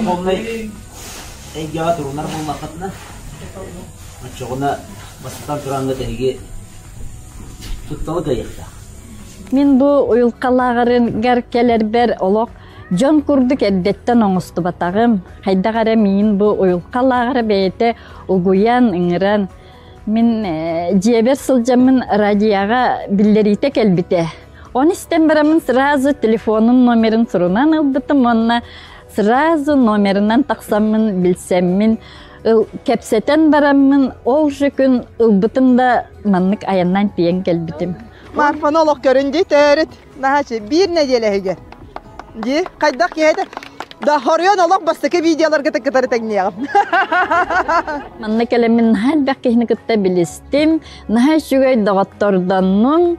Духовнай эйгэҕэ турунар буоллаххытына, оччоҕуна бастатан тураҥҥыт эһиги тутталы кыайыахтаах. Мин бу уйулҕалааҕарыгар кэлэрбэр олох дьон курдук эрдэттэн оҥостубатаҕым. Хайдах эрэ миин бу уйулҕалааҕара бэйэтэ угуйан, ыҥыран мин дьиэбэр сылдьаммын радиоҕа биллэриитэ кэлбитэ. Оны истэн бараммын сразу телефонун номерын сурунан ылбытым уонна сразу номерынан тахсаммын билсэммин кэпсэтэн бараммын ол же күн ылбытым да маннык айаннаан тиийэн кэлбитим. Марфаны олох көрүн дии төрүт наһаачы биир нэдиэлэ иһигэр дии хайдах киһи этэ да хоруйан олох бастакы видеоларга кытары тэҥниэҕим. Манна кэлэммин наһаа элбэх киһини кытта билистим, наһаа үчүгэй доҕоттордоннум.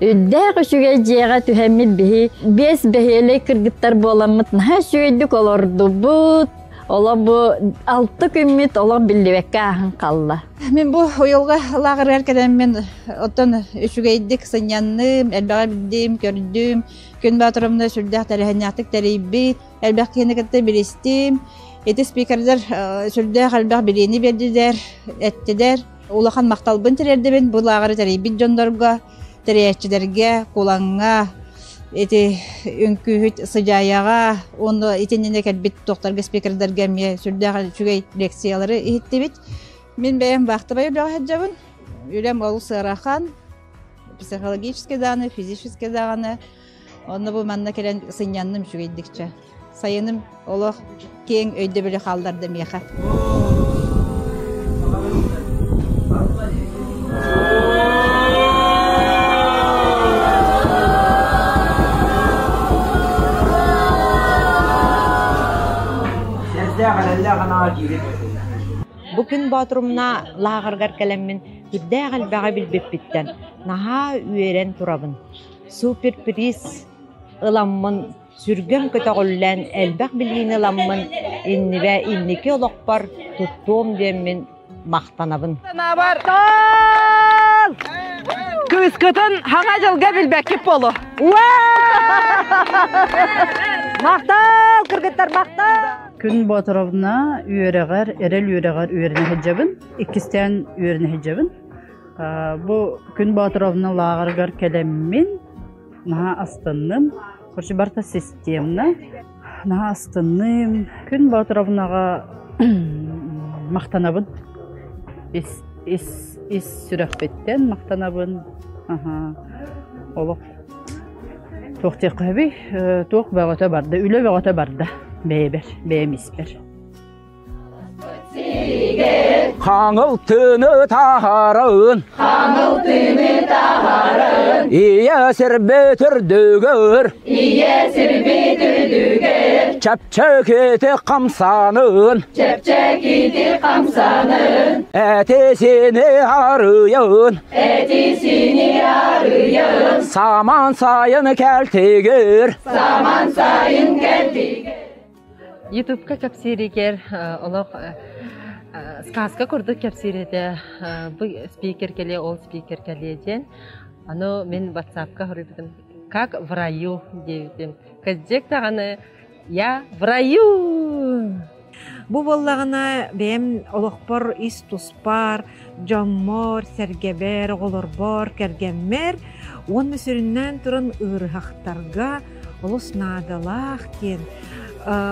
Үрдээх үчүгэй дьиэҕэ түһэммит биһи биэс бэһиэлэй кыргыттар буоламмыт наһаа үчүгэйдик олордубут. Олох бу алта күммүт олох биллибэккэ ааһан хаалла. Мин бу уйулҕа лааҕырыгар кэлэммин оттон үчүгэйдик сынньанным, элбэҕи билдим, көрдүм. Күн Боотурумна сүрдээх тэрээһиннээхтик тэрийбит, элбэх киһини кытта билистим. Ити спикердэр сүрдээх элбэх билиини биэрдилэр, эттилэр. Улахан махталбын тириэрдэбин бу лааҕыры тэрийбит дьоннорго, тэрийээччилэргэ, Кулаҥҥа, ити үҥкүүһүт Сыдьаайаҕа уонна итиннэ кэлбит туохтарга спикердэргэ эмиэ сүрдээх үчүгэй лекциялары иһиттибит. Мин бэйэм вахтовай үлэҕэ сылдьабын. Үлэм олус ыарахан, психологически даҕаны, физически даҕаны. Онно бу манна кэлэн сынньанным үчүгэйдикчэ. Сайыным олох киэҥ өйдөбүлү хаалларда миэхэ. Бу күн Боотурумна лааҕырыгар кэлэммин сүрдээх элбэҕи билбиппиттэн наһаа үөрэн турабын. Суперприз ыламмын сүргэм көтөҕүллэн элбэх билиини ыламмын иннибэ инники олохпор туттуом диэммин махтанабын. Санаабар кыыскытын хаҥа дьылга билбэккит болу. Махтал, кыргыттар, махтал! Күн Боотуровна үөрэҕэр, эрэл үөрэҕэр үөрэнэ сылдьабын. Иккистээн үөрэнэ сылдьабын. Бу Күн Боотуровна лааҕырыгар кэлэммин наһаа астынным. Короче, барыта системно. Наһаа астынным. Күн Боотуровнаҕа махтанабын. Ис, ис, ис сүрэхпиттэн махтанабын. Аха. Олох туох диэххэ сөбүй? Туох бөҕөтө барда, үлэ бөҕөтө барда бэйэбэр, бэйэм испэр. Хаҥыл тыыны таһарын Хаҥыл тыыны таһарын Ийэ сирбит үрдүгэр Ийэ сирбит үрдүгэр Чэпчэкити хамсанын Чэпчэкити хамсанын Эти-сини арыйын Эти-сини арыйын Саман сайын кэлтигир Саман сайын кэлтигир Ютубка кэпсииригэр олох сказка курдук кэпсиир этэ. Бу спикер кэлиэ, ол спикер кэлиэ диэн. Аны мин ватсапка хоруйбутум как в раю диэбитим. Кырдьык даҕаны я в раю! Бу буоллаҕына бэйэм олохпор ис туспар, дьоммор, сэргэбэр, оҕолорбор, кэргэммэр уонна сүрүннээн туран ыарыһахтарга олус наадалаах диэн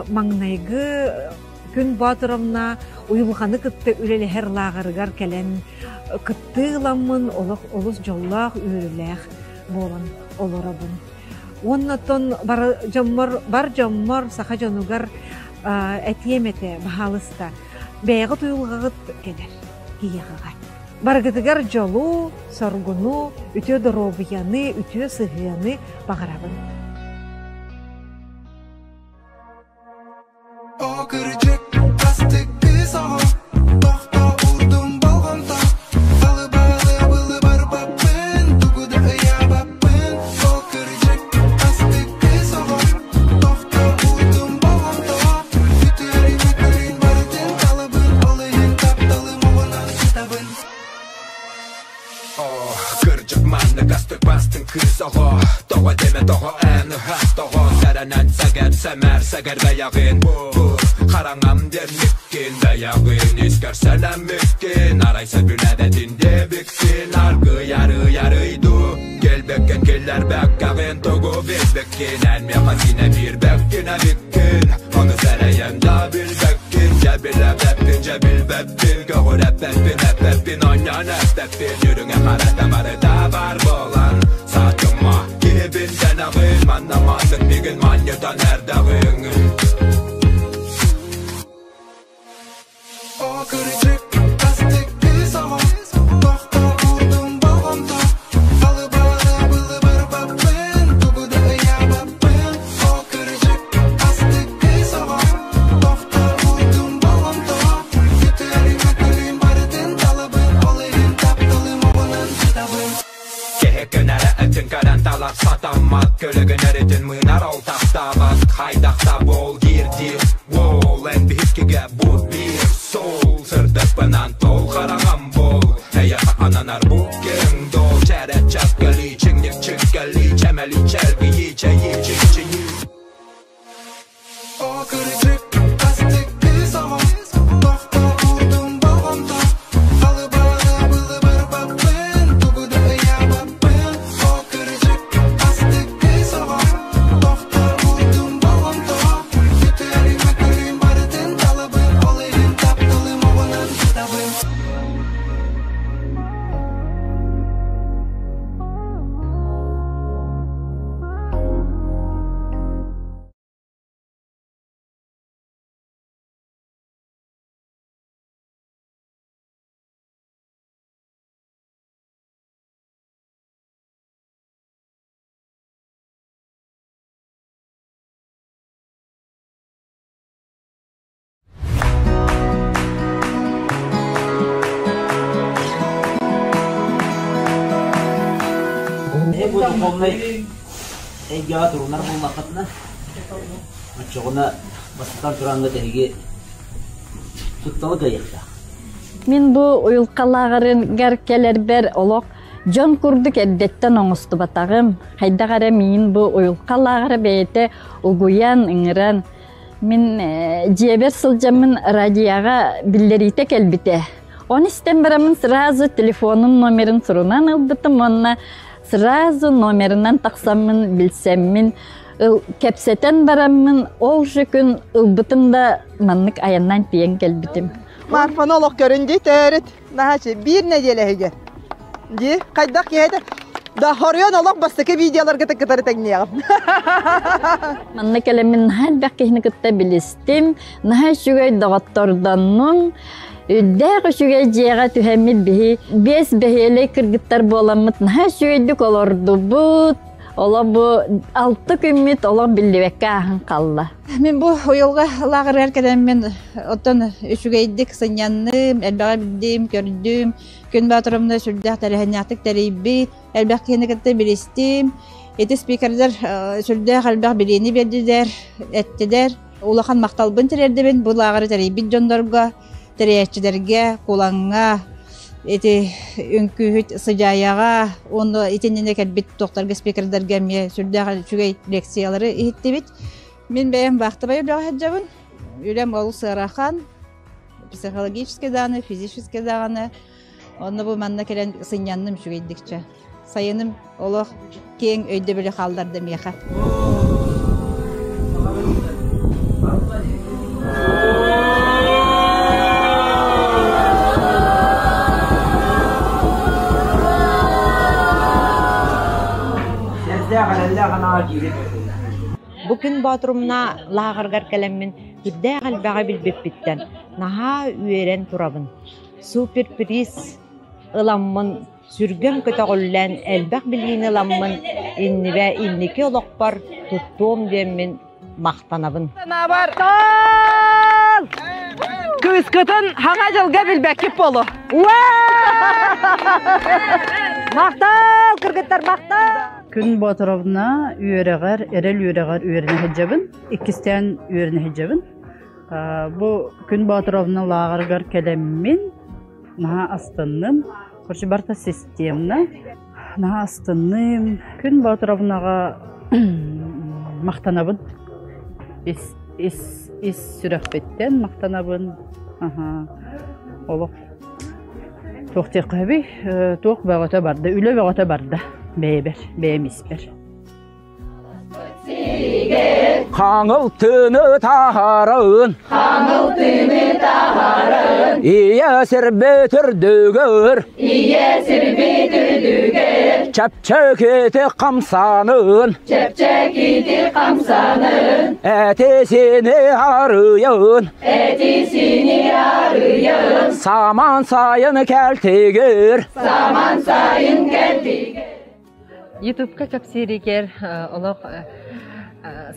маҥнайгы Күн Боотуровна уйулҕаны кытта үлэлэһэр лааҕырыгар кэлэн кыттыы ыламмын олох олус дьоллоох үөрүүлээх буолан олоробун. Уонна оттон бар дьоммор, бар дьоммор, саха дьонугар этиэм этэ, баһаалыста, бэйэҕит уйулҕаҕыт кэлэр киһиэхэҕэ. Барыгытыгар дьолу, соргуну, үтүө доруобуйаны, үтүө сыһыаны баҕарабын. О кырдьык, астык кыыс оҕо, тохто уурдум болҕомто, Алыбалы былы барбаппын, тугу да ыйаабаппын. О кырдьык, астык кыыс оҕо, тохто уурдум болҕомто, Үтүөрү көрүн барытын талабын, ол иһин тапталым оҕонон сытабын. О, кырдьык маннык астык бастыҥ кыыс оҕо. Тоҕо диэмэ тоҕо эн ыһас тоҕо Сэрэнэн сэгэр сэмээр сэгэр бэйэҕин Бу хараҥам диэммиккин бэйэҕин Искэр сэлэммиккин Арай сөбүлээбэтин диэбиккин Аргый арый арый дуу Кэлбэккин киллэрбэккэҕин Тугу билбиккин Эн миэхэ синэ биэрбэккин эбиккин Ону сэрэйэн да билбэккин Дьэ билэбэппин дьэ билбэппин Көҕүрэппэппин эппэппин Онньон эппэппин Үрүҥэ харата барыта бар буолан Саатыма киһибин дэнэҕин Манна маннык мигин манньытан эрдэҕиҥ О кырдьык астык кыыс оҕо Тохтообутум болҕомто Алыбары былыбырбаппын Тугу да ыйаабаппын О кырдьык астык кыыс оҕо Тохтообутум болҕомто Күтүөрү-мөкүлүүм барытын талабын Ол иһин тапталым оҕунан сытабын Киһи көнөрө ытын көрөн талар сатаммат Көлөгөн өрүтүн мыынар ол тахтаабат Хайдахта буол диир диир Уол эн биһиккигэ бу биир суол Сырдыкпынан тол хараҕам буол Эйэхэ ананар бу киэҥ дол Чэрэ чэпкэлии чиҥник чиҥкэлии Чэмэлии чэлгийии чэйии чиҥчинии О кырдьык астык кыыс оҕо Тохтообутум болҕомто Алыбары былыбырбаппын Тугу да ыйаабаппын О кырдьык астык кыыс оҕо Тохтообутум болҕомто Күтүөрү-мөкүрүм барытын талабын Ол иһин тапталым оҕунан сытабын Бу духовнай эйгэҕэ турунар буоллаххытына, оччоҕуна бастатан тураҥҥыт эһиги тутталы кыайыахтаах. Мин бу уйулҕалааҕарыгар кэлэрбэр олох дьон курдук эрдэттэн оҥостубатаҕым. Хайдах эрэ миин бу уйулҕалааҕара бэйэтэ угуйан, ыҥыран мин дьиэбэр сылдьаммын радиоҕа биллэриитэ кэлбитэ. Оны истэн бараммын сразу телефонун номерин сурунан ылбытым уонна сразу номерынан тахсаммын билсэммин кэпсэтэн бараммын ол же күн ылбытым да маннык айаннаан тиийэн кэлбитим. Марфаны олох көрүн дии төрүт наһаачы биир нэдиэлэ иһигэр дии хайдах киһи да хоруйан олох бастакы видеоларга кытары тэҥниэҕим. Манна кэлэммин наһаа элбэх киһини кытта билистим, наһаа үчүгэй доҕоттордоннум. Үрдээх үчүгэй дьиэҕэ түһэммит биһи биэс бэһиэлэй кыргыттар буоламмыт наһаа үчүгэйдик олордубут. Олох бу алты күммүт олох биллибэккэ ааһан хаалла. Мин бу уйулҕа лааҕырыгар кэлэммин оттон үчүгэйдик сынньанным, элбэҕи билдим, көрдүм. Күн Боотурумна сүрдээх тэрээһиннээхтик тэрийбит, элбэх киһини кытта билистим. Ити спикердэр сүрдээх элбэх билиини биэрдилэр, эттилэр. Улахан махталбын тириэрдэбин бу лааҕыры тэрийбит дьоннорго, тэрийээччилэргэ, Кулаҥҥа, ити үҥкүүһүт Сыдьаайаҕа уонна итиннинэ кэлбит туохтарга спикердэргэ эмиэ сүрдээх үчүгэй лекциялары иһиттибит. Мин бэйэм баахтабай үлэҕэ сылдьабын. Үлэм олус ыарахан, психологически даҕаны, физически даҕаны. Онно бу манна кэлэн сынньанным үчүгэйдикчэ. Сайыным олох киэҥ өйдөбүлү хаалларда миэхэ. Бу күн Боотурумна лааҕырыгар кэлэммин үрдээх элбэҕи билбиппиттэн наһаа үөрэн турабын. Суперприз ыламмын сүргэм көтөҕүллэн элбэх билиини ыламмын иннибэ инники олохпор туттуом диэммин махтанабын. Санаабар кыыскытын хаҥа дьылга билбэккит болу. Махтал, кыргыттар, махтал! Күн Боотуровна үөрэҕэр, эрэл үөрэҕэр үөрэнэ сылдьабын. Иккистээн үөрэнэ сылдьабын. Бу Күн Боотуровна лааҕырыгар кэлэммин наһаа астынным. Короче, барыта системно. Наһаа астынным. Күн Боотуровнаҕа махтанабын. Ис, ис, ис сүрэхпиттэн махтанабын. Аха. Олох туох диэххэ Туох бөҕөтө барда, үлэ бөҕөтө барда бэйэбэр, бэйэм испэр. Хаҥыл тыыны таһарын Хаҥыл тыыны таһарын Ийэ сирбит үрдүгэр Ийэ сирбит үрдүгэр Чэпчэкити хамсанын Чэпчэкити хамсанын Эти-сини арыйын Эти-сини арыйын Саман сайын кэлтигир Саман сайын кэлтигир Ютубка кэпсииригэр олох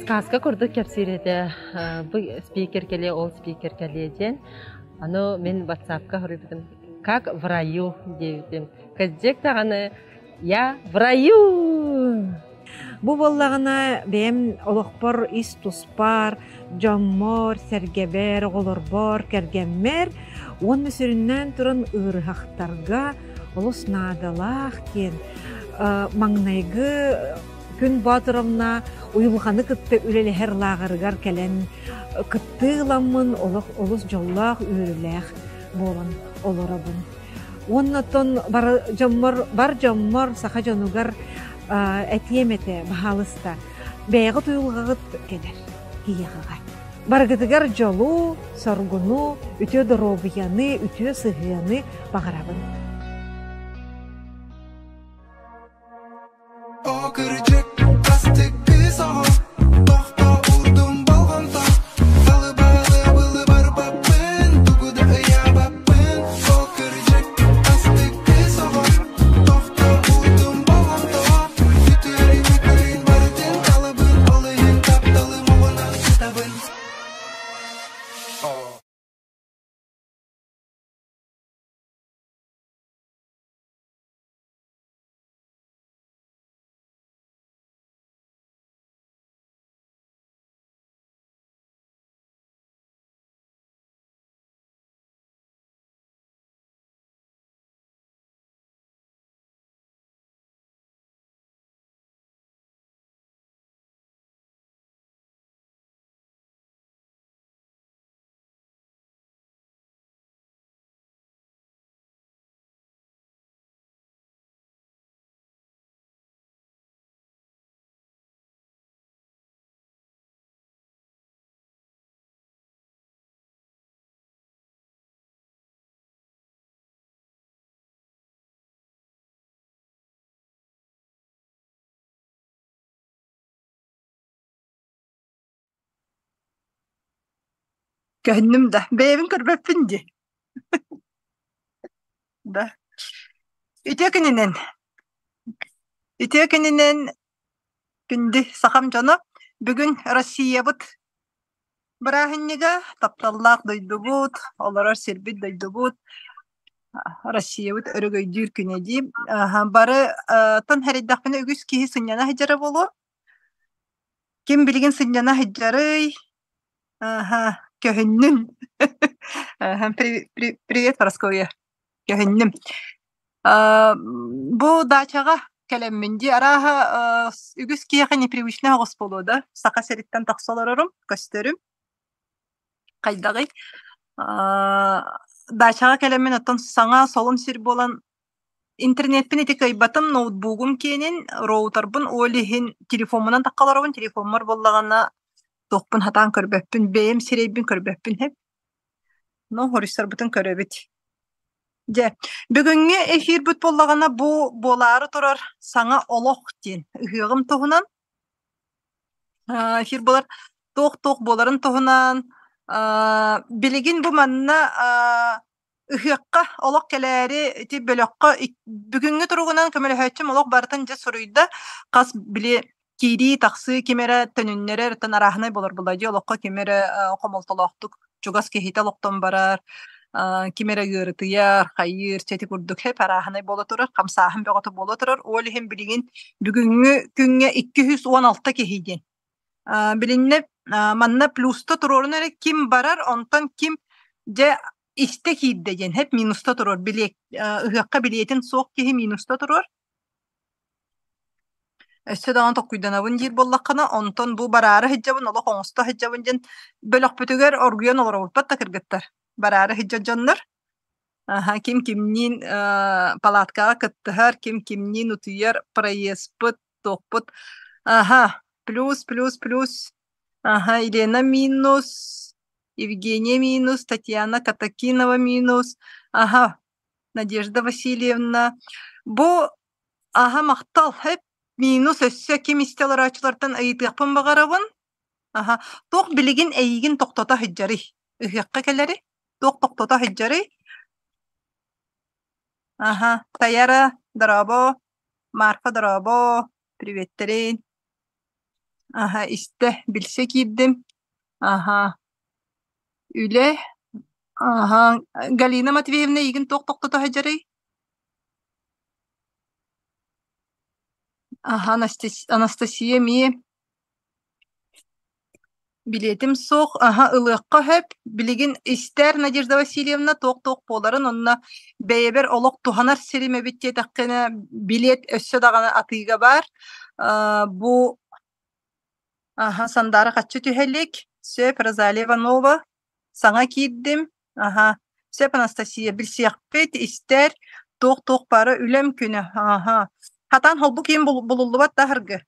сказка курдук кэпсиир этэ. Бу спикер кэлиэ, ол спикер кэлиэ диэн. Аны мин ватсапка суруйбутум как в раю диэбитим. Кырдьык даҕаны я в раю! Бу буоллаҕына бэйэм олохпор ис туспар, дьоммор, сэргэбэр, оҕолорбор, кэргэммэр уонна сүрүннээн туран ыарыһахтарга олус наадалаах диэн маҥнайгы Күн Боотуровна уйулҕаны кытта үлэлэһэр лааҕырыгар кэлэн кыттыы ыламмын олох олус дьоллоох үөрүүлээх буолан олоробун. Уонна оттон бар дьоммор, бар дьоммор, саха дьонугар этиэм этэ, баһаалыста, бэйэҕит уйулҕаҕыт кэлэр киһиэхэҕэ. Барыгытыгар дьолу, соргуну, үтүө доруобуйаны, үтүө сыһыаны баҕарабын. О кырдьык, астык кыыс оҕо, тохто уурдум болҕомто, Алы-балы барбаппын, тугу да ыйаабаппын. О кырдьык, астык кыыс оҕо, тохто уурдум болҕомто, Үтүөрү мүкүрүн барытын талабын, ол иһин тапталым оҕунан сытабын. Көһүннүм да, бэйэбин көрбөппүн дии. Да. Үтүө күнүнэн. Үтүө күнүнэн күндү сахам дьоно. Бүгүн Россиябыт бырааһынньыга, тапталлаах дойдубут, олорор сирбит дойдубут, Россиябыт өрөгөйдүүр күнэ дии. Бары тон хэрийдэхпинэ үгүс киһи сынньана сылдьара буолуо. Ким билигин сынньана сылдьарый? Аха, көһүннүм. Аха, привет, Парасковья. Көһүннүм. Бу даачаҕа кэлэммин дии арааһа үгүс киһиэхэ непривычнай оҕус буолуо да Саха сириттэн тахса олорорум, көстөрүм. Хайдаҕый? Даачаҕа кэлэммин оттон саҥа солун сир буолан интернетпин ити кыайбатым, ноутбугум киэнин, роутербын ол иһин телефоммунан тахха олоробун, телефоммор буоллаҕына туохпун хатаан көрбөппүн, бэйэм сирэйбин көрбөппүн сөп. Ну, хоруйсарбытын көрөбүт. Дьэ, бүгүҥҥү эфирбит буоллаҕына бу буолаары турар саҥа олох диэн ыһыаҕым туһунан эфир буолар туох-туох буоларын туһунан билигин бу манна Ыһыахха олох кэлээри ити бөлөххө бүгүҥҥү туругунан көмөлөһөөччүм олох барытын дьэ суруйда. Хас били киирии-тахсыы ким эрэ төнүннэрэр, оттон арааһынай буолар буолла дии олоххо ким эрэ хомолтолоохтук чугас киһитэ олохтон барар, ким эрэ ыарытыйар, хайыыр, чэ ити курдук хэп арааһынай буола турар, хамсааһын бөҕөтө буола турар. Ол иһин билигин бүгүҥҥү күҥҥэ 216 киһи диэн Билиннэ манна плюста туруорун эрэ ким барар, онтон ким дьэ истэ киирдэ диэн хэп минуста туруор. Билиэт ыһыахха билиэтин суох киһи минуста туруор. Өссө даҕаны толкуйданабын диир буоллаххына, онтон бу бараары сылдьабын, олох оҥосто сылдьабын диэн бөлөхпүтүгэр оргуйан олоробуппат да кыргыттар. Бараары сылдьар дьоннор. Аһа, ким кимниин палаткаҕа кыттыһар, ким кимниин утуйар, проездпыт, туохпут. Аһа, плюс, плюс, плюс. Аһа, Елена минус, Евгения минус, Татьяна Катакинова минус. Аһа, Надежда Васильевна. Бу аһа махтал. Хэп минус өссө ким истэ олорооччулартан ыйытыахпын баҕарабын. Аһа, туох билигин эйигин тохтото сылдьарый? Ыһыахха кэлэри? Туох тохтото сылдьарый? Аһа, Таяра, дорообо, Марфа, дорообо, приветтерин. Аһа, истэ, билсэ киирдим. Аһа, үлэ. Аһа, Галина Матвеевна эйигин туох тохтото сылдьарый? Аһа, Анастасия эмиэ Билиэтим суох, аһа ылыахха сөп. Билигин истээр Надежда Васильевна туох-туох буоларын онно бэйэбэр олох туһанар сирим эбит диэтэххинэ, билиэт өссө даҕаны атыыга баар. Бу аһа Сандаара хаччы түһэ илик. Сөп, Розалия Иванова. Саҥа киирдим. Аһа, сөп, Анастасия, билсиэхпит, истэр, туох-туох баара үлэм күнэ. Аһа. Хатаан холбук иһин булуллубат да аһаргы.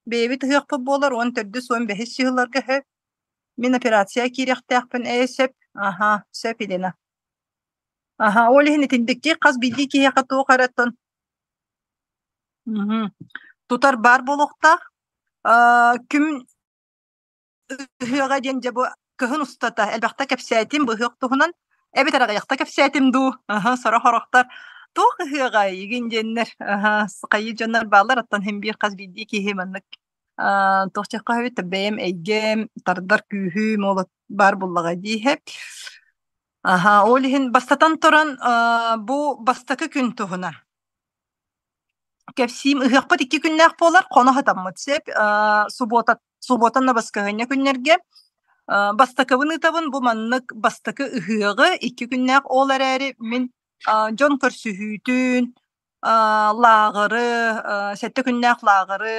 Бэйэбит ыһыахпыт буолар 14-үс, 15-ис сылларга сөп. Мин операция киириэхтээхпин ээ сөп. Аһа, сөп Елена. Аһа, ол иһин итинниктии хас биирдии киһиэхэ туох эрэ оттон тутар баар буолуохтаах. Күн ыһыаҕа диэн дьэ бу кыһын устата элбэхтэ кэпсээтим бу ыһыах туһунан эбэтэр аҕыйахта кэпсээтим дуу аһа сорох орохтор туох ыһыаҕа эйигин диэннэр аһа хайыы дьоннор бааллар оттон син биир хас биирдии киһи маннык туох диэххэ сөбүй бэйэм эйгэм тардар күүһүм ол баар буоллаҕа дии аһа ол иһин бастатан туран бу бастакы күн туһунан Кэпсиим ыһыахпыт икки күннээх буолар, хоно сытаммыт сөп. Субуота субуотанна баскыһыанньа күннэргэ бастакыбын ыытабын бу маннык бастакы ыһыаҕы икки күннээх ол эрээри мин дьон көрсүһүүтүн лааҕыры сэттэ күннээх лааҕыры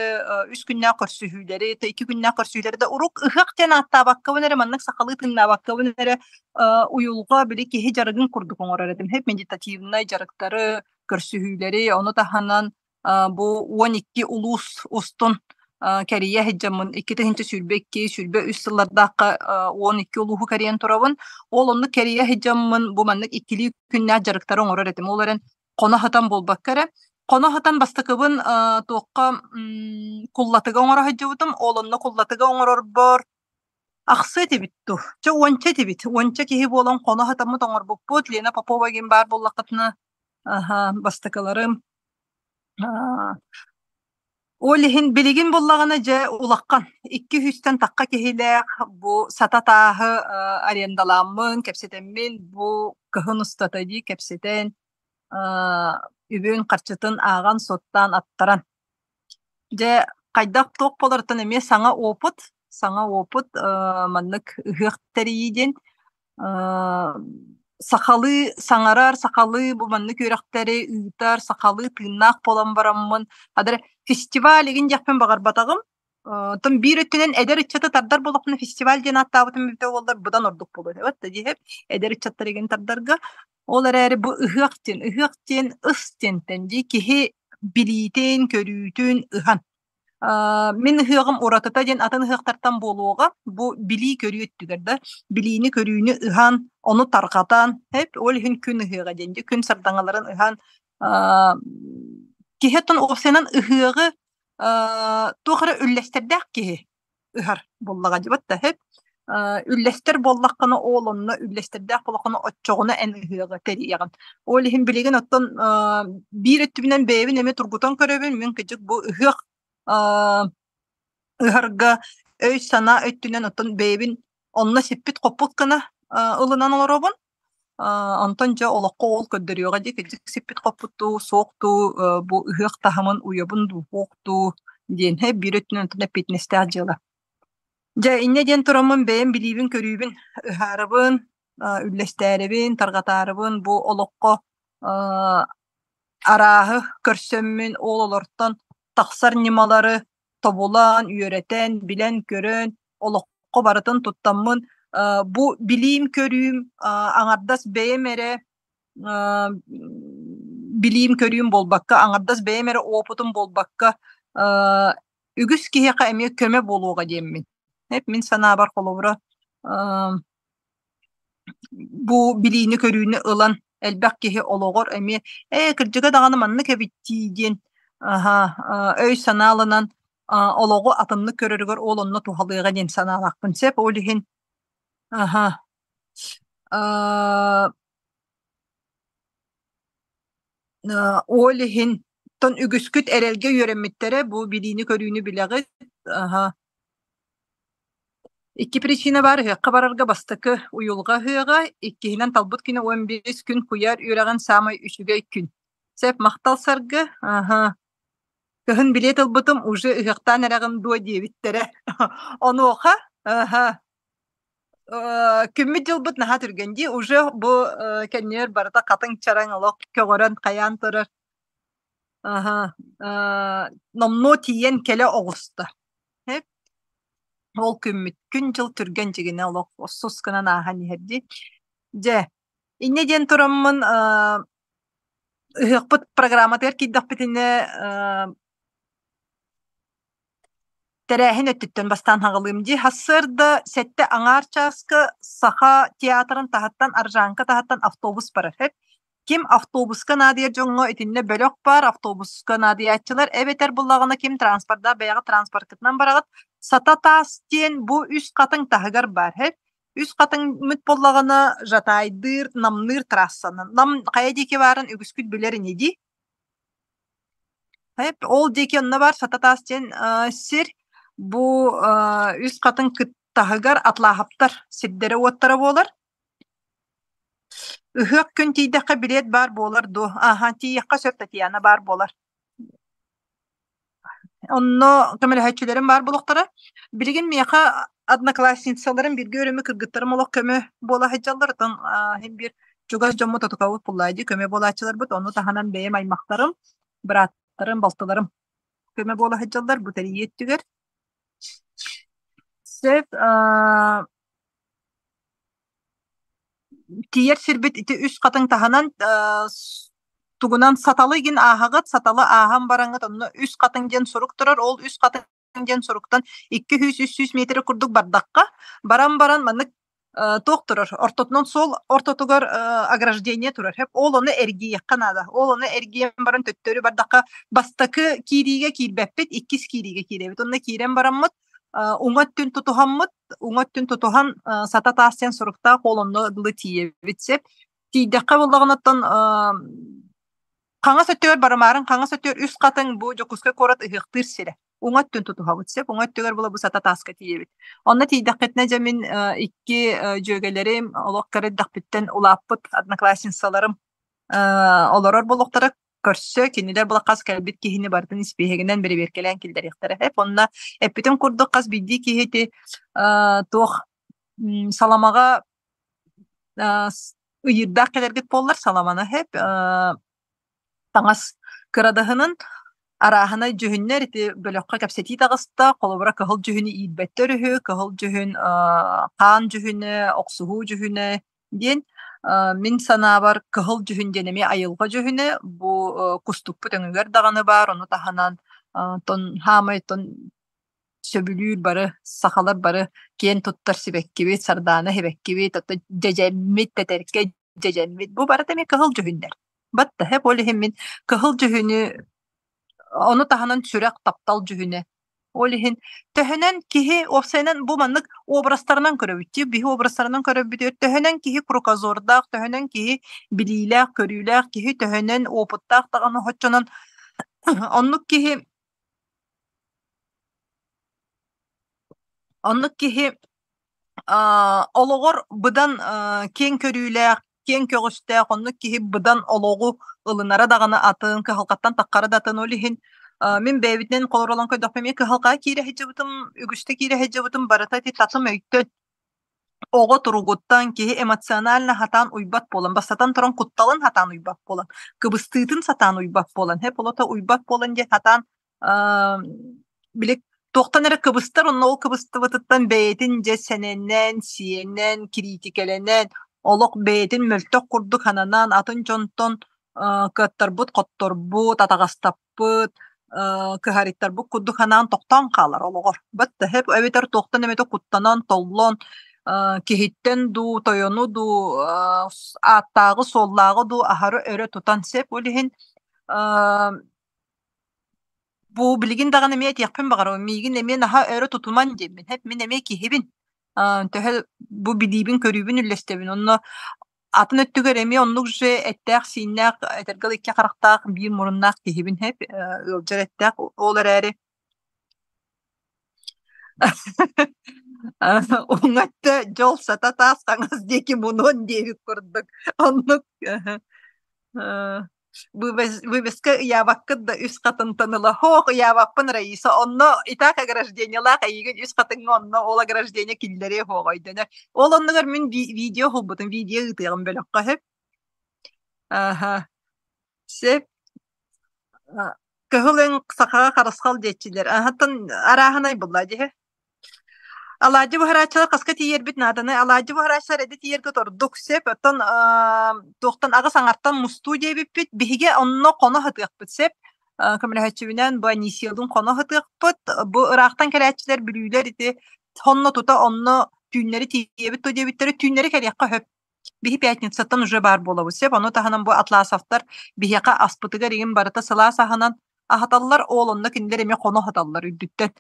үс күннээх көрсүһүүлэри икки күннээх көрсүһүүлэри да урук ыһыах диэн ааттаабаккабын эрэ маннык сахалыы тыыннаабаккабын эрэ уйулҕа били киһи дьарыгын курдук оҥорор этим медитативнай дьарыктары көрсүһүүлэри, ону таһынан бу 12 улуус устун кэрийэ сылдьаммын 2022 23 сыллардаахха 12 улууһу кэрийэн турабын. Ол оннук кэрийэ сылдьаммын бу маннык иккилии күннээх дьарыктары оҥорор этим. Ол эрэн хоно сытан буолбакка эрэ хоно сытан бастакыбын туохха куллатыга оҥоро сылдьыбытым. Ол онно куллатыга оҥорорбор Ахсыа этибит дуу, чэ уонча этибит, уонча киһи буолан хоно сатаммыт оҥорбуппут, Лена Попова диэн баар буоллаххытына, аһа, бастакыларым. Аа, ол иһин билигин буоллаҕына дьэ улахан икки сүүстэн тахха киһилээх бу сата тааһы арендалааммын, кэпсэтэммин бу кыһын устата дии кэпсэтэн, үбүн-харчытын ааҕан-суоттаан аттаран Дьэ, хайдах туох буоларыттан эмиэ саҥа опыт, саҥа опыт маннык ыһыах тэрийии диэн сахалыы саҥарар, сахалыы бу маннык үөрэхтэри ыытар, сахалыы тыыннаах буолан бараммын, хадары фестиваль игин диэхпин баҕарбатаҕым. Оттон биир өттүнэн эдэр ыччаты тардар буоллахпына фестиваль диэн ааттаабытым эбитэ буоллар быдан ордук буолуо этэ диэһэп эдэр ыччаттар игин тардарга. Ол эрээри бу ыһыах диэн, ыһыах диэн ыс диэнтэн дии киһи билиитин, көрүүтүн ыһан. Мин ыһыаҕым уратыта диэн атын ыһыахтартан буолуоҕа. Бу билии-көрүү өттүгэр да билиини-көрүүнү ыһан, ону тарҕатан, эп ол иһин күн ыһыаҕа диэн дии күн сардаҥаларын ыһан киһи оттон уопсайынан ыһыаҕы туох эрэ үллэстэрдээх киһи ыһар буоллаҕа дьыбат да сөп үллэстэр буоллаххына ол онно үллэстэрдээх буоллаххына оччоҕуна эн ыһыаҕы тэрийэҕин ол иһин билигин оттон биир өттүбүнэн бэйэбин эмиэ тургутан көрөбүн мин кыдьык бу ыһыах ыһарга өй-санаа өттүнэн оттон бэйэбин онно сиппит-хоппут гына ылынан олоробун Онтон дьэ олоххо ол көрдөрүөҕэ дии кырдьык сиппит-хоппут дуу, суох дуу, бу ыһыах таһымын уйабын дуу, суох дуу диэн биир өттүнэн онтон эппиэтинэстээх дьыала. Дьэ инньэ диэн тураммын бэйэм билиибин-көрүүбүн ыһаарабын, үллэстээрибин, тарҕатаарыбын бу олоххо арааһы көрсөммүн ол олортон. тахсар ньымалары тобулан, үөрэтэн, билэн-көрөн, олоххо барытын туттаммын, бу билиим-көрүүм аҥардас бэйэм эрэ билиим-көрүүм буолбакка, аҥардас бэйэм эрэ опытым буолбакка, үгүс киһиэхэ эмиэ көмө буолуоҕа диэммин. Мин санаабар холобура бу билиини-көрүүнү ылан элбэх киһи олоҕор эмиэ ээ кырдьыга даҕаны маннык эбит дии диэн аһа өй-санаа ылынан олоҕу атыннык көрөрүгэр ол онно туһалыаҕа диэн санаалаахпын сөп. Ол иһин аһа ол иһин тон үгүскүт эрэлгэ үөрэммиттэрэ бу билиини-көрүүнү билэҕит аһа Икки причина баар ыһыахха барарга бастакы уйулҕа ыһыаҕа, иккиһинэн талбыт күнэ 15 күн куйаар үөрэҕин саамай үчүгэй күн. Сөп, махтал Саргы. Аһа. Кыһын билиэт ылбытым уже ыһыахтаан эрэҕин дуо диэбиттэрэ. Онуоха, аһа, күммүт-дьылбыт наһаа түргэн дии, уже бу кэннигэр барыта хатыҥ чараҥ олох көҕөрөн хайаан турар. Аһа, номнуо тиийэн кэлэ оҕуста. Ол күммүт күн-дьыл түргэн дьигинэ олох сус гынан ааһан иһэр дии. Дьэ, инньэ диэн тураммын ыһыахпыт программатыгар киирдэхпитинэ тэрээһин өттүттэн бастаан хаҕылыым дии. Сарсыарда 7:30 чааска Саха театрын таһыттан Аржанка таһыттан автобус барар. Ким автобуска наадыйар дьоҥҥо итиннэ бөлөх баар, автобуска наадыйааччылар эбэтэр буллаҕына ким транспордаах бэйэҕит транспорткытынан бараҕыт. Сата таас диэн бу үс хатыҥ таһыгар баар һэ. Үс хатыҥмыт буоллаҕына Жатайдыыр, Намныыр трассанан. Нам хайа диэки баарын үгүскүт билэр ини дии. Ол диэки онно баар Сата таас диэн сир бу үс хатыҥ таһыгар Атлааһаптар сирдэрэ-уоттара буолар. Ыһыах күн тиийдэххэ билиэт баар буолар дуо? Ааһа, тиийиэххэ сөп Татьяна баар буолар. Онно көмөлөһөөччүлэрим баар буолуохтара. Билигин миэхэ одноклассницаларым, бииргэ үөрэммит кыргыттарым олох көмө буола сылдьаллар. Оттон иһин биир чугас дьоммут отукабыт буллаа дии көмө буолааччыларбыт. Ону таһынан бэйэм аймахтарым, бырааттарым, балтыларым көмө буола сылдьаллар бу тэрийии өттүгэр. Сөп, Тиийэр сирбит ити үс хатыҥ таһынан тугунан саталы игин ааһаҕыт, саталы ааһан бараҥҥыт онно үс хатыҥ диэн сурук турар, ол үс хатыҥ диэн суруктан 200-300 миэтэрэ курдук бардахха, баран баран маннык туох турар, ортотунан суол ортотугар ограждение турар. Ол ону эргийиэххэ наада. Ол ону эргийэн баран төттөрү бардахха бастакы киириигэ киирбэппит, иккис киириигэ киирэбит. Онно киирэн бараммыт уҥа өттүн тутуһаммыт, уҥа өттүн тутуһан сата таас диэн суруктаах ол онно дылы тиийэбит сөп. Тиийдэххэ буоллаҕына оттон хаҥас өттүгэр барымаарын хаҥас өттүгэр үс хатыҥ бу Дьокуускай куорат ыһыахтыыр сирэ. Уҥа өттүн тутуһабыт сөп. Уҥа өттүгэр була бу сата тааска тиийэбит. Онно тиийдэххитинэ дьэ мин икки дьүөгэлэрим олох кыра эрдэхпиттэн улааппыт одноклассницаларым олорор буолуохтара көрсө, кинилэр була хас кэлбит киһини барытын испииһэгинэн бэрэбиэркэлээн киллэриэхтэрэ. Эп онно эппитим курдук хас биирдии киһи ити туох саламаҕа ыйыырдаах кэлэргит буоллар саламаны хэп таҥас кырадаһынын арааһынай дьүһүннэр ити бөлөххө кэпсэтии таҕыста холобура кыһыл дьүһүнү иирбэттэр үһү кыһыл дьүһүн хаан дьүһүнэ охсуһуу дьүһүнэ диэн мин санаабар кыһыл дьүһүн диэн эмиэ айылҕа дьүһүнэ бу кустукпут өҥүгэр даҕаны баар ону таһынан тон хаамай тон сөбүлүүр бары сахалар бары киэн туттар сибэккибит сардаана сибэккибит оттон дьэдьэммит тэтэркэй дьэдьэммит бу барыта эмиэ кыһыл дьүһүннэр баттаһа ол иһин мин кыһыл дьүһүнү Ону таһынан сүрэх, таптал дьүһүнэ. Ол иһин төһөнөн киһи уопсайынан бу маннык образтарынан көрөбүт дии, биһи образтарынан көрөбүтүгэр төһөнөн киһи кругозордаах, төһөнөн киһи билиилээх, көрүүлээх киһи, төһөнөн опыттаах даҕаны оччонон оннук киһи оннук киһи олоҕор быдан киэҥ көрүүлээх, киэҥ көҕүстээх, оннук киһи быдан олоҕу ылынара даҕаны атын, кыһалҕаттан таххара да атын. Ол иһин мин бэйэбитинэн холоролон көрдөхпүнэ эмиэ кыһалҕаҕа киирэ сылдьыбытым, үгүстэ киирэ сылдьыбытым барыта ити татым өйтөн, оҕо туругуттан киһи эмоционально сатаан уйбат буолан, бастатан туран кутталын сатаан уйбат буолан, кыбыстыытын сатаан уйбат буолан, һэ болото уйбат буолан диэн сатаан. Били туохтан эрэ кыбыстар, онно ол кыбыстыбытыттан бэйэтин дьэ сэнэнэн, сиэнэн, кириитикэлэнэн, олох бэйэтин мөлтөх курдук сананан, атын дьонтон кыаттарбыт, хотторбут, атаҕастаппыт, кыһарыйтарбыт курдук санаан тохтоон хаалар олоҕор. Бат да эбэтэр туохтан эмэтэ куттанан, толлон, киһиттэн дуу, тойону дуу, ааттааҕы-суоллааҕы дуу аһары өрө тутан сөп. Ол иһин бу билигин даҕаны эмиэ этиэхпин баҕарабын, миигин эмиэ наһаа өрө тутуман диэммин, эп мин эмиэ киһибин. Төһө бу билиибин-көрүүбүн үллэстэбин. Онно атын өттүгэр эмиэ оннук же эттээх-сииннээх, этэргэ дылы икки харахтаах, биир муруннаах киһибин эп, ыалдьар эттээх. Ол эрээри уҥа өттө дьол сата таас хаҥас диэки мунуон диэбит курдук. Оннук Вывеска ыйаабаккыт да үс хатынтан ыла «Һоох, ыйаабаппын, Раиса, онно итак ограждениелаах эйигин үс хатыҥҥа онно ол ограждение киллэриэ суоҕа өйдөнөр». Ол оннугар мин видео уһулбутум, видео ыытыаҕым бөлөххө сөп. Аха. Сөп. Кыһыл өҥ сахаҕа харысхал диэччилэр. Аһаттан арааһынай булла дьиһэ. Алаадьы буһарааччылар хаска тиийэрбит нааданы алаадьы буһарааччылар эдэ тиийэргэ ордук сөп. Оттон туохтан аҕыс аҥартан мустуу диэбиппит. Биһиги онно хоно сытыахпыт сөп. Көмөлөһөөччүбүнээн бу Анисиялыын хоно сытыахпыт. Бу ыраахтан кэлээччилэр бүлүүлэр ити сонно тута онно түүннэри тиийэбит дуо диэбиттэрэ түүннэри кэлиэххэ сөп. Биһи пятницаттан уже баар буолабыт сөп. Ону таһынан бу Атласовтар биһиэхэ аспытыгар игин барыта сылаас аһынан аһаталлар, ол онно кинилэр эмиэ хоно аһаталлар үрдүттэн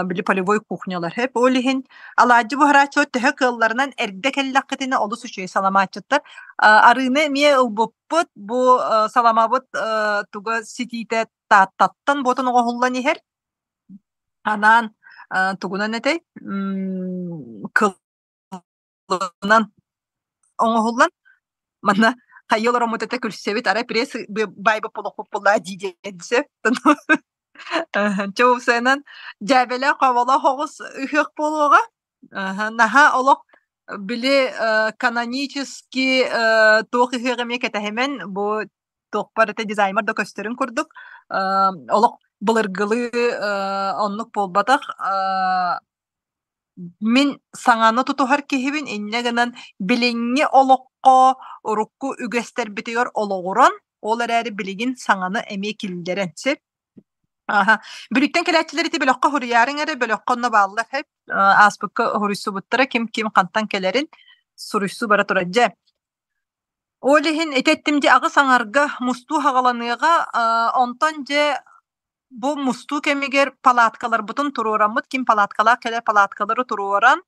били полевой кухнялар сөп. Ол иһин алаадьы буһарааччылар төһө кыалларынан эрдэ кэллэххитинэ олус үчүгэй саламаатчыттар. Арыыны эмиэ ылбыппыт. Бу саламабыт туга ситиитэ Тааттаттан буотун оҥоһуллан иһэр. Анаан тугунан этэй? Кыл ынан оҥоһуллан манна хайыы олороммут этэ күлсэбит арай пресс баайбыт болохпут буоллаа дии диэн сөп чоусенан дьээбэлээх хоболоох оҕус ыһыах буолуоҕа наһаа олох били канонически туох ыһыах эмиэ кэтэһимэн бу туохпар этэ дизайнер да көстөрүн курдук олох былыргылыы оннук буолбатах. Мин саҥаны тутуһар киһибин, инньэ гынан билиҥҥи олоххо урукку үгэстэрбитигэр олоҕуран, ол эрээри билигин саҥаны эмиэ киллэрэн сөп. Аһа. Бүлүүттэн кэлээччилэр ити бөлөххө суруйаарыҥ эрэ, бөлөххө онно бааллар сөп. Ааспыкка суруйсубуттара ким-ким хантан кэлэрин суруйсуу бара турар. Дьэ, ол иһин ити эттим дьэ аҕыс аҥарга мустуу хаҕаланыаҕа, онтон дьэ Бу мустуу кэмигэр палаткаларбытын туруораммыт, ким палаткалаах кэлэр палаткалары туруоран,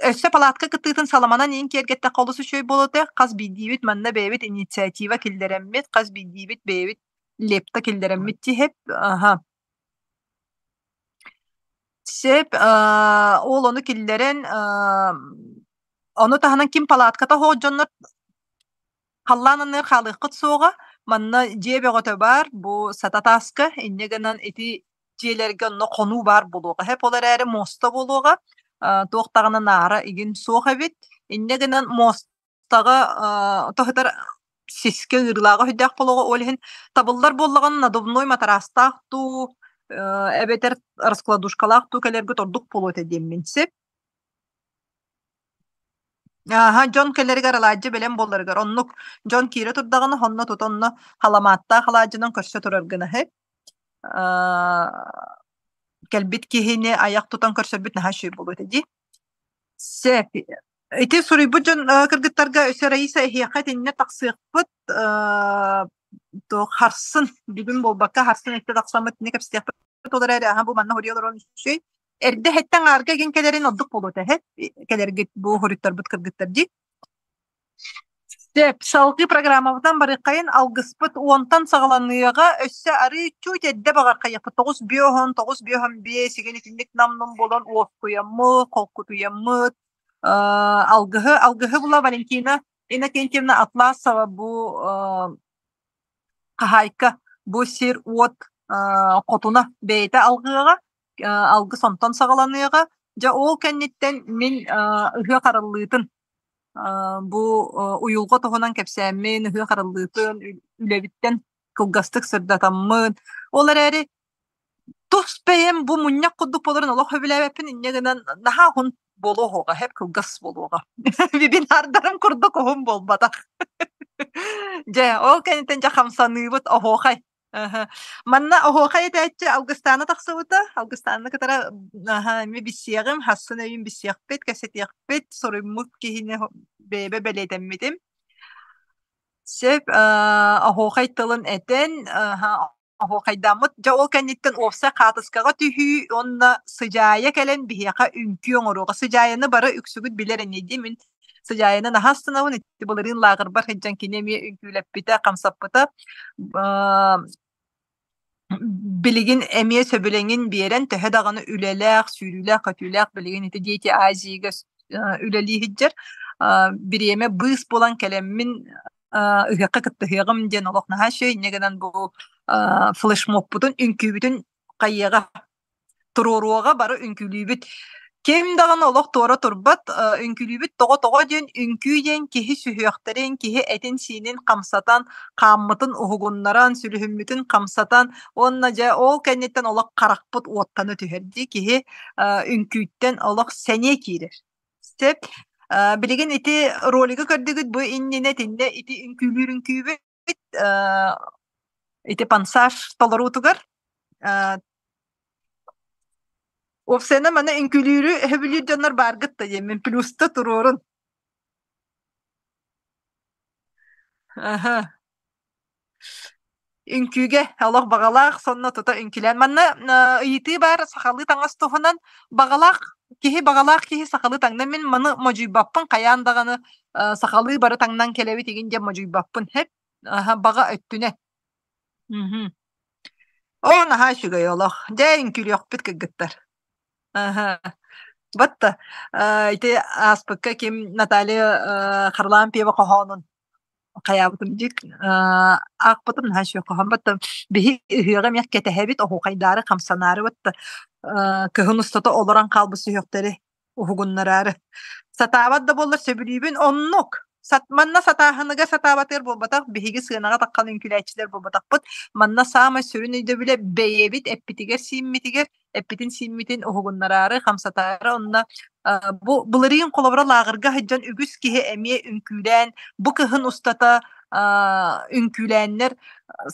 өссө палатка кыттыытын саламанан иин киэргэттэххэ олус үчүгэй буолуо этэ. Хас биирдиибит манна бэйэбит инициатива киллэрэммит, хас биирдиибит бэйэбит лепта киллэрэммит тиһэп. Аха. Сөп, ол ону киллэрэн, ону таһынан ким палатката суох дьоннор Халлаан анныгар хаалыаххыт суоҕа, манна дьиэ бөҕөтө баар, бу Сата тааска, инньэ гынан ити дьиэлэргэ онно хонуу баар буолуоҕа. Һэп ол эрээри муоста буолуоҕа, туох даҕаны наара игин суох эбит. Инньэ гынан муостаҕа тоһутар сискэ ыарыылааҕа өйдөөх буолуоҕа. Ол иһин табыллар буоллаҕына надувной матараастаах дуу, эбэтэр раскладушкалаах дуу кэлэргит ордук буолуо этэ диэммин сөп. Ааһа, дьон кэлэригэр алаадьы бэлэм буоларыгар оннук дьон киирэ турдаҕына онно тута онно халамааттаах алаадьынан көрсө турар гына үһү. Кэлбит киһини айах тутан көрсөрбүт наһаа үчүгэй буолуо этэ дии. Сөп. Ити суруйбут дьон кыргыттарга өссө Раиса эһиэхэ итиннэ тахсыахпыт туох харсын бүгүн буолбакка харсын өттө тахсаммыт итиннэ кэпсэтиэхпит ол эрээри аһа бу манна хоруйа олорон үчүгэй Эрдэ эһэттэн аарга игин кэлэрин ордук буолуо этэ, кэлэргит бу хоруйтарбыт кыргыттар дии. Сөп, салгыы программабытынан барыаххайын алгыспыт уонтан саҕаланыаҕа өссө арыы чуть эрдэ баҕархайыахпыт тоҕус биоһон, тоҕус биоһон биэс игин итинник нам-нум буолан уоскуйаммыт, холкутуйаммыт алгыһы алгыһы була Валентина Иннокентьевна Атласова бу хаһаайка бу сир-уот хотуна бэйэтэ алгыаҕа алгыс онтон саҕаланыаҕа. Дьэ ол кэнниттэн мин ыһыах арыллыытын бу уйулҕа туһунан кэпсээммин, ыһыах арыллыытын үлэбиттэн Кылгастык сырдатаммын. Ол эрээри тус бэйэм бу мунньах курдук буоларын олох сөбүлээбэппин, инньэ гынан наһаа уһун буолуо суоҕа, һэп кылгас буолуоҕа. Вебинардарым курдук уһун буолбатах. Дьэ, ол кэнниттэн дьэ хамсаныыбыт оһуохай. Манна оһуохай этээччи Алгыстаана тахсыбыта. Алгыстааны кытары эмиэ билсиэҕим, хассын өйүн билсиэхпит, кэпсэтиэхпит, суруймут киһини бэйэбэ бэлиэтэммитим. Сөп, оһуохай тылын этэн, оһуохайдааммыт. Дьэ ол кэнниттэн уопсай хаатыскаҕа түһүү уонна сыдьаайа кэлэн биһиэхэ үҥкүү оҥоруоҕа. Сыдьаайаны бары үксүгүт билэр ини дии. Мин Сыдьаайаны наһаа астынабын. Ити былырыын лааҕырбар сылдьан кини эмиэ үҥкүүлэппитэ, хамсаппыта. Билигин эмиэ сөбүлэҥин биэрэн, төһө даҕаны үлэлээх, сүүрүүлээх-көтүүлээх билигин ити Дети Азияга үлэлии сылдьар. Бириэмэ быыс булан кэлэммин ыһыахха кыттыһыаҕым диэн олох наһаа үчүгэй. Инньэ гынан бу флешмобпутун, үҥкүүбүтүн хайыаҕа туруоруоҕа бары үҥкүүлүүбүт. Ким даҕаны олох туора турбат, үҥкүүлүүбүт тоҕо-тоҕо диэн үҥкүү диэн киһи сүһүөхтэрин, киһи этин-сиинин хамсатан, хааммытын уһугуннаран, сүлүһүммүтүн хамсатан уонна дьэ ол кэнниттэн олох харахпыт уоттана түһэр дии киһи үҥкүүттэн олох сэниэ киирэр. Сөп. Билигин ити ролигы көрдүгүт бу иннинэ итиннэ ити үҥкүүлүүр үҥкүүбүт ити пансаж толоруутугар Уопсайынан манна үҥкүүлүүрү өһөбүлүүр дьоннор бааргыт да диэммин плюста туруорун. Аха. Үҥкүүгэ олох баҕалаах сонно тута үҥкүүлээн. Манна ыйытыы баар сахалыы таҥас туһунан баҕалаах киһи баҕалаах киһи сахалыы таҥна мин маны модьуйбаппын хайаан даҕаны сахалыы бары таҥнан кэлэбит игин диэн модьуйбаппын хэп аха баҕа өттүнэ. Мгм. Оо, наһаа үчүгэй олох. Дьэ, үҥкүүлүөхпүт кыргыттар. Аха. Батта, ити ааспыкка ким Наталья Харлампьева хоһоонун хайаабытым дии аахпытым наһаа үчүгэй хоһоон. Батта биһи ыһыаҕы эмиэ кэтэһэбит, оһуохайдаары, хамсанаары батта кыһын устата олорон хаалбыт сүһүөхтэри уһугуннараары. Сатаабат да буоллар сөбүлүүбүн. Оннук. Сат, манна сатааһыныгар сатаабатыгар буолбатах, биһиги сыанаҕа таххан үҥкүүлээччилэр буолбатахпыт. Манна саамай сүрүн өйдөбүлэ бэйэбит эппитигэр-сииммитигэр, эппитин-сииммитин уһугуннараары, хамсатаары. Онно бу былырыын холобура лааҕырга сылдьан үгүс киһи эмиэ үҥкүүлээн, бу кыһын устата үҥкүүлээннэр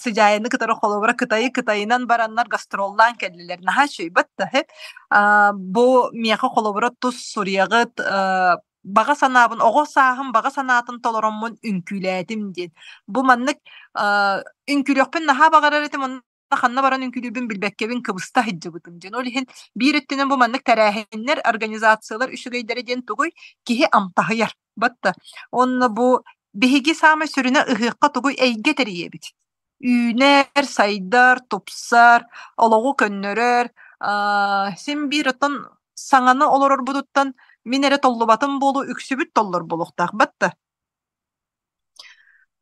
сыдьаайаны кытары холобура Кытайы Кытайынан бараннар гастроллаан кэллилэр. Наһаа үчүгэй да Бу миэхэ холобура тус суруйаҕыт баҕа санаабын оҕо сааһым баҕа санаатын толороммун үҥкүүлээтим диэн. Бу маннык үҥкүүлүөхпүн наһаа баҕарар этим онно ханна баран үҥкүүлүүрбүн билбэккэбин кыбыста сылдьыбытым диэн. Ол иһин биир өттүнэн бу маннык тэрээһиннэр, организациялар үчүгэйдэрэ диэн тугуй? Киһи амтаһыйар. Батта. Онно бу биһиги саамай сүрүнэ ыһыахха тугуй эйгэ тэрийэбит. Үүнэр, сайдар, тупсар, олоҕу көннөрөр, син биир оттон саҥаны олорорбутуттан мин эрэ толлубатым буолуо, үксүбүт толлор буолуохтаах батта.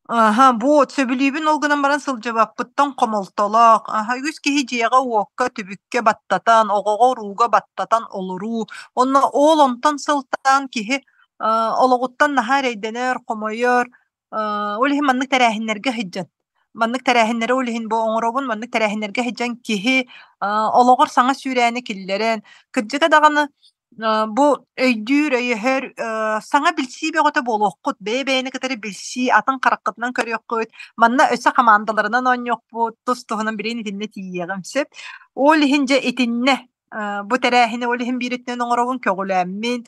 Аһа, буот, сөбүлүүбүн ол гынан баран сылдьыбаппыттан хомолтолоох. Аһа, үгүс киһи дьиэҕэ-уокка, түбүккэ баттатан, оҕоҕо-урууга баттатан олоруу. Онно ол онтон сылтаан киһи олоҕуттан наһаа эрэйдэнэр, хомойор. Ол иһин маннык тэрээһиннэргэ сылдьан, маннык тэрээһиннэри ол иһин бу оҥоробун, маннык тэрээһиннэргэ сылдьан киһи олоҕор саҥа сүүрээни киллэрэн, кырдьыга даҕаны бу өйдүүр, өйөһөр, саҥа билсии бөҕөтө буолуоххут, бэйэ-бэйэни кытары билсии, атын хараххытынан көрүөххүт, манна өссө хамаандаларынан оонньуохпут, тус-туһунан билигин итиннэ тиийиэҕим сөп. Ол иһин дьэ итиннэ бу тэрээһини ол иһин биир өттүнэн оҥоробун, көҕүлээммин,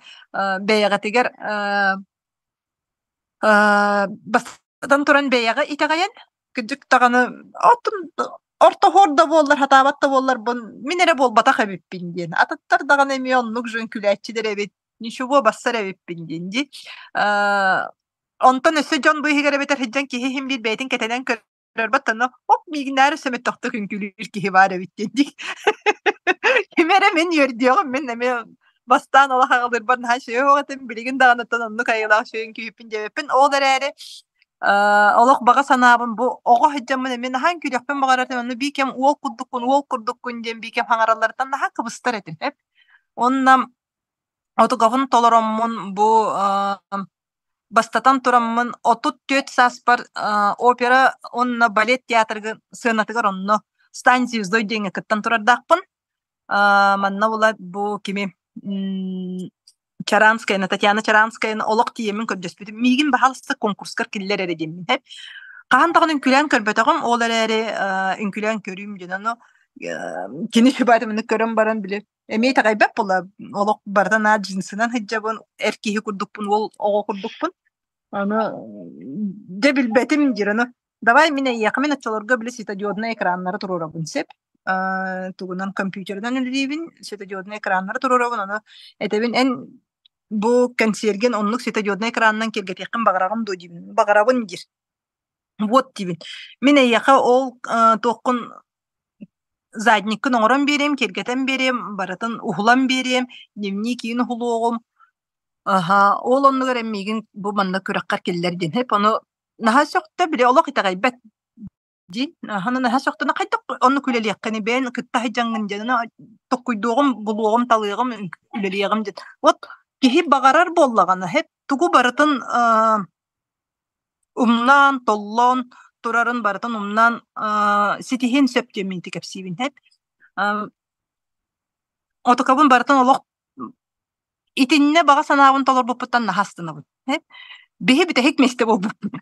бэйэҕитигэр Бастатан туран бэйэҕэ итэҕэйэн, кырдьык даҕаны оттон ортоһуор да буоллар, сатаабат да буолларбын мин эрэ буолбатах эбиппин диэн. Атыттар даҕаны эмиэ оннук же үҥкүүлээччилэр эбит, ничего бассар эбиппин диэн дии. Онтон өссө дьон быыһыгар эбэтэр сылдьан киһи иһин биир бэйэтин кэтэнэн көр Баттана оп миигинээри сөмөттөхтүк үҥкүүлүүр киһи баар эбит диэн дии. Ким эрэ мин үөрдүөҕүм, мин эмиэ бастаан олох аҕалырбар наһаа үчүгэй этим, билигин даҕаныттан оннук айылаах үчүгэй үҥкүүһүппүн диэбэппин. Ол эрээри олох баҕа санаабын бу оҕо сылдьаммын эмиэ наһаа үҥкүүлүөхпүн баҕарар этим, онно биир кэм уол курдуккун, уол курдуккун диэн биир кэм хаҥаралларыттан наһаа кыбыстар этим. Онно отугабын толороммун бу. Бастатан тураммын 34 сааспар опера уонна балет театрыгар сыанатыгар онно «Стань звездой» диэҥҥэ кыттан турардаахпын. Манна була бу кими Чаранскаяны, Татьяна Чаранскаяны олох тиийэммин көрдөспүтүм. Миигин баһаалыста конкурскар киллэр эрэ диэммин. Хаһан даҕаны үҥкүүлээн көрбөтөҕүм, ол эрээри үҥкүүлээн көрүүм диэн. Ону кини сүбээтимини көрөн баран били эмиэ итэҕэйбэт буолла. Олох барыта наар джинсынан сылдьабын, эр киһи курдукпун, уол оҕо курдукпун. Аны дьэ билбэтим диир. Аны давай мин эйиэхэ мин оччолорго били светодиоднай экраннары туруорабын сөп. Тугунан компьютерынан үлэлиибин, светодиоднай экраннары туруорабын. Ону этэбин эн бу кэнсиэргин оннук светодиоднай экранынан киэргэтиэххин баҕараҕын дуо диибин. Баҕарабын диир. Вот диибин. Мин эйиэхэ ол туоххун задниккын оҥорон биэриэм, киэргэтэн биэриэм, барытын уһулан биэриэм, дневник иин уһулуоҕум. Аһа, ол оннугар эн миигин бу манна күрэххэр киллэр диэн. Хэп ону наһаа сөхтө, били олох итэҕэйбэт диин. Аһаны наһаа сөхтө, хайдах оннук үлэлиэххиний, бэйэн кытта сылдьаҥҥын диэн, аны токкуйдуоҕум, булуоҕум, талыаҕым, үлэлиэҕим диэн. Вот киһи баҕарар буоллаҕына, хэп тугу барытын умнаан, толлон турарын барытын умнаан ситиһиэн сөп диэн мин ити кэпсиибин эп. Отукабын барытын олох итиннэ баҕа санаабын толорбуппуттан наһаа астынабын. Биһи бүтэһик миэстэ буолбуппут.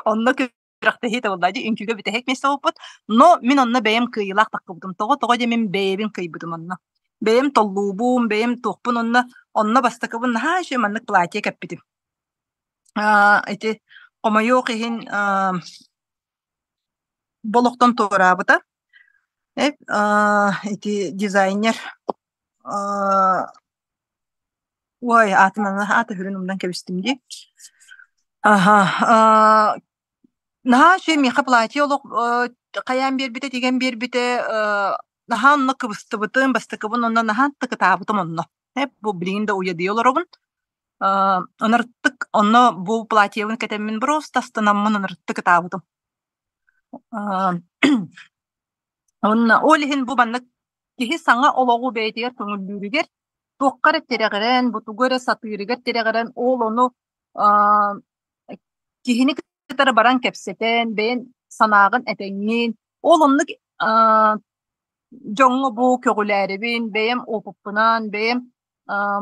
Онно күрэхтэһии табыллаа дии, үҥкүүгэ бүтэһик миэстэ буолбуппут. Но мин онно бэйэм кыайыылаах таххыбытым. Тоҕо тоҕо диэн мин бэйэбин кыайбытым онно. Бэйэм толлуубум, бэйэм туохпун онно онно бастакыбын наһаа үчүгэй маннык платье кэппитим. Ити хомойуох иһин бу олохтон туораабыта. Ити дизайнер ой аатын аата сүрүн умнан кэбистим дии. Аха наһаа үчүгэй миэхэ платье олох хайаан биэрбитэ, тигэн биэрбитэ наһаа онно кыбыстыбытым, бастакыбын онно наһаа ытыктаабытым онно. Бу билигин да уйадыйа олоробун. Ынырыктык онно бу платьебын кэтэммин просто астынаммын ынырыктык ытаабытым. Уонна ол иһин бу маннык киһи саҥа олоҕу бэйэтигэр көҥүллүүрүгэр туохха эрэ тирэҕирэн, бу тугу эрэ сатыырыгар тирэҕирэн ол ону киһини кытары баран кэпсэтэн, бэйэн санааҕын этэҥҥин, ол оннук дьоҥҥо бу көҕүлээрибин, бэйэм опыппынан, бэйэм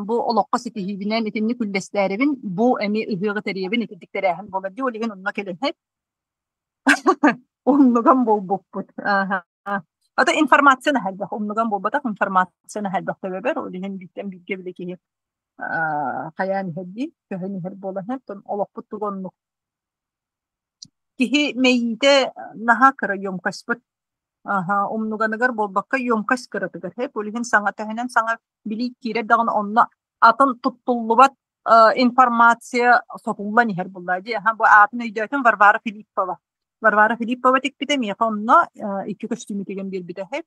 бу олоххо ситиһиибинэн итинник үллэстээрибин, бу эмиэ ыһыаҕы тэрийэбин, итинник тэрээһин буолар дии, ол иһин онно кэлэн Умнуган буолбуппут. Ааһа. Ата информация наһаа элбэх. Умнуган буолбатах, информация наһаа элбэх төбөбөр. Ол иһин бииртэн бииргэ били киһи хайаан иһэр дии, көһөн иһэр буолан иһэр. Оттон олохпут туга оннук. Киһи мэйиитэ наһаа кыра емкостьпыт. Аха, умнуганыгар буолбакка емкость кыратыгар. Ол иһин саҥа төһөнөн саҥа билии киирэр даҕаны онно атын туттуллубат информация сотуллан иһэр буолла дии. Аха, бу аатын өйдөөтүм Варвара Филиппова. Варвара Филиппова тикпитэ миэхэ онно икки көстүүмү тигэн биэрбитэ.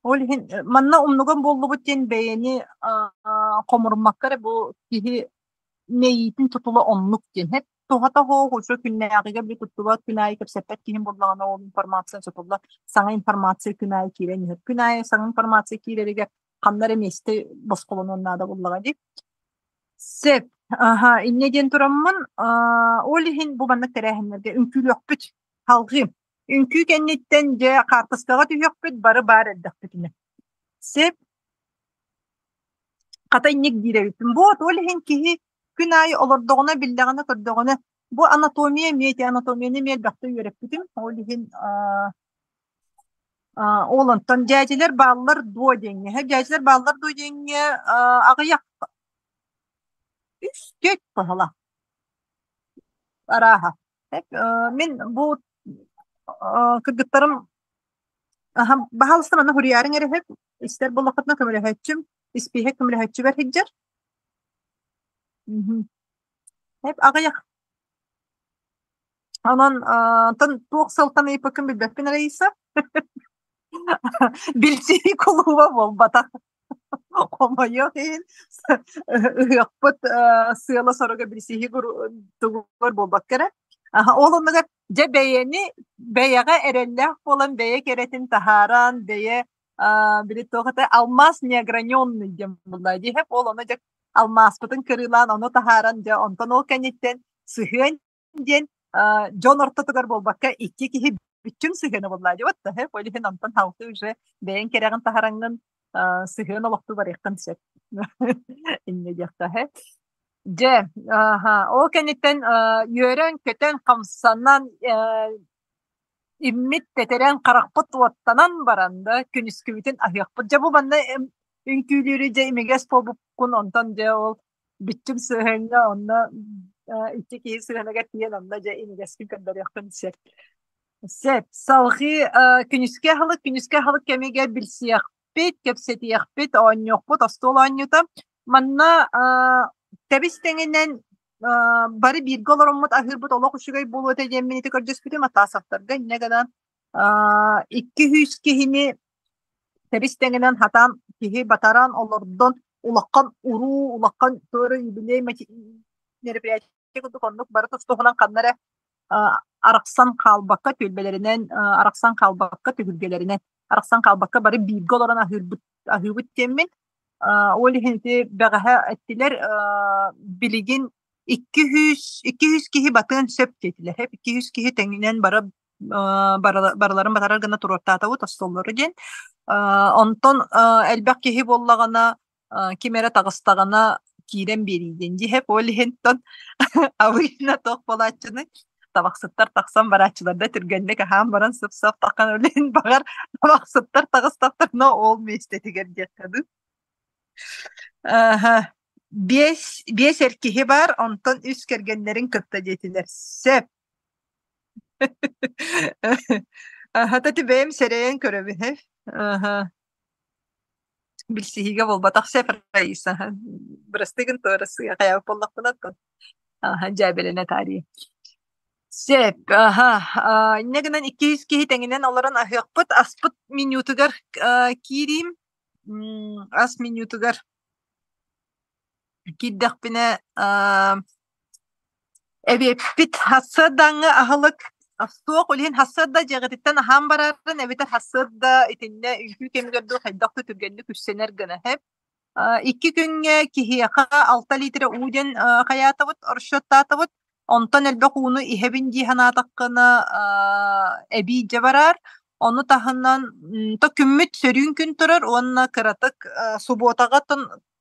Ол иһин манна умнуган буоллубут диэн бэйэни хомуруммакка эрэ бу киһи мэйиитин тутула оннук диэн. Туһата суох уже күннээҕигэ били туттубат күн аайы кэпсэппэт киһим буоллаҕына ол информация сотулла саҥа информация күн аайы киирэн иһэр. Күн аайы саҥа информация киирэригэр ханна эрэ миэстэ босхолонуон наада буоллаҕа дии. Сөп. Аһа, инньэ диэн тураммын, ол иһин бу маннык тэрээһиннэргэ үҥкүүлүөхпүт. Салҕыы. Үҥкүү кэнниттэн дьэ хаартыскаҕа түһүөхпүт, бары баар эрдэхпитинэ. Сөп. Хата инник диир эбиппин. Вот, ол иһин киһи күн аайы олордоҕуна, биллэҕинэ, көрдөҕүнэ, бу анатомия эмиэ ити анатомияны эмиэ элбэхтэ үөрэппитим. Ол иһин ол онтон дьээдьилэр бааллар дуо диэҥҥэ, дьээдьилэр бааллар дуо диэҥҥэ аҕыйах үс түөрт быһыла арааһа. Мин бу кыргыттарым баһаалыста манна суруйаарыҥ эрэ сөп, истэр буоллаххытына көмөлөһөөччүм, испииһэк көмөлөһөөччүбэр сылдьар. Аҕыйах Онон онтон туох сылтан ыйыппыккын билбэппин Раиса. Билсии кулууба буолбатах. Хомойуох иһин ыһыахпыт сыала-соруга билсиһии тугугар буолбакка эрэ. Ол оннугар дьэ бэйэни бэйэҕэ эрэллээх буолан бэйэ кэрэтин таһааран бэйэ били туох этэ алмаз неограненный диэн буолла дии ол ону дьэ. Алмааспытын кырыылаан ону таһааран дьэ онтон ол кэнниттэн сыһыан диэн дьон ортотугар буолбакка икки киһи бүччүм сыһыана буоллаа дии вот ол иһин онтон халты уже бэйэҥ кэрэҕин таһараҥҥын сыһыан олохтуу барыаххын сөп инньэ диэхтэһэ дьэ ол кэнниттэн үөрэн-көтөн хамсанан иммит тэтэрэн харахпыт уоттанан баран да күнүскүбүтүн аһыахпыт дьэ бу манна үҥкүүлүүрү дьэ имигэс буолбуккун онтон дьэ ол бүччүм сыһыаҥҥа онно икки киһи сыһыаныгар тиийэн онно дьэ имигэскин көрдөрүөххүн сөп. Сөп. Салҕыы күнүскү аһылык, күнүскү аһылык кэмигэр билсиэхпит, кэпсэтиэхпит, оонньуохпут, остуол оонньуута. Манна тэбис тэҥинэн бары бииргэ олороммут аһыырбыт олох үчүгэй буолуо этэ диэммин ити көрдөспүтүм Атасовтарга инньэ гынан 200 киһини тэбис тэҥинэн хатаан киһи батаран олордон улахан уруу улахан туора юбилей мероприятие курдук оннук бары тус-туһунан ханна эрэ арахсан хаалбакка түөлбэлэринэн арахсан хаалбакка түһүлгэлэринэн арахсан хаалбакка бары бииргэ олорон аһыырбыт аһыыбыт диэммин ол иһин ити бэҕэһээ эттилэр билигин 200 киһи батыан сөп диэтилэр 200 киһи тэҥинэн бары барыларын батарар гына туруортаатабыт остуоллары диэн. Онтон элбэх киһи буоллаҕына ким эрэ таҕыстаҕына киирэн биэрии диэн дьиһэп ол иһинтон абыйна туох буолааччыны табахсыттар тахсан барааччылар да түргэнник аһаан баран сып-сап таххан өлүн баҕар табахсыттар таҕыстахтарына ол миэстэтигэр диэххэ дуу. Аха. Биэс эр киһи бар, онтон үс кэргэннэрин кытта диэтилэр. Сөп. Аһата ити бэйэм сэрэйэн көрөбүн ээ. Аһа. Билсиһиигэ буолбатах сөп Раиса. Бырастыы гын туора сыыһа хайаабыт буоллахпына оттон. Аһа дьээбэлэнэ таарыйа. Сөп. Аһа. Инньэ гынан 200 киһи тэҥинэн олорон аһыахпыт. Аспыт менютугар киириим. Ас менютугар киирдэхпинэ Эбиэппит сарсыардаҥҥы аһылык суох, ол иһин сарсыарда дьиэҕититтэн аһаан барарын эбэтэр сарсыарда итиннэ үҥкүү кэмигэр дуу хайдах да түргэнник үссэнэр гына сөп. Икки күҥҥэ киһиэхэ 6 литрэ уу диэн хайаатыбыт, расчеттаатыбыт. Онтон элбэх ууну иһэбин дии санаатаххына эбии дьэ бараар. Ону таһынан то күммүт сөрүүн күн турар уонна кыратык субуотаҕа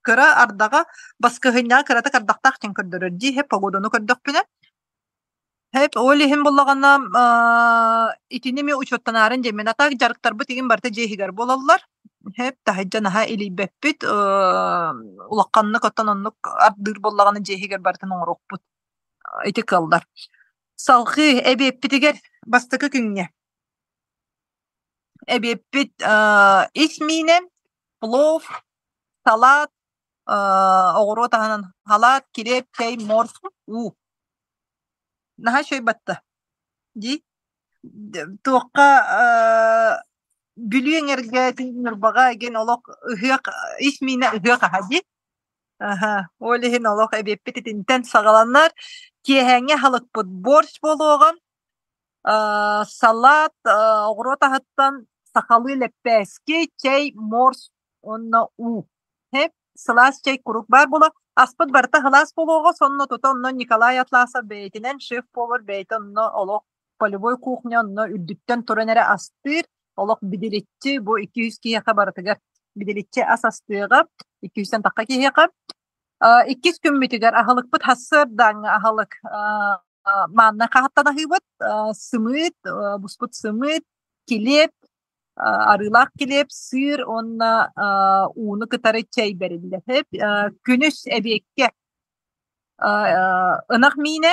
кыра ардаҕа баскыһынньаҕа кыратык ардахтаах диэн көрдөрөр дии һэп погоданы көрдөхпүнэ һэп ол иһин буллаҕына итини эмиэ учуоттанаарын диэммин а так дьарыктарбыт игин барыта дьиэ иһигэр буолаллар һэп таһырдьа наһаа илийбэппит улаханнык оттон оннук ардыыр буоллаҕына дьиэ иһигэр барытын оҥоруохпут ити кыаллар салҕыы эбиэппитигэр бастакы күҥҥэ Эбиэппит ис миинэ, плов, салаат, оҕуруот аһынан салаат, килиэп, чэй, морс, уу. Наһаа үчүгэй батта. Дии. Туохха Бүлүү эҥэргэ, Ньурбаҕа игин олох ыһыах ис миинэ ыһыах аһа дии. Аһа, ол иһин олох эбиэппит итинтэн саҕаланар. Киэһээҥҥи аһылыкпыт борщ буолуоҕа. Салаат, оҕуруот аһыттан сахалыы лэппээски, чэй, морс уонна уу. Һэп, сылаас чэй куруук баар буолар. Аспыт барыта сылаас буолуоҕа, сонно тута онно Николай Атласов бэйэтинэн шеф-повар бэйэтэ онно олох полевой кухня онно үрдүттэн туран эрэ астыыр. Олох бидиличчи бу 200 киһиэхэ барытыгар бидиличчи ас астыаҕа, 200-тэн тахха киһиэхэ. Иккис күммүтүгэр аһылыкпыт сарсыардааҥҥы аһылык маанна хаһыттан аһыыбыт сымыыт, буспут сымыыт, килиэп, арыылаах килиэп, сыыр уонна ууну кытары чэй бэриллэр. Күнүс эбиэккэ ынах миинэ,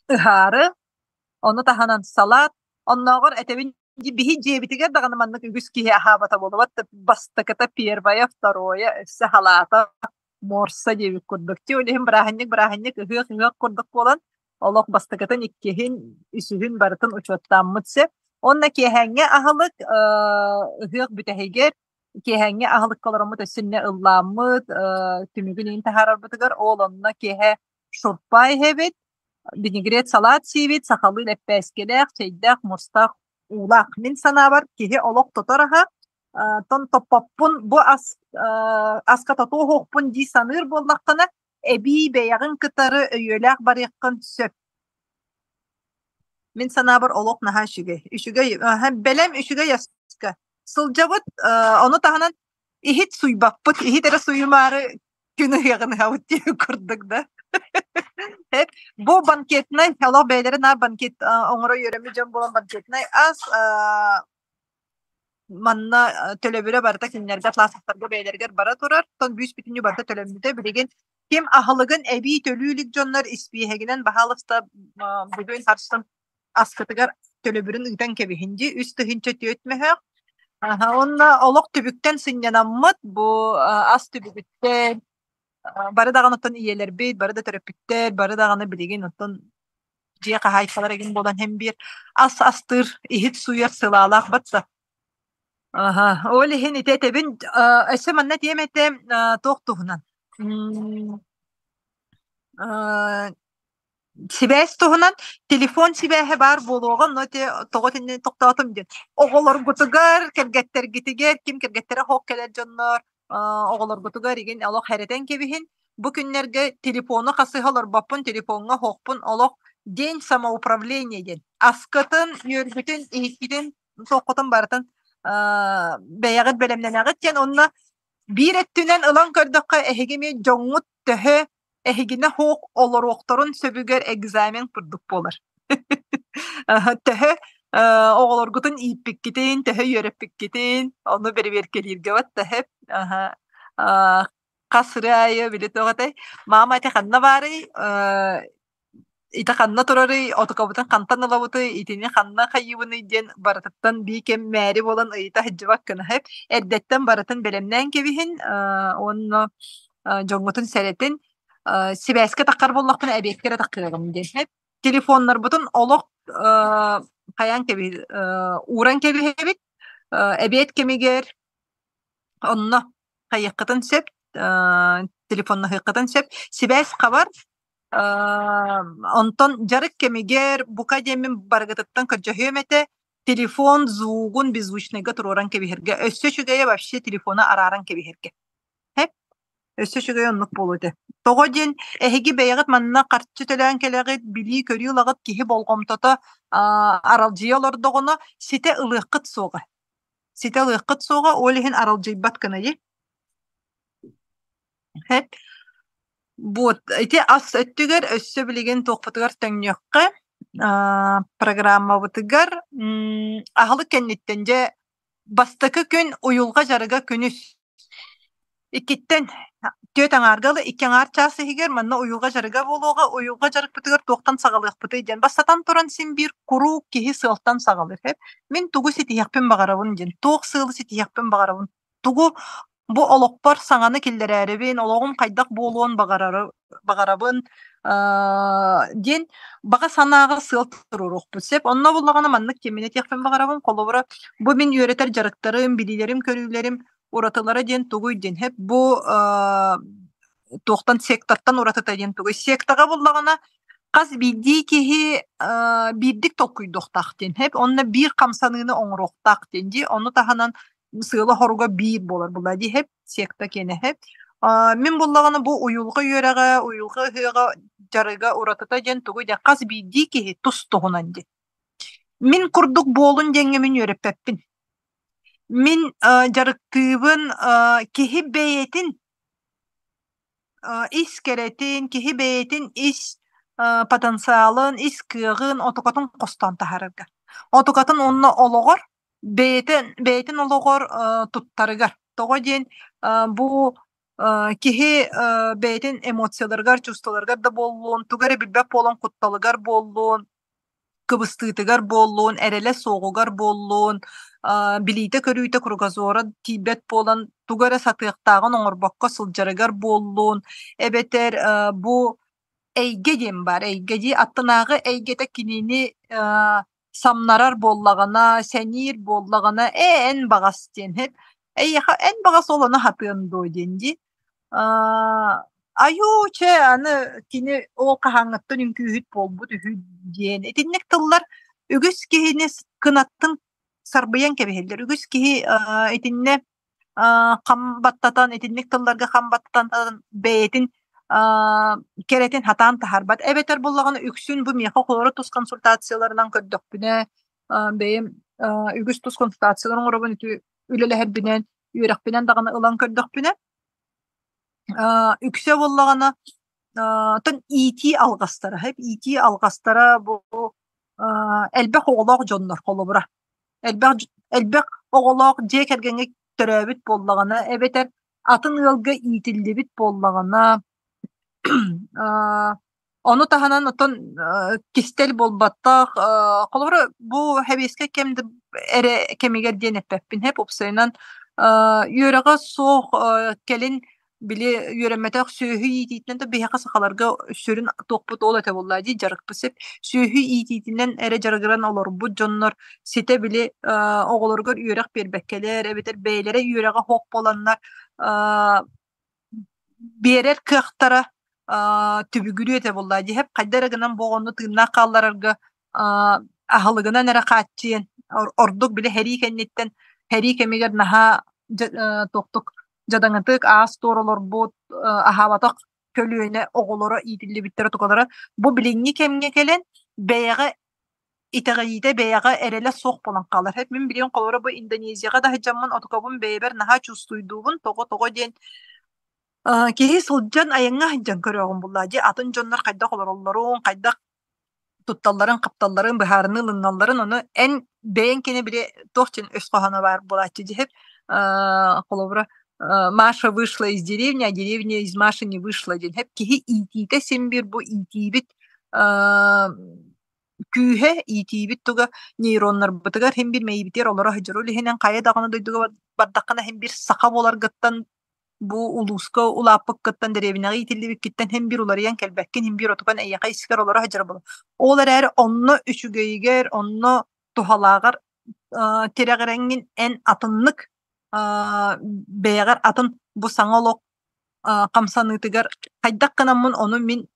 ыһаары, ону таһынан салаат, оннооҕор этэбин биһи дьиэбитигэр даҕаны маннык үгүс киһи аһаабата буолуо бастакыта первое, второе, өссө халаата морса диэбит курдук. Ти ол иһин бырааһынньык бырааһынньык ыһыах ыһыах курдук буолан олох бастакытын, иккиһин, үсүһүн барытын учуоттааммыт сөп. Уонна киэһээҥҥи аһылык ыһыах бүтэһигэр киэһээҥҥи аһылыкка олороммут өссө иннэ ыллааммыт түмүгүн иһин таһаарарбытыгар ол онно киэһэ шурпа иһэбит, винегрет салаат сиибит, сахалыы лэппээскэлээх, чэйдээх, мустаах, уулаах. Мин санаабар, киһи олох тотор аһа. Тон топпоппун, бу ас аска тотуоһуохпун дии саныыр буоллаххына, эбии бэйэҕин кытары өйүөлээх барыаххын сөп. Мин санаабар олох наһаа үчүгэй. Үчүгэй, бэлэм үчүгэй аска. Сылдьабыт, ону таһынан иһит суйбаппыт, иһит эрэ суйумаары күн ыһыаҕын ыһабыт диэн курдук да. Бу банкетнай, олох бэйэлэрэ наар банкет оҥоро үөрэммит дьон буолан банкетнай ас манна төлөбүрэ барыта кинилэргэ атласовтарга бэйэлэригэр бара турар. Оттон бүүс бүтүннүү барыта төлөммүтэ. Билигин ким аһылыгын эбии төлүү илик дьоннор испииһэгинэн баһаалыста бүгүн сарсын аскытыгар төлөбүрүн ыытан кэбиһин дии. 3400 мөһөөх. Уонна олох түбүктэн сынньанаммыт бу ас түбүгүттэн бары даҕаны оттон ийэлэрбит, бары да төрөппүттэр, бары даҕаны билигин оттон дьиэ хаһаайкалара игин буолан һин биир ас астыыр, иһит сууйар сылаалаах батса. Аха, ол иһин ити этэбин, өссө манна этиэм этэ туох туһунан. Сибээс туһунан телефон сибээһэ баар буолуоҕа, но ити тоҕо итинни тохтоотум диэн. Оҕолоргутугар, кэргэттэргитигэр, ким кэргэттэрэ хоох кэлэр дьоннор, оҕолоргутугар игин олох хэрэтэн кэбиһин. Бу күннэргэ телефону хасыһа олорбоппун, телефоҥҥа хоохпун олох день самоуправления диэн. Аскытын, үөргүтүн, иһиккитин, суоххутун барытын бэйэҕит бэлэмнэнэҕит диэн. Онно биир өттүнэн ылан көрдөххө, эһиги эмиэ дьоҥҥут төһө эһигинэ суох олоруохтарын сөбүгэр экзамен курдук буолар. Төһө оҕолоргутун ииппиккитин, төһө үөрэппиккитин, ону бэрэбиэркэлииргэ баттаһып, хас ырыа аайы били туох этэй, «Мама, ити ханна баарый? Ити ханна турарый? Отукабытын хантан ылабытый? Итини ханна хайыыбыный?» диэн барытыттан бии кэм мээри буолан ыйыта сылдьыбаккын аһып, эрдэттэн барытын бэлэмнээн кэбиһин уонна дьоҥҥутун сэрэтин сибээскэ таххар буоллахпына эбиэккэ эрэ таххыаҕым диэн телефоннарбытын олох хайаан кэби ууран кэбиһэбит эбиэт кэмигэр онно хайыаххытын сөп телефоннаһыаххытын сөп сибээс хабар онтон дьарык кэмигэр бука диэммин барыгытыттан көрдөһүөм этэ телефон звугун беззвучныйга туруоран кэбиһэргэ өссө үчүгэйэ вообще телефону арааран кэбиһэргэ Һэп, өссө үчүгэй оннук буолуо этэ. Тоҕо диэн эһиги бэйэҕит манна харчы төлөөн кэлэҕит, билии-көрүү ылаҕыт, киһи болҕомтото аралдьыйа олордоҕуна ситэ ылыаххыт суоҕа. Ситэ ылыаххыт суоҕа, ол иһин аралдьыйбат гынайы. Һэп. Вот ити ас өттүгэр өссө билигин туохпутугар төҥнүөххэ программабытыгар аһылык кэнниттэн дьэ бастакы күн уйулҕа дьарыга күнүс Иккиттэн түөрт аҥаарга ыла икки аҥаар чаас иһигэр манна уйулҕа дьарыга буолуоҕа. Уйулҕа дьарыкпытыгар туохтан саҕалыахпытый диэн. Бастатан туран син биир куруук киһи сыалтан саҕалыыр. Мин тугу ситиһиэхпин баҕарабын диэн, туох сыалы ситиһиэхпин баҕарабын, тугу бу олохпор саҥаны киллэрээрибин, олоҕум хайдах буолуон баҕарары баҕарабын диэн баҕа санааҕа сыал туруоруохпут сөп. Онно буоллаҕына маннык кимин этиэхпин баҕарабын. Холобура, бу мин үөрэтэр дьарыктарым, билиилэрим-көрүүлэрим уратылара диэн тугуй диэн һэп бу туохтан сектортан уратыта диэн тугуй сектаҕа буллаҕына хас биирдии киһи биирдик толкуйдуохтаах диэн һэп онно биир хамсаныыны оҥоруохтаах диэн дии ону таһынан сыала-хоруга биир буолар була дии һэп секта киэнэ һэп мин буллаҕына бу уйулҕа үөрэҕэ уйулҕа ыһыаҕа дьарыга уратыта диэн тугуй диэн хас биирдии киһи тус туһунан диэн мин курдук буолун диэҥҥэ мин үөрэппэппин Мин дьарыктыыбын киһи бэйэтин ис кэрэтин, киһи бэйэтин ис потенциалын, ис кыаҕын, отукатын хостоон таһаарарга. Отукатын уонна олоҕор бэйэтин бэйэтин олоҕор туттарыгар. Тоҕо диэн бу киһи бэйэтин эмоцияларыгар, чувстволарыгар да буоллун, тугу эрэ билбэт буолан кутталыгар буоллун, кыбыстыытыгар буоллун, эрэлэ суоҕугар буоллун, билиитэ-көрүүтэ кругозора тиийбэт буолан тугу эрэ сатыахтааҕын оҥорбокко сылдьарыгар буоллун, эбэтэр бу эйгэ диэн баар, эйгэ дии аттынааҕы эйгэтэ кинини самнарар буоллаҕына, сэниир буоллаҕына, ээ эн баҕас диэн эйиэхэ эн баҕас ол ону хатыан дуо диэн дии. Айуу, чэ, аны кини ол хаһааҥҥыттан үҥкүүһүт буолбут үһү диэн. Итинник тыллар үгүс киһини кынаттын сарбыйан кэбиһэллэр. Үгүс киһи итиннэ хам баттатан, итинник тылларга хам баттатан бэйэтин кэрэтин хатаан таһаарбат. Эбэтэр буоллаҕына үксүн бу миэхэ холоро тус консультацияларынан көрдөхпүнэ, бэйэм үгүс тус консультацияларын оҥоробун ити үлэлэһэрбинэн, үөрэхпинэн даҕаны ылан көрдөхпүнэ, үксэ буоллаҕына оттон иитии алҕастара, иитии алҕастара бу элбэх оҕолоох дьоннор холобура. Элбэх элбэх оҕолоох дьиэ кэргэҥҥэ төрөөбүт буоллаҕына эбэтэр атын ыалга иитиллибит буоллаҕына ону таһынан оттон кистэл буолбатах холобура бу сэбиэскэй кэм да эрэ кэмигэр диэн эппэппин һэп уопсайынан үөрэҕэ суох кэлин били үөрэммэтэх сүөһү иитиитинэн да биһиэхэ сахаларга сүрүн туохпут ол этэ буоллаа дии дьарыкпыт сөп сүөһү иитиитинэн эрэ дьарыгыран олорбут дьоннор ситэ били оҕолоругар үөрэх биэрбэккэлэр эбэтэр бэйэлэрэ үөрэҕэ суох буоланнар биэрэр кыахтара түбүгүрүө этэ буоллаа дии хайда эрэ гынан бу оҕону тыыннаах хаалларарга аһылыгынан эрэ хааччыйан ордук били сэрии кэнниттэн сэрии кэмигэр наһаа туохтук дьадаҥытык аас-туор олорбут аһаабатах көлүөнэ оҕолоро иитиллибиттэрэ тукалара бу билиҥҥи кэмҥэ кэлэн бэйэҕэ итэҕэйиитэ бэйэҕэ эрэлэ суох буолан хаалар. Мин билигин холобура бу Индонезияҕа да сылдьаммын отукабын бэйэбэр наһаа чувствуйдуубун тоҕо-тоҕо диэн киһи сылдьан айаҥҥа сылдьан көрөөҕүн буллаа дии атын дьоннор хайдах олороллорун хайдах тутталларын, хапталларын, быһаарыныы ылыналларын, ону эн бэйэҥ кини били туох диэн өс хоһооно баар буолааччы дьиһэр холобура Маша вышла из деревни, а деревня из Маши не вышла диэн хэп киһи иитиитэ син биир бу иитиибит күүһэ иитиибит туга нейроннарбытыгар син биир мэйиибитигэр олоро сылдьар. Ол иһинэн хайа даҕаны дойдуга бардаххына син биир саха буоларгыттан бу улууска улааппыккыттан, дэриэбинэҕэ иитиллибиккиттэн син биир уларыйан кэлбэккин, син биир отукан эйиэхэ искэр олоро сылдьар буолар. Ол эрээри онно үчүгэйигэр, онно туһалааҕар тирэҕирэҥҥин эн атыннык бэйэҕэр атын бу саҥа олох хамсаныытыгар хайдах гынаммын ону мин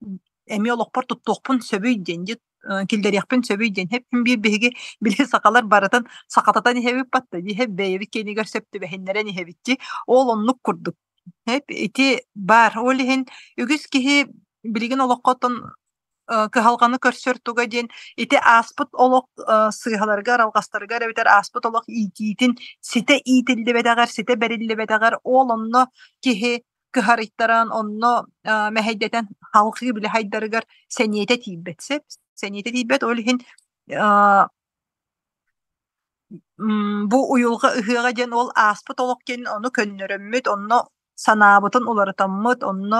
эмиэ олохпор туттуохпун сөбүй диэн киллэриэхпин сөбүй диэн хэп биир биһиги били сахалар барытын сахататан иһэбит батта дии бэйэбит киэнигэр сөп түбэһиннэрэн иһэбит дии ол оннук курдук хэп ити баар ол иһин үгүс киһи билигин олоххо кыһалҕаны көрсөр туга диэн ити ааспыт олох сыыһаларыгар алҕастарыгар эбэтэр ааспыт олох иитиитин ситэ иитиллибэтэҕэр ситэ бэриллибэтэҕэр ол онно киһи кыһарыйтаран онно мэһэйдэтэн халҕыы били хайдарыгар сэниэтэ тиийбэт сөп сэниэтэ тиийбэт ол иһин бу уйулҕа ыһыаҕа диэн ол ааспыт олох диэн ону көннөрөммүт онно санаабытын уларытаммыт онно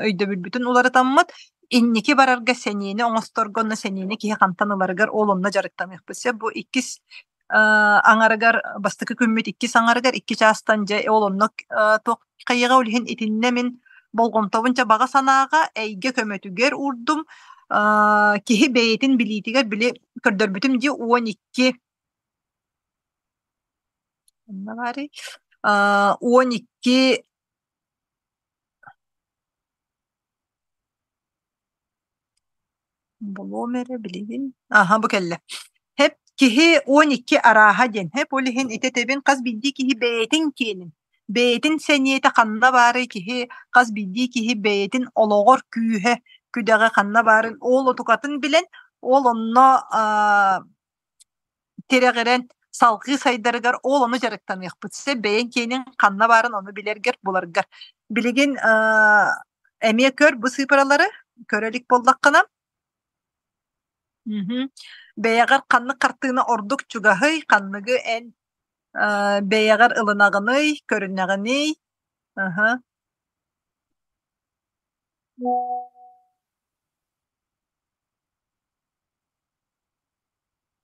өйдөбүлбүтүн уларытаммыт инники барарга сэниэни оҥосторго онно сэниэни киһи хантан ыларыгар ол онно дьарыктаныахпыт сөп бу иккис аҥарыгар бастакы күммүт иккис аҥарыгар икки чаастан дьэ ол онно туох хайыаҕа ол иһин итиннэ мин болҕомтобун чэ баҕа санааҕа эйгэ көмөтүгэр уурдум киһи бэйэтин билиитигэр били көрдөрбүтүм дии 12 12 Булуом эрэ билигин. Аһа, бу кэллэ. Хэп киһи 12 арааһа диэн. Хэп ол иһин ити этэбин хас биирдии киһи бэйэтин киэнин, бэйэтин сэниэтэ ханна баарый киһи хас биирдии киһи бэйэтин олоҕор күүһэ, күдэҕэ ханна баарын ол отукатын билэн, ол онно тирэҕирэн салҕыы сайдарыгар ол ону дьарыктаныахпыт. Сэ бэйэҥ киэниҥ ханна баарын ону билэргэр, буларгар. Билигин эмиэ көр бу сыыпаралары көрө илик буоллаххына бэйэҕэр ханнык хартыына ордук чугаһый, ханныгы эн бэйэҕэр ылынаҕыный, көрүнэҕиний? Аһа.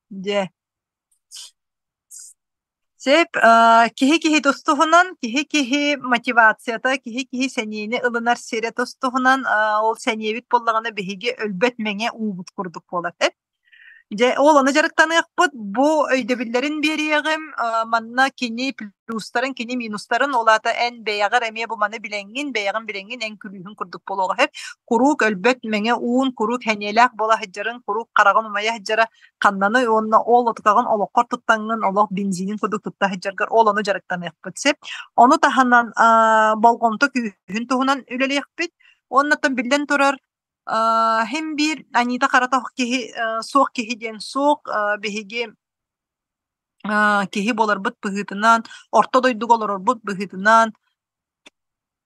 Дьэ. Сөп. Киһи-киһи тус-туһунан, киһи-киһи мотивацията, киһи-киһи сэниэни ылынар сирэ тус-туһунан. Ол сэниэбит буоллаҕына биһиги өлбөт мэҥэ уубут курдук буолар. Дьэ, ол ону дьарыктаныахпыт. Бу өйдөбүллэрин биэриэҕим. Манна кини плюстарын, кини минустарын, ол аата эн бэйэҕэр эмиэ бу маны билэҥҥин, бэйэҕин билэҥҥин эн күлүүһүн курдук буолуоҕа сөп. Куруук өлбөт мэҥэ уун, куруук сэниэлээх буола сылдьарын, куруук хараҕын умайа сылдьара ханнаный уонна ол отукаҕын олоххор туттаҥҥын, олох бензинин курдук тутта сылдьаргар ол ону дьарыктаныахпыт сөп. Ону таһынан болҕомто күүһүн туһунан үлэлиэхпит. Уонна биллэн турар, Һин биир Анита харата киһи суох киһи диэн суох биһиги киһи буоларбыт быһыытынан, орто дойдуга олорорбут быһыытынан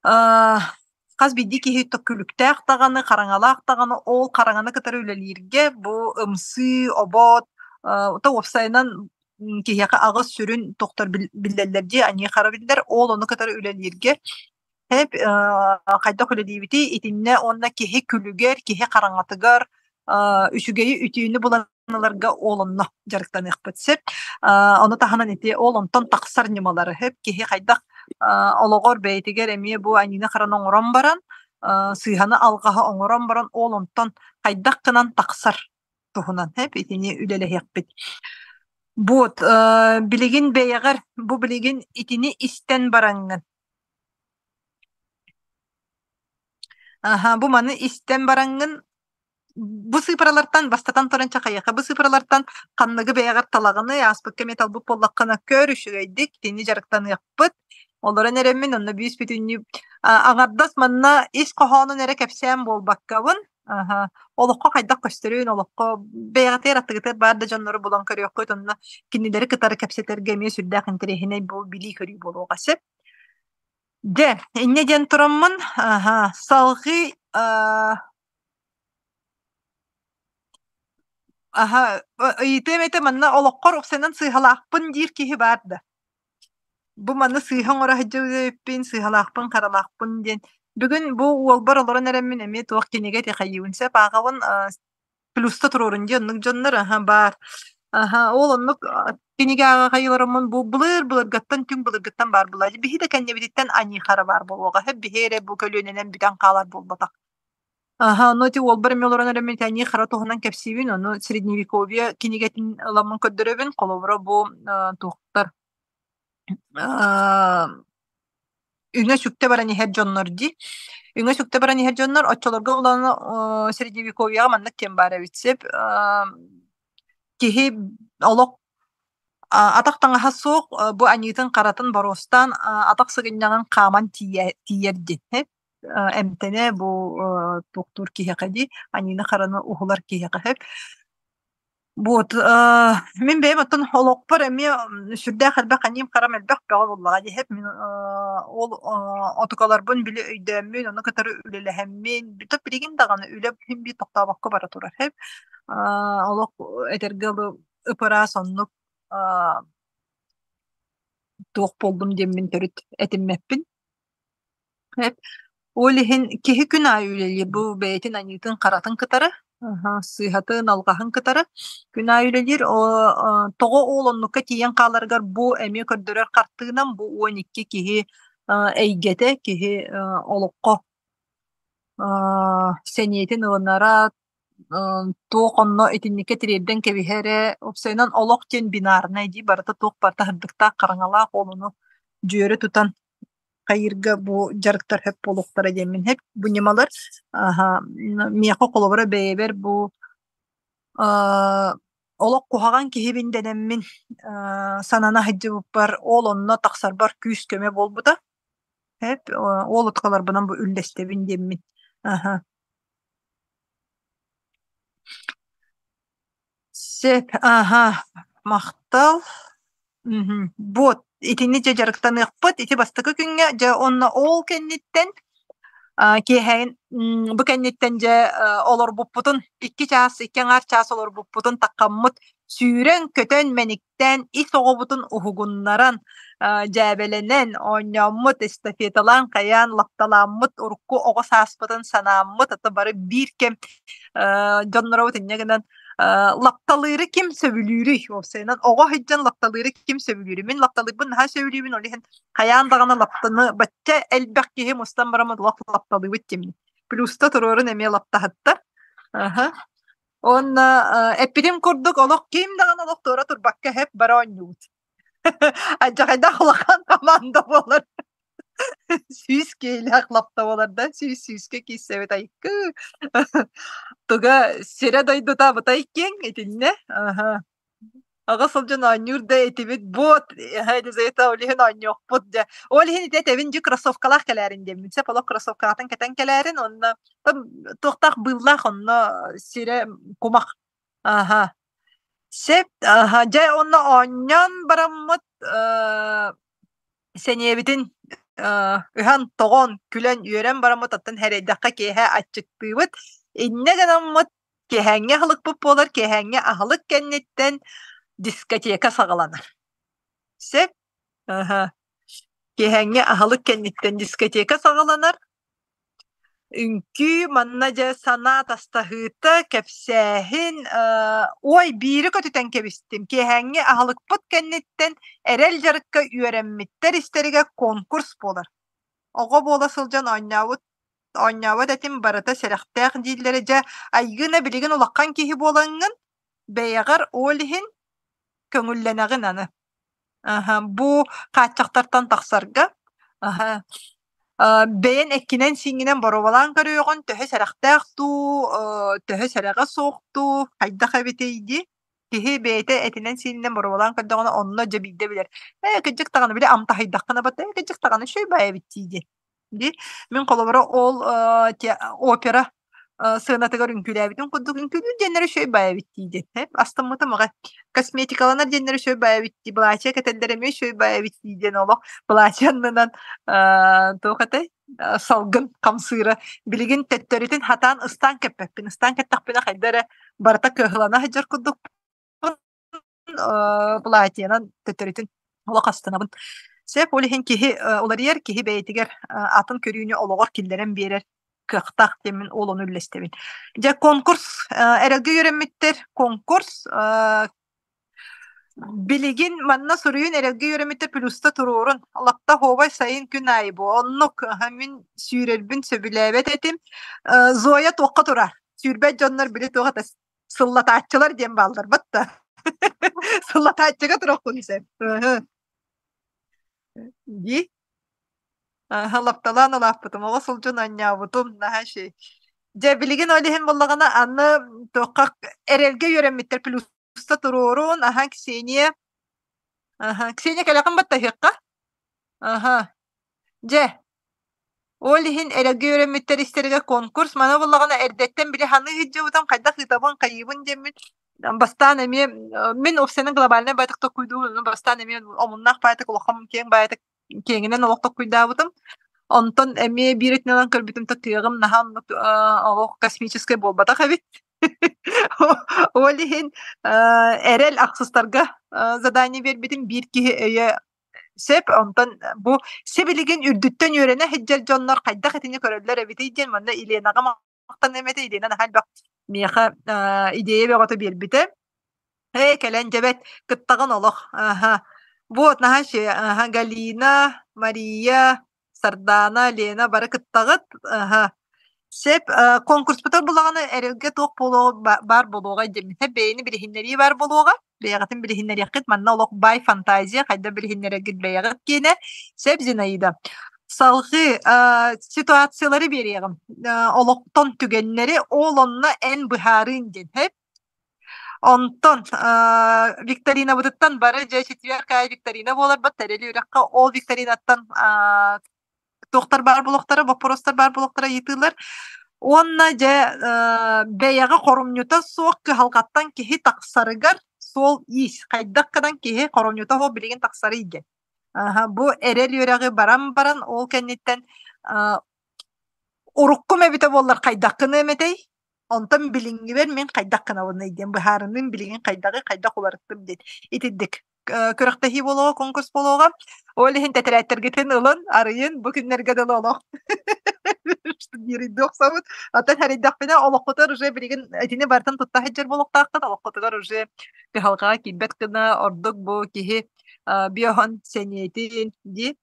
хас биирдии киһи күлүктээх даҕаны, хараҥалаах даҕаны ол хараҥаны кытары үлэлииргэ бу ымсыы, обот, то уопсайынан киһиэхэ аҕыс сүрүн тохтор биллэллэр дии, аньыы хара биллэр, ол ону кытары үлэлииргэ Эп хайдах үлэлиибитий итиннэ уонна киһи күлүгэр, киһи хараҥатыгар үчүгэйи үтүөнү булан ыларга ол онно дьарыктаныахпыт сөп. Ону таһынан ити ол онтон тахсар ньымалары сөп киһи хайдах олоҕор бэйэтигэр эмиэ бу аньыыны хараны оҥорон баран сыыһаны алҕаһы оҥорон баран ол онтон хайдах гынан тахсар туһунан сөп итини үлэлэһиэхпит. Вот билигин бэйэҕэр бу билигин итини истэн бараҥҥын Аһа, бу маны истэн бараҥҥын бу сыыпаралартан бастатан туран чахайыахха бу сыыпаралартан ханныгы бэйэҕэр талаҕыный ааспыкка эмиэ талбыт буоллаххына көр үчүгэйдик итини дьарыктаныахпыт олорон эрэммин онно бүүс-бүтүннүү аҥардас манна ис хоһоонун эрэ кэпсээн буолбаккабын аһа олоххо хайдах көстөрүн олоххо бэйэҕитигэр аттыгытыгар баар да дьоннору булан көрүөххүт онно кинилэри кытары кэпсэтэргэ эмиэ сүрдээх интэриэһинэй бу билии-көрүү буолуоҕа сөп. Дьэ, инньэ диэн тураммын, аһа, салҕыы аһа, ыйытыам этэ манна олоххор уксанан сыыһалаахпын диир киһи баар да? Бу манна сыыһа оҥоро сылдьыбыппын, сыыһалаахпын, харалаахпын диэн. Бүгүн бу уолбар олорон эрэммин эмиэ туох кинигэ тихэйиибин сөп ааҕабын плюста туруорун дии оннук дьоннор аһа баар. Аһа ол оннук кинигэ ааҕа хайылараммын бу былыр былыргаттан түҥ былыргыттан баар буолаа. Биһи да кэннибититтэн аньыыхара баар буолуоҕа. Биһи эрэ бу көлүөнэнэн бүтэн хаалар буолбатах. Аһа, ону ити уолбар эмиэ олорон эрэ мин аньыыхара туһунан кэпсиибин, ону средневековье кинигэтин ыламмын көрдөрөбүн. Холобура бу туохтар үҥэ-сүктэ баран иһэр дьоннор дии. Үҥэ-сүктэ баран иһэр дьоннор оччолорго улаана средневековьеҕа маннык кэм баар эбит сөп. Киһи олох атах таҥаһа суох бу аньыытын-харатын боруостаан атах сыгынньаҕын хааман тиийэр диэн эмтэнэ бу туохтуур киһиэхэ дии аньыыны-хараны уһулар киһиэхэ сөп. Вот, мин бэйэм оттон олохпор эмиэ сүрдээх элбэх аньыым-харам элбэх бөҕө буоллаҕа дии иһэп. Мин ол отукаларбын били өйдөөммүн, ону кытары үлэлэһэммин, то билигин даҕаны үлэ син биир тохтообокко бара турар иһэп. Олох этэргэ дылы ып-ыраас оннук туох буоллум диэммин төрүт этиммэппин. Ол иһин киһи күн аайы үлэлиир бу бэйэтин аньыытын-харатын кытары, сыыһатын, алҕаһын кытары күн аайы үлэлиир. Тоҕо ол оннукка тиийэн хааларыгар бу эмиэ көрдөрөр хартыынам бу 12 киһи эйгэтэ, киһи олоххо сэниэтин ылынара, туох онно итинниккэ тириэрдэн кэбиһэрэ, уопсайынан олох диэн бинарнай дии барыта туох барыта сырдыктаах, хараҥалаах ол ону дьүөрэ тутан хайыырга бу дьарыктар сөп буолуохтара диэммин сөп бу ньымалар аха миэхэ холобура бэйэбэр бу олох куһаҕан киһибин дэнэммин санана сылдьыбыппар ол онно тахсарбар күүс-көмө буолбута сөп ол утукаларбынан бу үллэстэбин диэммин аха Сөп, аһа, махтал. Мгм. Вот, итини дьэ дьарыктаныахпыт. Ити бастакы күҥҥэ, дьэ уонна ол кэнниттэн киэһэйин бу кэнниттэн дьэ олорбуппутун 2 чаас, 2 аҥаар чаас олорбуппутун таххаммыт сүүрэн-көтөн, мэниктээн, ис оҕобутун уһугуннаран, дьээбэлэнэн, оонньооммут, эстафеталаан хайаан лапталааммыт, урукку оҕо сааспытын санааммыт, ата бары биир кэм дьонноробут инньэ гынан лапталыыры ким сөбүлүүрүй? Уопсайынан оҕо сылдьан лапталыыры ким сөбүлүүрүй? Мин лапталыырбын наһаа сөбүлүүбүн, ол иһин хайаан даҕаны лаптаны бачча элбэх киһи мустан бараммыт олох лапталыыбыт диэммин. Плюста туруорун эмиэ лаптаһыттар. Аха. Уонна эппитим курдук олох ким даҕаны олох туора турбакка хэп бара оонньуубут. Алдьархайдаах улахан команда буолар. 100 киһилээх лапта буолар да, 100 сүүскэ киирсэбит айкы. Туга сирэ-дойдута абытай киэҥ итиннэ. Аха. Аҕа сылдьан оонньуур да этибит буот Елизавета ол иһин оонньуохпут дьэ. Ол иһин ити этэбин дьи кроссовкалаах кэлээрин диэммин сөп олох кроссовкаҕытын кэтэн кэлээрин онно туохтаах быыллаах онно сирэ кумах аха сөп аха дьэ онно оонньоон бараммыт сэниэбитин ыһан-тоҕон, күлэн-үөрэн бараммыт оттон сэрэйдэххэ киэһэ аччыктыыбыт. Инньэ гынаммыт киэһээҥҥи аһылыкпыт буолар, киэһээҥҥи аһылык кэнниттэн дискотека саҕаланар. Сөп? Аһа. Киэһээҥҥи аһылык кэнниттэн дискотека саҕаланар. Үҥкүү манна дьэ санаа атастаһыыта, кэпсээһин, ой биири көтүтэн кэбистим. Киэһээҥҥи аһылыкпыт кэнниттэн эрэл дьарыкка үөрэммиттэр истэригэр конкурс буолар. Оҕо буола сылдьан оонньообут оонньообот этим барыта сэрэхтээх дииллэрэ дьэ айгына билигин улахан киһи буолаҥҥын бэйэҕэр ол иһин көҥүллэнэҕин аны. Аһа, бу хааччахтартан тахсарга аһа, бэйэн эккинэн-сииҥҥинэн боруобалаан көрүөҕүн, төһө сэрэхтээх дуу, төһө сэрэҕэ суох дуу, хайдах эбитий дии. Киһи бэйэтэ этинэн-сиининэн боруобалаан көрдөҕүнэ, онно дьэ биирдэ билэр. Ээ, кырдьык даҕаны, били амтаһыйдаххына батта, ээ, кырдьык даҕаны үчүгэй баайа эбит дии диэн. Дии. Мин холобура ол опера сыанатыгар үҥкүүлээбитим курдук үҥкүүлүүр диэннэр үчүгэй баайа эбит дии диэн. Астыммытым аҕай. Косметикаланар диэннэр үчүгэй баайа эбит дии. Былаачыйа кэтэллэр эмиэ үчүгэй баайа эбит дии диэн олох былаачыйа аннынан туох этэй салгын хамсыыра. Билигин төттөрүтүн хатаан ыстаан кэппэппин. Ыстаан кэттэхпинэ хайда эрэ барыта кыаһылана сылдьар курдукпун платьенан төттөрүтүн олох астынабын. Сөп, ол иһин киһи уларыйар, киһи бэйэтигэр атын көрүүнү олоҕор киллэрэн биэрэр кыахтаах диэммин ол ону үллэстэбин. Дьэ, конкурс эрэлгэ үөрэммиттэр конкурс билигин манна суруйун эрэлгэ үөрэммиттэр плюста туруорун лапта хообай сайын күн аайы бу оннук мин сүүрэрбин сөбүлээбэт этим Зоя туохха турар сүүрбэт дьоннор били туох этэ сыллатааччылар диэн бааллар батта сыллатааччыга туроххун сен дии лапталаан улааппытым оҕо сылдьан анньаабытым наһаа шей дьэ билигин ол иһин буоллаҕына аны туохха эрэлгэ үөрэммиттэр плюста туруорун аха Ксения аха Ксения кэлэҕин баттаһыахха аха дьэ Ол иһин эрэлгэ үөрэммиттэр истэригэр конкурс маны буллаҕына эрдэттэн били ханыы сылдьыбытым, хайдах ыытабын, хайыыбын диэммин бастаан эмиэ мин уопсайынан глобальнай баайтык толкуйдуубун, бастаан эмиэ омуннаах баайтык улахан киэҥ баайтык киэҥинэн олох толкуйдаабытым. Онтон эмиэ биир өттүнэн ылан көрбүтүм да кыаҕым наһаа оннук олох космическай буолбатах эбит. Ол иһин эрэл ахсыстарга задание биэрбитим биир киһи өйө Сөп, онтон бу сибилигин үрдүттэн үөрэнэ сылдьар дьоннор хайдах итини көрөллөр эбитий диэн манна Еленаҕа махтаныам этэ. Елена наһаа элбэх миэхэ идея бөҕөтө биэрбитэ. Ээ, кэлэн дьэбэт кыттаҕын олох. Аха. Вот, наһаа аха, Галина, Мария, Сардаана, Лена бары кыттаҕыт. Аха. Сөп, конкурспутар булаҕына эрэлгэ туох буолуоҕа баар буолуоҕай диэммитэ бэйэни билиһиннэрии баар буолуоҕа. Бэйэҕитин билиһиннэриэххит. Манна олох баай фантазия, хайдах билиһиннэрэргит бэйэҕит киэнэ. Сөп, Зинаида. Салҕыы ситуациялары биэриэҕим. Олохтон түгэннэри ол онно эн быһаарыын диэн. Сөп? Онтон викторинабытыттан бары дьэ четверг аайы викторина буоларбыт тэрил үөрэххэ ол викторинаттан туохтар баар буолуохтара, боппуруостар баар буолуохтара ыйытыылар. Уонна дьэ бэйэҕэ хорумньута суох кыһалҕаттан киһи тахсарыгар суол-иис хайдах гынан киһи хоромньута суох билигин тахсарый диэн. Бу эрэл үөрэҕи баран баран ол кэнниттэн уруккум эбитэ буоллар хайдах гыныам этэй? Онтон билиҥҥибэр мин хайдах гынабыный диэн быһаарыныым билигин хайдаҕый, хайдах уларыттым диэн. Итинник күрэхтэһии буолуоҕа, конкурс буолуоҕа. Ол иһин тэтэрээттэргитин ылын, арыйын, бу күннэргэ дылы олох штудируйдуу охсобут. Оттон хэрийдэхпинэ олоххутугар уже билигин итини барытын тутта сылдьар буолуохтааххыт, олоххутугар уже кыһалҕаҕа киирбэт гына ордук бу киһи биоһон сэниэтин дии.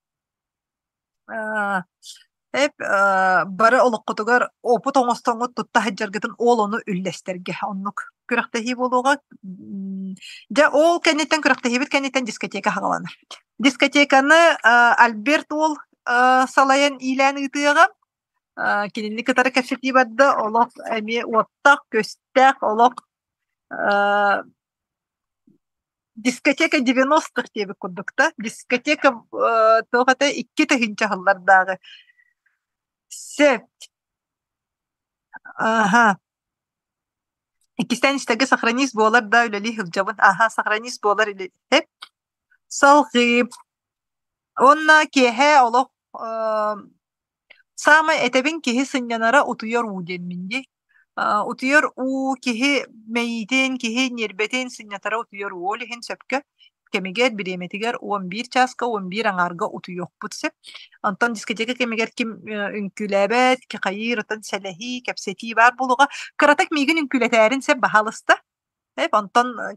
Эп бары олоххутугар опыт оҥостоҥҥут тутта сылдьаргытын ол ону үллэстэргэ оннук күрэхтэһии буолуоҕа. Дьэ ол кэнниттэн күрэхтэһиибит кэнниттэн дискотека саҕаланар. Дискотеканы Альберт уол салайан иилээн ыытыаҕа. Кинини кытары кэпсэтии барда олох эмиэ уоттаах, көстөөх олох Дискотека 90-х диэбит курдук да, дискотека туох этэ 2000 сыллардааҕы. Сөп. Аха. Иккистээн истэргэ сохранись буолар да үлэлии сылдьабын. Аха, сохранись буолар или эп. Салҕыы. Уонна киэһэ олох Саамай этэбин киһи сынньанара утуйар уу диэммин дии. Утуйар уу киһи мэйиитин, киһи ньиэрбэтин сынньатара утуйар уу. Ол иһин сөпкө кэмигэр, бириэмэтигэр 11 чааска, 11 аҥаарга утуйуохпут сөп. Онтон дискотека кэмигэр ким үҥкүүлээбэт, хайыыр, оттон сэлэһии, кэпсэтии баар буолуоҕа. Кыратык миигин үҥкүүлэтээрин сөп, баһаалыста. Эп онтон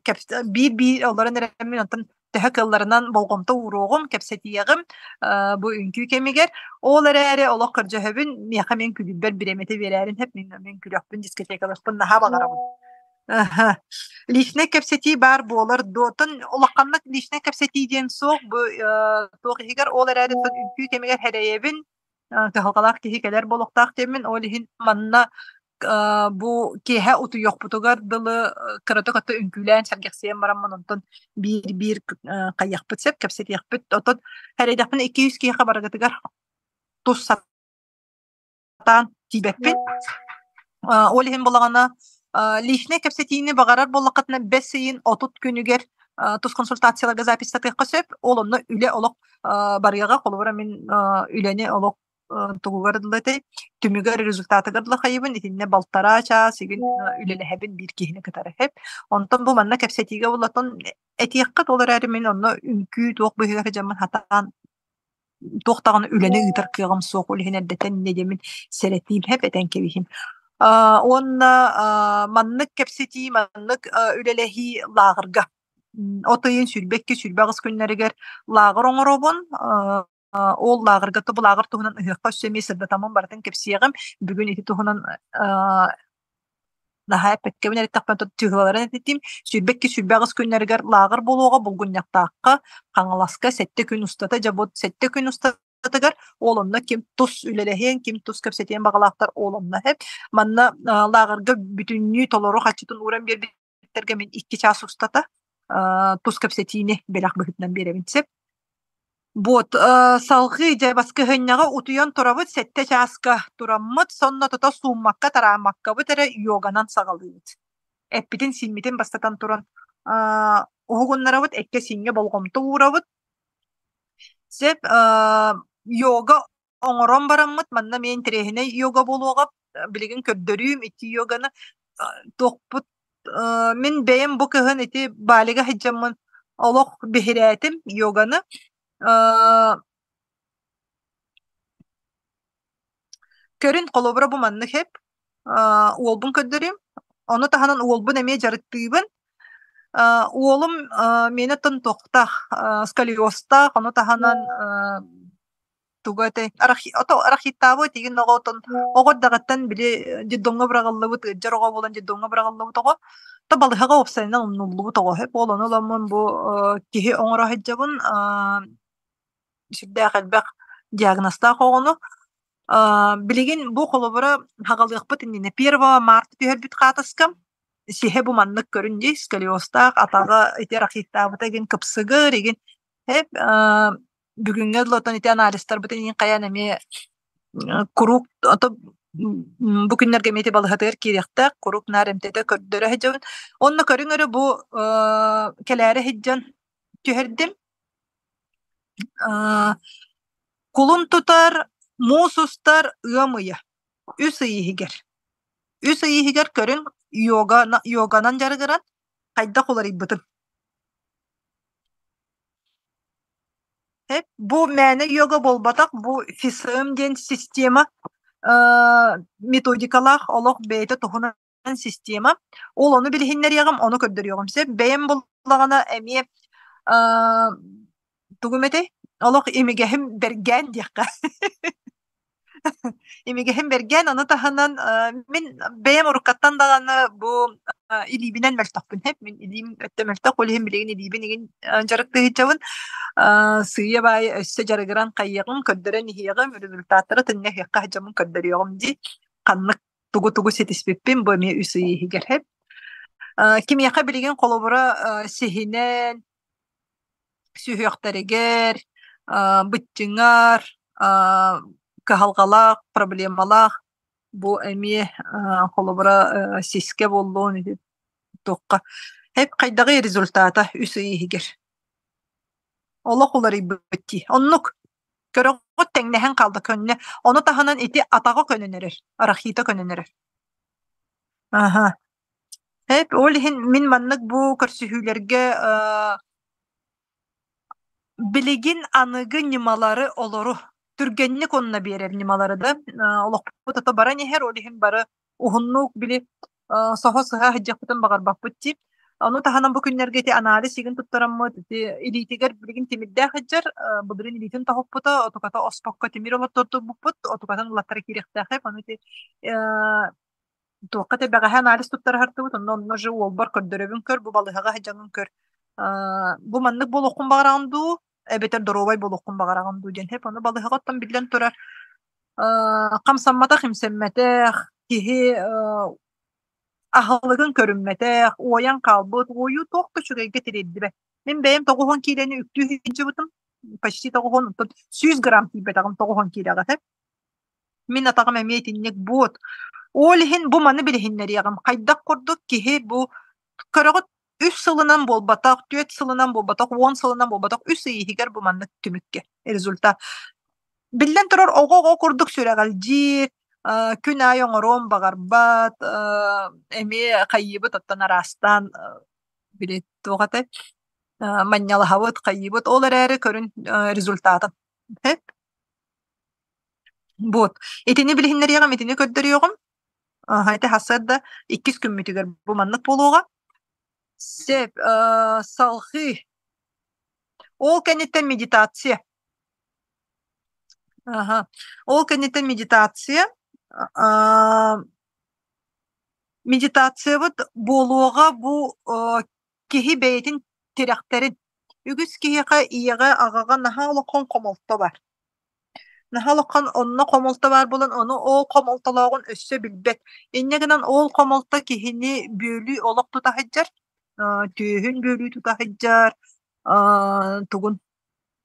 биир-биир олорон эрэммин онтон төһө кыалларынан болҕомто ууруоҕум, кэпсэтиэҕим бу үҥкүү кэмигэр. Ол эрээри олох көрдөһөбүн, миэхэ мин күлүүбэр бириэмэтэ биэрээрин сөп, мин мин күлүөхпүн, дискотекалыахпын наһаа баҕарабын. Личнэй кэпсэтии баар буолар дуо? Оттон улаханнык личнэй кэпсэтии диэн суох бу туох иһигэр, ол эрээри үҥкүү кэмигэр сэрэйэбин, кыһалҕалаах киһи кэлэр буолуохтаах диэммин, ол иһин манна бу киэһэ утуйуохпутугар дылы кыратык өттө үҥкүүлээн сэргэхсийэн бараммын онтон биир-биир хайыахпыт сөп, кэпсэтиэхпит. Оттон сэрэйдэхпинэ 200 киһиэхэ барыгытыгар тус сатаан тиийбэппин. Ол иһин буоллаҕына личнэй кэпсэтиини баҕарар буоллаххытына бэс ыйын 30 күнүгэр тус консультацияларга записьтатыахха сөп. Ол онно үлэ олох барыаҕа. Холобура мин үлэни олох тугугар дылы этэй түмүгэр результатыгар дылы хайыбын итиннэ балтараа чаас игин үлэлэһэбин биир киһини кытары хэп онтон бу манна кэпсэтиигэ буллатон этиэххэ ол эрээри мин онно үҥкүү туох быһыыга дьаммын хатаан туох даҕаны үлэни ыытар кыаҕым суох ол иһин эрдэтэн инньэ диэммин сэрэтиим хэп этэн кэбиһим уонна маннык кэпсэтии маннык үлэлэһии лааҕырга от ыйын 22-28 күннэригэр лааҕыр оҥоробун Ол лааҕырга бу лааҕыр туһунан ыһыахха өссө эмиэ сырдатаммын барытын кэпсиэҕим. Бүгүн ити туһунан наһаа эппэккэбин эриттэхпинэ чыһылаларын этитим. 22-28 күннэригэр лааҕыр буолуоҕа Булгунньахтаахха, Хаҥаласка сэттэ күн устата дьэ бу сэттэ күн устатыгар ол онно ким тус үлэлэһиэн, ким тус кэпсэтиэн баҕалаахтар ол онно эп. Манна лааҕырга бүтүннүү толору харчытын ууран биэрбиттэргэ мин 2 чаас устата тус кэпсэтиини бэлэх быһыытынан биэрэбин сөп. Вот, салҕыы дьэ баскыһыанньаҕа утуйан турабыт, сэттэ чааска тураммыт, сонно тута сууммакка, тарааммаккабыт эрэ йоганан саҕалыыбыт. Эппитин-сииммитин бастатан туран уһугуннарабыт, эккэ-сииҥҥэ болҕомто уурабыт. Сөп, йога оҥорон бараммыт, манна эмиэ интэриэһинэй йога буолуоҕа. Билигин көрдөрүүм ити йоганы туохпут мин бэйэм бу кыһын ити Балига сылдьаммын олох биһирээтим йоганы. Көрүн холобура бу маннык эп уолбун көрдөрүүм. Ону таһынан уолбун эмиэ дьарыктыыбын. Уолум миэнэ оттон туохтаах сколиозтаах, ону таһынан тугу этэй арахиттаабыт игин оҕотун оҕо эрдэҕиттэн били детдомҥа быраҕыллыбыт ыалдьар оҕо буолан детдомҥа быраҕыллыбыт оҕо то балыһаҕа уопсайынан умнуллубут оҕо сөп ол ону ыламмын бу киһи оҥоро сылдьабын сүрдээх элбэх диагнозтаах оҕону билигин бу холобура хаҕалыахпыт иннинэ 1 марта түһэрбит хаатыскам сиһэ бу маннык көрүн дии сколиозтаах атаҕа ити арахиттаабыта игин кыпсыгыр игин Эп бүгүҥҥэ дылы оттон ити анализтарбытын иһин хайаан эмиэ куруук ото бу күннэргэ эмиэ ити балыһатыгар киириэхтээх куруук наар эмтэтэ көрдөрө сылдьабын. Онно көрүҥ эрэ бу кэлээри сылдьан түһэрдим. Кулун тутар, муус устар, ыам ыйа. Үс ый иһигэр. Үс ый иһигэр көрүҥ йога йоганан дьарыгыран хайдах уларыйбытын. Бу мээнэ йога буолбатах, бу ФИСМ диэн система методикалаах олох бэйэтэ туһунан система. Ол ону билиһиннэриэҕим, ону көрдөрүөҕүм сөп. Бэйэм буллаҕына эмиэ тугум этэй? Олох имигэһим бэргээн диэххэ. Имигэһин бэргэн, ону таһынан мин бэйэм уруккаттан даҕаны бу илиибинэн мөлтөхпүн хэп. Мин илиим өттө мөлтөх, ол иһин билигин илиибин игин дьарыктыы сылдьабын. Сыыйа-баайа өссө дьарыгыран хайыаҕым, көрдөрөн иһиэҕим, результаттары тынньа иһиэххэ сылдьаммын көрдөрүөҕүм дии. Ханнык тугу-тугу ситиспиппин бу эмиэ үс ый иһигэр хэп. Кимиэхэ билигин холобура сиһинэн, сүһүөхтэригэр, быччыҥар, кыһалҕалаах, проблемалаах бу эмиэ холобура сискэ буоллун ити туохха эп хайдаҕый результата үс ый иһигэр олох уларыйбыт дии оннук көрөҕүт тэҥнэһэн хаалла көннө ону таһынан ити атаҕа көнөн эрэр арахита көнөн эрэр аха Эп ол иһин мин маннык бу көрсүһүүлэргэ билигин аныгы ньымалары олору түргэнник онно биэрэр ньымалары да олохпут ото баран иһэр, ол иһин бары уһуннук били соһо сыһа сылдьыахпытын баҕарбаппыт дии. Ону таһынан бу күннэргэ ити анализ игин туттараммыт, ити илиитигэр билигин тимирдээх сылдьар, былырыын илиитин тоһуппута, отуката оспокко тимир олорторбуппут, отукатын ылаттара киириэхтээх, ону ити Туохха да бэҕэһээ анализ туттара сыртыбыт, онно онно же уолбар көрдөрөбүн көр, бу балыыһаҕа сылдьаҥҥын көр. Бу маннык буолуоххун баҕараҕын дуу, эбэтэр доруобай буолуоххун баҕараҕын дуу диэн. Ону балыыһаҕа оттон биллэн турар, хамсамматах-имсэммэтэх, киһи аһылыгын көрүммэтэх, уойан хаалбыт, уойуу туох да үчүгэйгэ тириэрдибэт. Мин бэйэм 90 киилэни үктүү сылдьыбытым, почти 90, оттон 100 грамм тиийбэтэҕим 90 киилэҕэ этэ. Мин атаҕым эмиэ итинник буот. Ол иһин бу маны билиһиннэриэҕим. Хайдах курдук киһи бу көрөҕүт үс сылынан буолбатах, түөрт сылынан буолбатах, 10 сылынан буолбатах, үс ый иһигэр бу маннык түмүккэ результат. Биллэн турар, оҕо-оҕо курдук сүрэҕэлдьиир, күн аайы оҥоруон баҕарбат, эмиэ хайыыбыт оттон араастаан били туох этэй манньалаһабыт, хайыыбыт. Ол эрээри көрүн результатын. Вот. Итини билиһиннэриэҕим, итини көрдөрүөҕүм. Аха, ити сарсыарда иккис күммүтүгэр бу маннык буолуоҕа. Сөп, салҕыы. Ол кэнниттэн медитация. Аха. Ол кэнниттэн медитация. Медитациябыт буолуоҕа бу киһи бэйэтин тирэхтэрин. Үгүс киһиэхэ ийэҕэ, аҕаҕа наһаа улахан хомолто баар. Наһаа улахан онно хомолто баар буолан, ону ол хомолтолооҕун өссө билбэт. Инньэ гынан ол хомолто киһини бүөлүү олох тута сылдьар, түөһүн бүөлүү тута сылдьар, тугун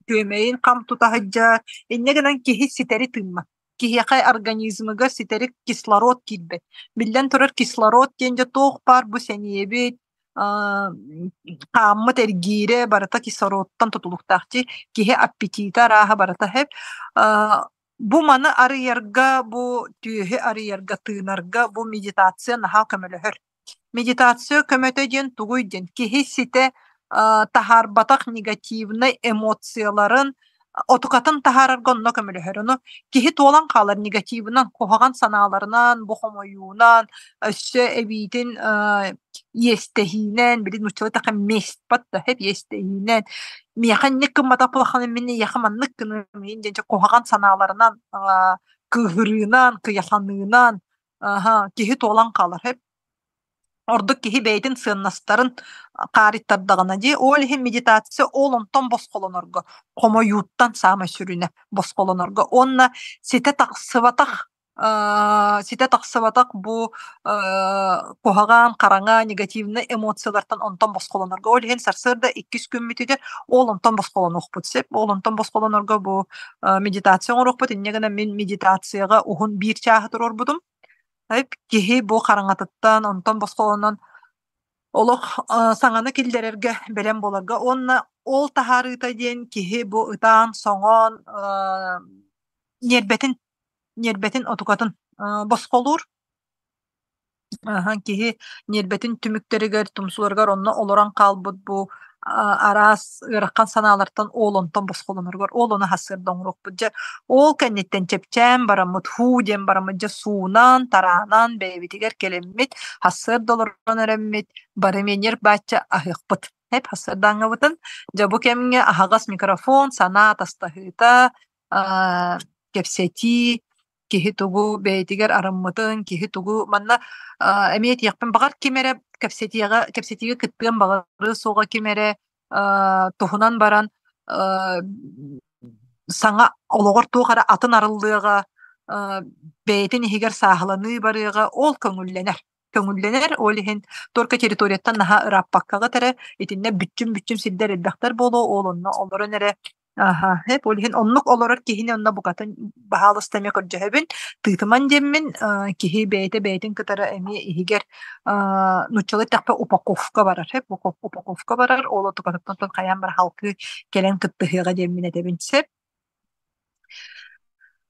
күөмэйин хам тута сылдьар. Инньэ гынан киһи ситэри тыыммат. Киһиэхэ организмыгар ситэри кислород киирбэт. Биллэн турар, кислород диэн дьэ туох баар бу сэниэбит, хааммыт эргиирэ барыта кислородтан тутулуктаах дии. Киһи аппетита арааһа барыта сөп. Бу маны арыйарга, бу түөһү арыйарга, тыынарга бу медитация наһаа көмөлөһөр. Медитация көмөтө диэн тугуй диэн, киһи ситэ таһаарбатах негативнай эмоцияларын отукатын таһаарарга онно көмөлөһөр. Ону киһи туолан хаалар негативынан, куһаҕан санааларынан, бу хомойуунан, өссө эбиитин иэстэһиинэн, били нууччалыы эттэххэ месть да иэстэһиинэн, миэхэ инник гымматах буоллаххына мин эйиэхэ маннык гыныам диэн куһаҕан санааларынан, кыыһырыынан, кыйаханыынан Аһа, киһи туолан хаалар сөп. Ордук киһи бэйэтин сыаннастарын хаарыйтардаҕына дии, ол иһин медитация ол онтон босхолонорго, хомойууттан саамай сүрүнэ босхолонорго уонна ситэ тахсыбатах ситэ тахсыбатах бу куһаҕан, хараҥа, негативнай эмоциялартан онтон босхолонорго. Ол иһин сарсыарда иккис күммүтүгэр ол онтон босхолонуохпут сөп. Ол онтон босхолонорго бу медитация оҥоруохпут. Инньэ гынан мин медитацияҕа уһун биир чааһы туруорбутум. Киһи бу хараҥатыттан, онтон босхолонон олох саҥаны киллэрэргэ бэлэм буоларга уонна ол таһаарыыта диэн киһи бу ытаан-соҥоон ньиэрбэтин ньиэрбэтин отукатын босхолуур. Аһа, киһи ньиэрбэтин түмүктэригэр, тумсуларыгар онно олорон хаалбыт бу араас ыарахан санаалартан ол онтон босхолоноругар ол ону сарсыарда оҥоруохпут. Дьэ, ол кэнниттэн чэпчээн бараммыт, һуу диэн бараммыт, дьэ суунан, тараанан бэйэбитигэр кэлэммит, сарсыарда олорон эрэммит, бары эмиэ ньир-бааччы аһыахпыт. Эп сарсыардааҥҥыбытын дьэ бу кэмҥэ аһаҕас микрофон, санаа атастаһыыта, кэпсэтии. Киһи тугу бэйэтигэр арыммытын, киһи тугу манна эмиэ этиэхпин баҕар ким эрэ кэпсэтиэҕэ кэпсэтиигэ кыттыан баҕарыа суоҕа, ким эрэ туһунан баран саҥа олоҕор туох эрэ атын арыллыаҕа, бэйэтин иһигэр сааһыланыы барыаҕа, ол көҥүллэнэр. Көҥүллэнэр, ол иһин только территорияттан наһаа ырааппаккаҕыт эрэ, итиннэ бүччүм-бүччүм сирдэр элбэхтэр буолуо, ол онно олорон эрэ Аһа, эп ол иһин оннук олорор киһини онно букатын баһаалыста эмиэ көрдөһөбүн, тыытыман диэммин, киһи бэйэтэ бэйэтин кытары эмиэ иһигэр нууччалыы эттэхпэ упаковка барар, эп упаковка барар, ол отукатыттан хайаан бар халкыы кэлэн кыттыһыаҕа диэммин этэбин сөп.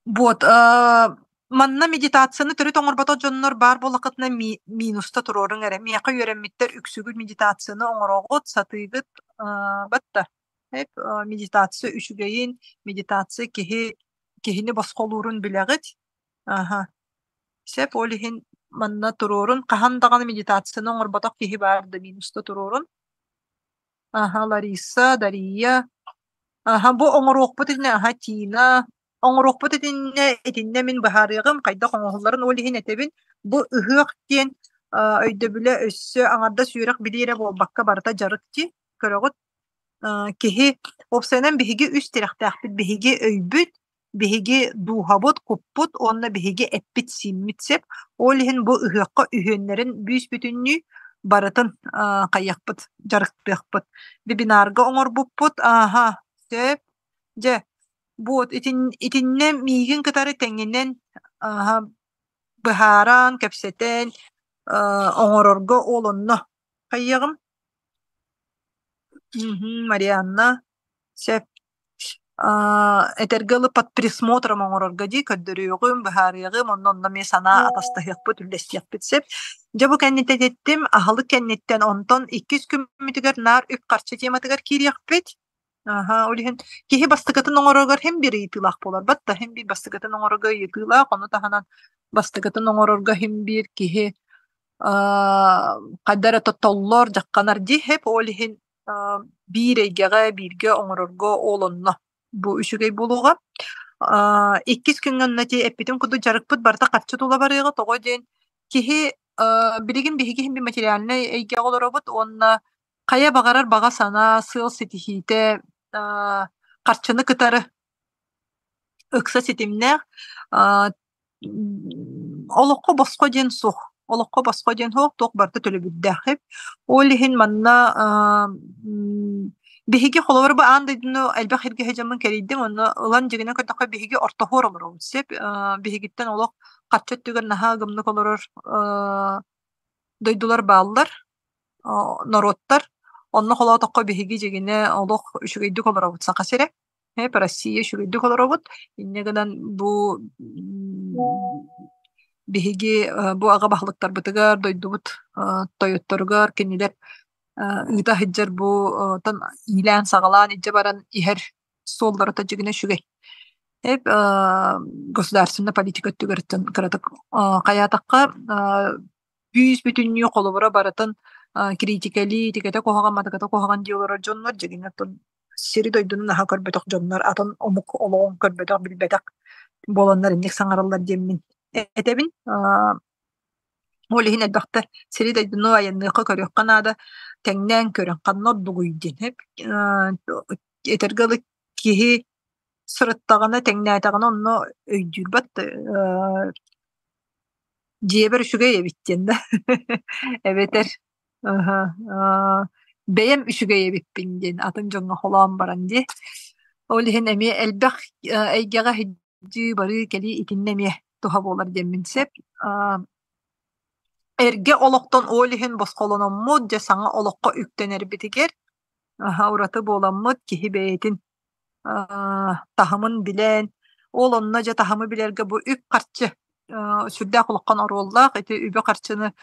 Вот, манна медитацияны төрүт оҥорботох дьоннор баар буоллаххытына минуста туруоруҥ эрэ. Миэхэ үөрэммиттэр үксүгүт медитацияны оҥороҕут, сатыыгыт, батта. Медитация үчүгэйин, медитация киһи киһини босхолуурун билэҕит. Аһа. Сөп, ол иһин манна туруорун. Хаһан даҕаны медитацияны оҥорботох киһи баар да минуста туруорун. Аһа, Лариса, Дария. Аһа, бу оҥоруохпут иннинэ аһа Тина. Оҥоруохпут итиннэ итиннэ мин быһаарыаҕым хайдах оҥоһулларын ол иһин этэбин. Бу ыһыах диэн өйдөбүлэ өссө аҥардас үөрэх билии эрэ буолбакка барыта дьарык дии. Көрөҕүт Киһи уопсайынан биһиги үс тирэхтээхпит: биһиги өйбүт, биһиги дууһабыт, куппут уонна биһиги эппит-сииммит сөп. Ол иһин бу ыһыахха үһүөннэрин бүүс-бүтүннүү барытын хайыахпыт, дьарыктыахпыт. Вебинарга оҥорбуппут, ааһа, сөп. Дьэ, вот итиннэ миигин кытары тэҥинэн ааһа быһааран, кэпсэтэн оҥорорго ол онно хайыаҕым. Мгм, Марианна, сөп. Этэргэ дылы под присмотром оҥорорго дии, көрдөрүөҕүм, быһаарыаҕым, онно онно эмиэ санаа атастаһыахпыт, үллэстиэхпит сөп. Дьэ бу кэнниттэн эттим, аһылык кэнниттэн онтон иккис күммүтүгэр наар үп-харчы тематыгар киириэхпит. Аһа, ол иһин киһи бастакытын оҥороругар һин биир ыйытыылаах буолар. Батта һин биир бастакытын оҥорорго ыйытыылаах, ону таһынан бастакытын оҥорорго һин биир киһи хайда эрэ толлор, дьахханар дии һэп ол иһин биир эйгэҕэ бииргэ оҥорорго ол онно бу үчүгэй буолуоҕа. Иккис күҥҥэ онно ити эппитим курдук дьарыкпыт барыта харчы тула барыаҕа тоҕо диэн киһи билигин биһиги иһин материальнай эйгэҕэ олоробут уонна хайа баҕарар баҕа санаа, сыал ситиһиитэ харчыны кытары ыкса ситимнээх. Олоххо босхо диэн суох. Олоххо босхо диэн суох, туох барыта төлөбүрдээх эбит. Ол иһин манна биһиги холобур бу аан дойдуну элбэх сиргэ сылдьаммын кэрийдим, онно ылан дьиҥинэн көрдөххө биһиги ортоһуор олоробут сөп. Биһигиттэн олох харчы өттүгэр наһаа ыгымнык олорор дойдулар бааллар. Норуоттар. Онно холоотоххо биһиги дьиҥинэ олох үчүгэйдик олоробут Саха сирэ. Эп Россия үчүгэйдик олоробут. Инньэ гынан бу биһиги бу аҕа баһылыктарбытыгар, дойдубут тойотторугар кинилэр ыыта сылдьар бу оттон иилээн-саҕалаан илдьэ баран иһэр суоллара дьиҥинэ үчүгэй. Эп государственная политика өттүгэр кыратык хайаатахха бүүс-бүтүннүү холобура барытын критикэлии, итигэтэ куһаҕан, матыгата куһаҕан дии олорор дьоннор дьиҥинэ оттон сири-дойдуну наһаа көрбөтөх дьоннор, атын омук олоҕун көрбөтөх, билбэтэх буоланнар инник саҥараллар диэммин этэбин. Ол иһин элбэхтэ сири-дойдуну айанныахха, көрүөххэ наада, тэҥнээн көрөн ханна ордугуй диэн. Этэргэ дылы киһи сырыттаҕына, тэҥнээтэҕинэ онно өйдүүрбэт Дьиэбэр үчүгэй эбит диэн да эбэтэр аһа бэйэм үчүгэй эбиппин диэн атын дьоҥҥо холоон баран дии. Ол иһин эмиэ элбэх эйгэҕэ сылдьыы, барыы, кэлии итиннэ эмиэ туһа буолар диэммин сөп. Эргэ олохтон ол иһин босхолономмут, дьэ саҥа олоххо үктэнэрбитигэр аһа ураты буоламмыт киһи бэйэтин таһымын билэн, ол онно дьэ таһымы билэргэ бу үп-харчы сүрдээх улахан оруоллаах. Ити үбү-харчыны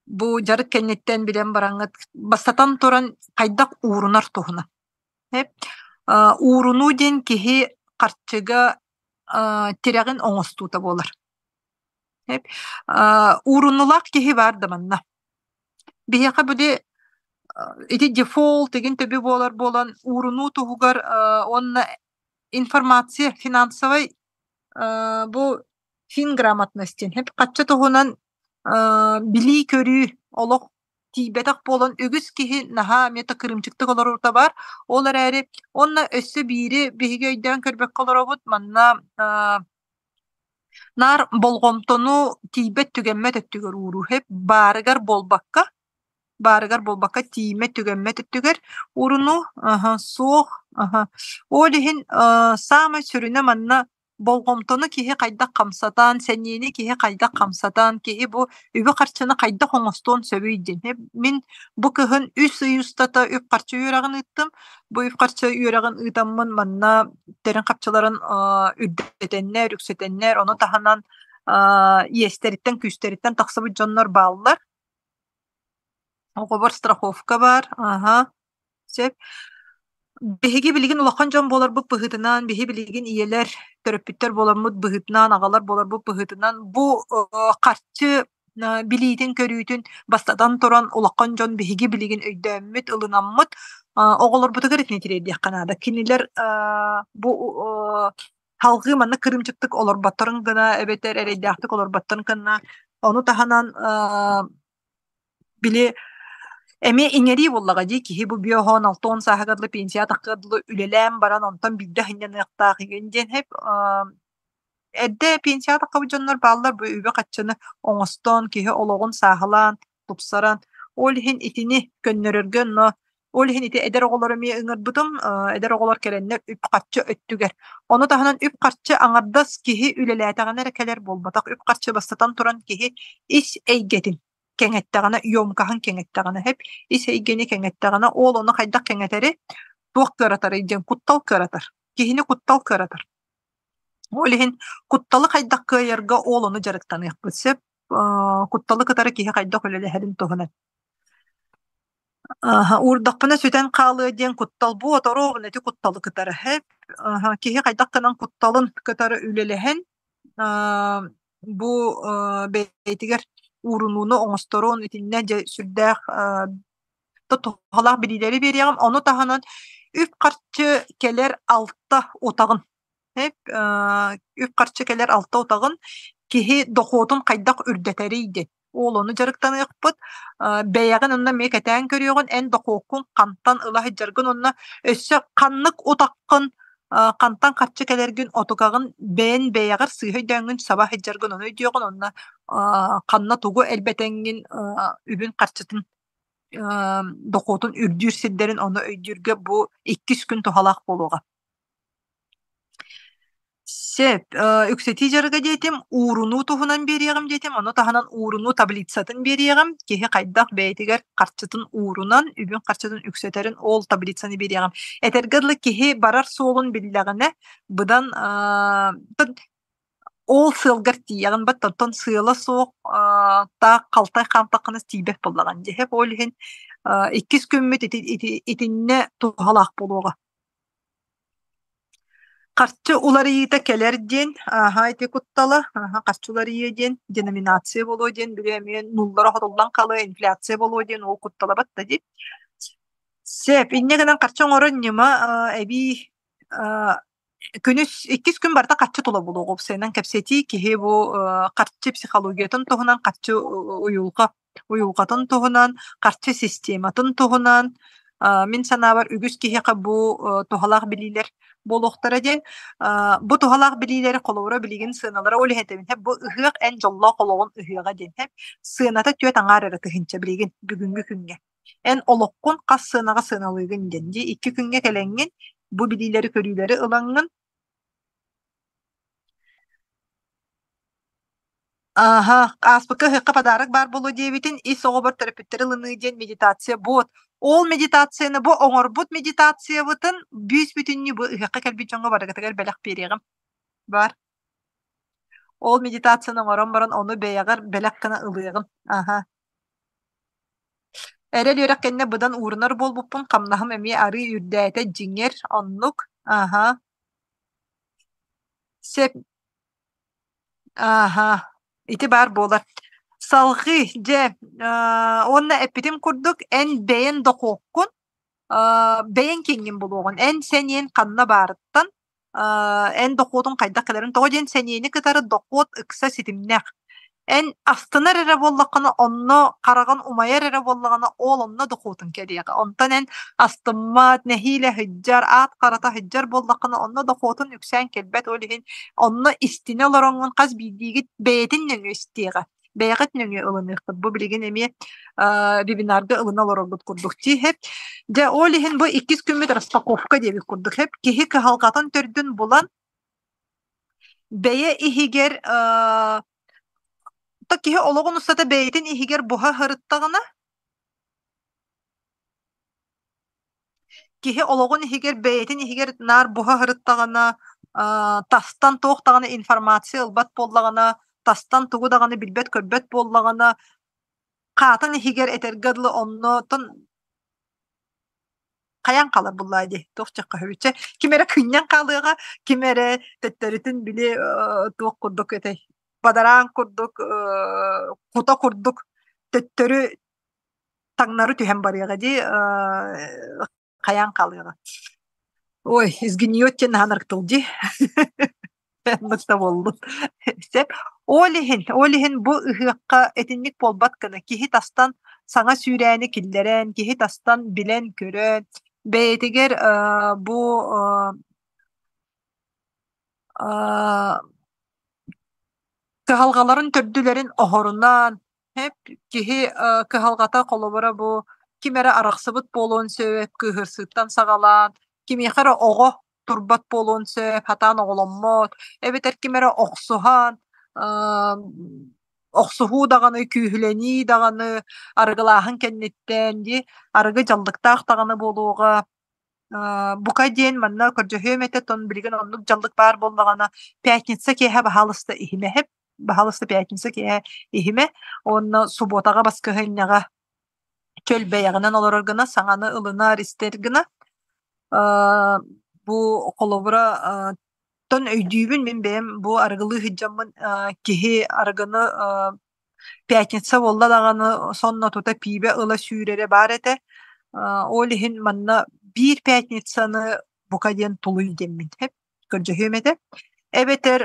бу дьарык кэнниттэн билэн бараҥҥыт бастатан туран хайдах уурунар туһунан. Уурунуу диэн киһи харчыга тирэҕин оҥостуута буолар. Уурунуулаах киһи баар да манна. Биһиэхэ били ити дефолт игин төбө буолар буолан уурунуу туһугар уонна информация финансовай бу. Финграмотность диэн. Хаччы туһунан билии-көрүү олох тиийбэтэх буолан үгүс киһи наһаа эмиэ да кырыымчыктык олоруута баар. Ол эрээри уонна өссө биири биһиги өйдөөн көрбөккө олоробут манна наар болҕомтону тиийбэт түгэммэт өттүгэр ууруу баарыгар буолбакка баарыгар буолбакка тиийиммэт түгэммэт өттүгэр уурунуу суох ол иһин саамай сүрүнэ манна болҕомтону киһи хайдах хамсатан, сэниэни киһи хайдах хамсатан, киһи бу үбү-харчыны хайдах оҥостуон сөбүй диэн. Мин бу кыһын үс ый устата үп-харчы үөрэҕин ыыттым. Бу үп-харчы үөрэҕин ыытаммын манна тэрин харчыларын үрдэтэннэр, үксэтэннэр, ону таһынан иэстэриттэн, күүстэриттэн тахсыбыт дьоннор бааллар. Оҕобор страховка баар, аха. Сөп. Биһиги билигин улахан дьон буоларбыт быһыытынан, биһи билигин ийэлэр, төрөппүттэр буоламмыт быһыытынан, аҕалар буоларбыт быһыытынан бу харчы билиитин-көрүүтүн бастатан туран улахан дьон биһиги билигин өйдөөммүт, ылынаммыт оҕолорбутугар итини тириэрдиэххэ наада. Кинилэр бу салҕыы маннык кырыымчыктык олорботторун гына эбэтэр эрэйдээхтик олорботторун гына ону таһынан били эмиэ иҥэрии буоллаҕа дии киһи бу биоһон 60 сааһыгар дылы пенсия таххыар дылы үлэлээн баран онтон биирдэ сынньаныахтаах игин диэн хэп эрдэ пенсияҕа таххыбыт дьоннор бааллар бу үбү-харчыны оҥостон киһи олоҕун сааһылаан тупсаран ол иһин итини көннөрөргө онно ол иһин ити эдэр оҕолору эмиэ ыҥырбытым эдэр оҕолор кэлэннэр үп-харчы өттүгэр ону таһынан үп-харчы аҥардас киһи үлэлээтэҕинэ эрэ кэлэр буолбатах үп-харчы бастатан туран киһи ис эйгэтин кэҥэттэҕинэ, емкаһын кэҥэттэҕинэ сөп, ис эйгэни кэҥэттэҕинэ, ол ону хайдах кэҥэтэри, туох кыаратарый диэн куттал кыаратар. Киһини куттал кыаратар. Ол иһин кутталы хайдах кыайарга ол ону дьарыктаныахпыт сөп. Кутталы кытары киһи хайдах үлэлэһэрин туһунан. Уурдахпына сүтэн хаалыа диэн куттал буо торуобун ити кутталы кытары сөп. Киһи хайдах гынан кутталын кытары үлэлэһэн бу бэйэтигэр уурунууну оҥосторун итиннэ дьэ сүрдээх туһалаах билиилэри биэриэҕим. Ону таһынан үп-харчы кэлэр алта утаҕын үп-харчы кэлэр алта утаҕын киһи дохуотун хайдах үрдэтэрий диэн. Ол ону дьарыктаныахпыт. Бэйэҕин онно эмиэ кэтээн көрүөҕүн, эн дохуоккун хантан ыла сылдьаргын уонна өссө ханнык утаххын хантан харчы кэлэргин отукаҕын бэйэн бэйэҕэр сыыһа өйдөөҥҥүн саба сылдьаргын ону өйдүөҕүн уонна ханна тугу элбэтэҥҥин үбүн харчытын дохуотун үрдүүр сирдэрин ону өйдүүргэ бу иккис күн туһалаах буолуоҕа. Сөп. Үксэтии дьарыга диэтим, уурунуу туһунан биэриэҕим диэтим, ону таһынан уурунуу таблицатын биэриэҕим. Киһи хайдах бэйэтигэр харчытын уурунан, үбүн харчытын үксэтэрин ол таблицаны биэриэҕим. Этэргэ дылы киһи барар суолун биллэҕинэ, быдан ол сыалгар тиийэҕин бат оттон сыала суох таах халтай хаамтаххына тиийбэт буоллаҕын дьэ ол иһин иккис күммүт ити, ити, итиннэ туһалаах буолуоҕа. Харчы уларыйыыта кэлэр диэн, ааһа ити куттала, ааһа харчы уларыйыа диэн, деноминация буолуо диэн, били эмиэ нуллара хотуллан хаалыа, инфляция буолуо диэн ол куттала батта дии. Сөп, инньэ гынан харчы оҥорор ньыма эбии күнүс иккис күн барыта харчы тула буолуоҕа уопсайынан кэпсэтии киһи бу харчы психологиятын туһунан харчы уйулҕа уйулҕатын туһунан, харчы систематын туһунан мин санаабар үгүс киһиэхэ бу туһалаах билиилэр буолуохтара диэн. Бу туһалаах билиилэри холобура билигин сыаналара ол иһин этэбин бу ыһыах эн дьоллоох олоҕун ыһыаҕа диэн сыаната түөрт аҥаар эрэ тыһыынча билигин бүгүҥҥү күҥҥэ. Эн олоххун хас сыанаҕа сыаналыыгын диэн дии икки күҥҥэ кэлэҥҥин бу билиилэри көрүүлэри ылаҥҥын Ааһа, ааспыкка ыһыахха подарок баар буолуо диэбитин, ис оҕобор төрөппүттэри ылыныы диэн медитация буот. Ол медитацияны бу оҥорбут медитациябытын бүүс-бүтүннүү бу ыһыахха кэлбит дьоҥҥо барыгытыгар бэлэх биэриэҕим. Бар. Ол медитацияны оҥорон баран ону бэйэҕэр бэлэх гына ылыаҕым. Аһа. Эрэл үөрэх кэннэ быдан уурунар буолбуппун, хамнаһым эмиэ арыы үрдээтэ дьиҥэр, оннук. Аһа. Сөп. Ааһа, ити баар буолар. Салҕыы, дьэ, уонна эппитим курдук, эн бэйэн дохуоккун, бэйэҥ киэҥҥин булуоҕун. Эн сэниэн ханна баарыттан, Эн дохуотуҥ хайдах кэлэрин тоҕо диэн сэниэни кытары дохуот ыкса ситимнээх. Эн астынар эрэ буоллаххына, онно хараҕын умайар эрэ буоллаҕына, ол онно дохуотуҥ кэлиэҕэ. Онтон эн астыммат, нэһиилэ сылдьар, аат харата сылдьар буоллаххына, онно дохуотун үксээн кэлбэт. Ол иһин онно истинэ олороҥҥун хас биирдиигит бэйэтин нөҥүө истиэҕэ. Бэйэҕит нөҥүө ылыныаххыт. Бу билигин эмиэ вебинарга ылына олороргут курдук дии һэп. Дьэ, ол иһин бу иккис күммүт распаковка диэбит курдук һэп. Киһи кыһалҕатын төрдүн булан бэйэ иһигэр то киһи олоҕун устата бэйэтин иһигэр буһа сырыттаҕына киһи олоҕун иһигэр бэйэтин иһигэр наар буһа сырыттаҕына тастан туох даҕаны информация ылбат буоллаҕына тастан тугу даҕаны билбэт-көрбөт буоллаҕына хаатын иһигэр этэргэ дылы оннотон хайаан хаалар буллаа дии туох дьахха үчэ ким эрэ кынньан хаалыаҕа ким эрэ төттөрүтүн били туох курдук этэй бадараан курдук кута курдук төттөрү таҥнары түһэн барыаҕа дии хайаан хаалыаҕа ой изгниет диэн наһаа нарыктыл дии Оннук да буоллун. Сөп. Ол иһин, ол иһин бу ыһыахха итинник буолбат гына киһи тастан саҥа сүүрээни киллэрэн, киһи тастан билэн-көрөн, бэйэтигэр бу кыһалҕаларын төрдүлэрин оһорунан, Һэп киһи кыһалҕата холобура бу ким эрэ арахсыбыт буолуон сөп, кыыһырсыыттан саҕалаан, кимиэхэ эрэ оҕо турбат буолуон сөп, хатаан оҕоломмот, эбэтэр ким эрэ охсуһан, охсуһуу даҕаны, күүһүлэнии даҕаны, арыгылааһын кэнниттэн дии, арыгы дьаллыктаах даҕаны буолуоҕа. Бука диэн манна көрдөһүөм этэ, тон билигин оннук дьаллык баар буоллаҕына, пятница киэһэ баһаалыста иһимэһип, баһаалыста пятница киэһэ иһимэ уонна субуотаҕа баскыһыанньаҕа чөл бэйэҕинэн олорор гына, саҥаны ылынар, истэр гына. Бу холобура тон өйдүүбүн мин бэйэм бу арыгылыы сылдьаммын киһи арыгыны пятница буолла даҕаны сонно тута пиибэ ыла сүүрэрэ баар этэ. Ол иһин манна биир пятницаны бука диэн тулуй диэммин көрдөһүөм этэ. Эбэтэр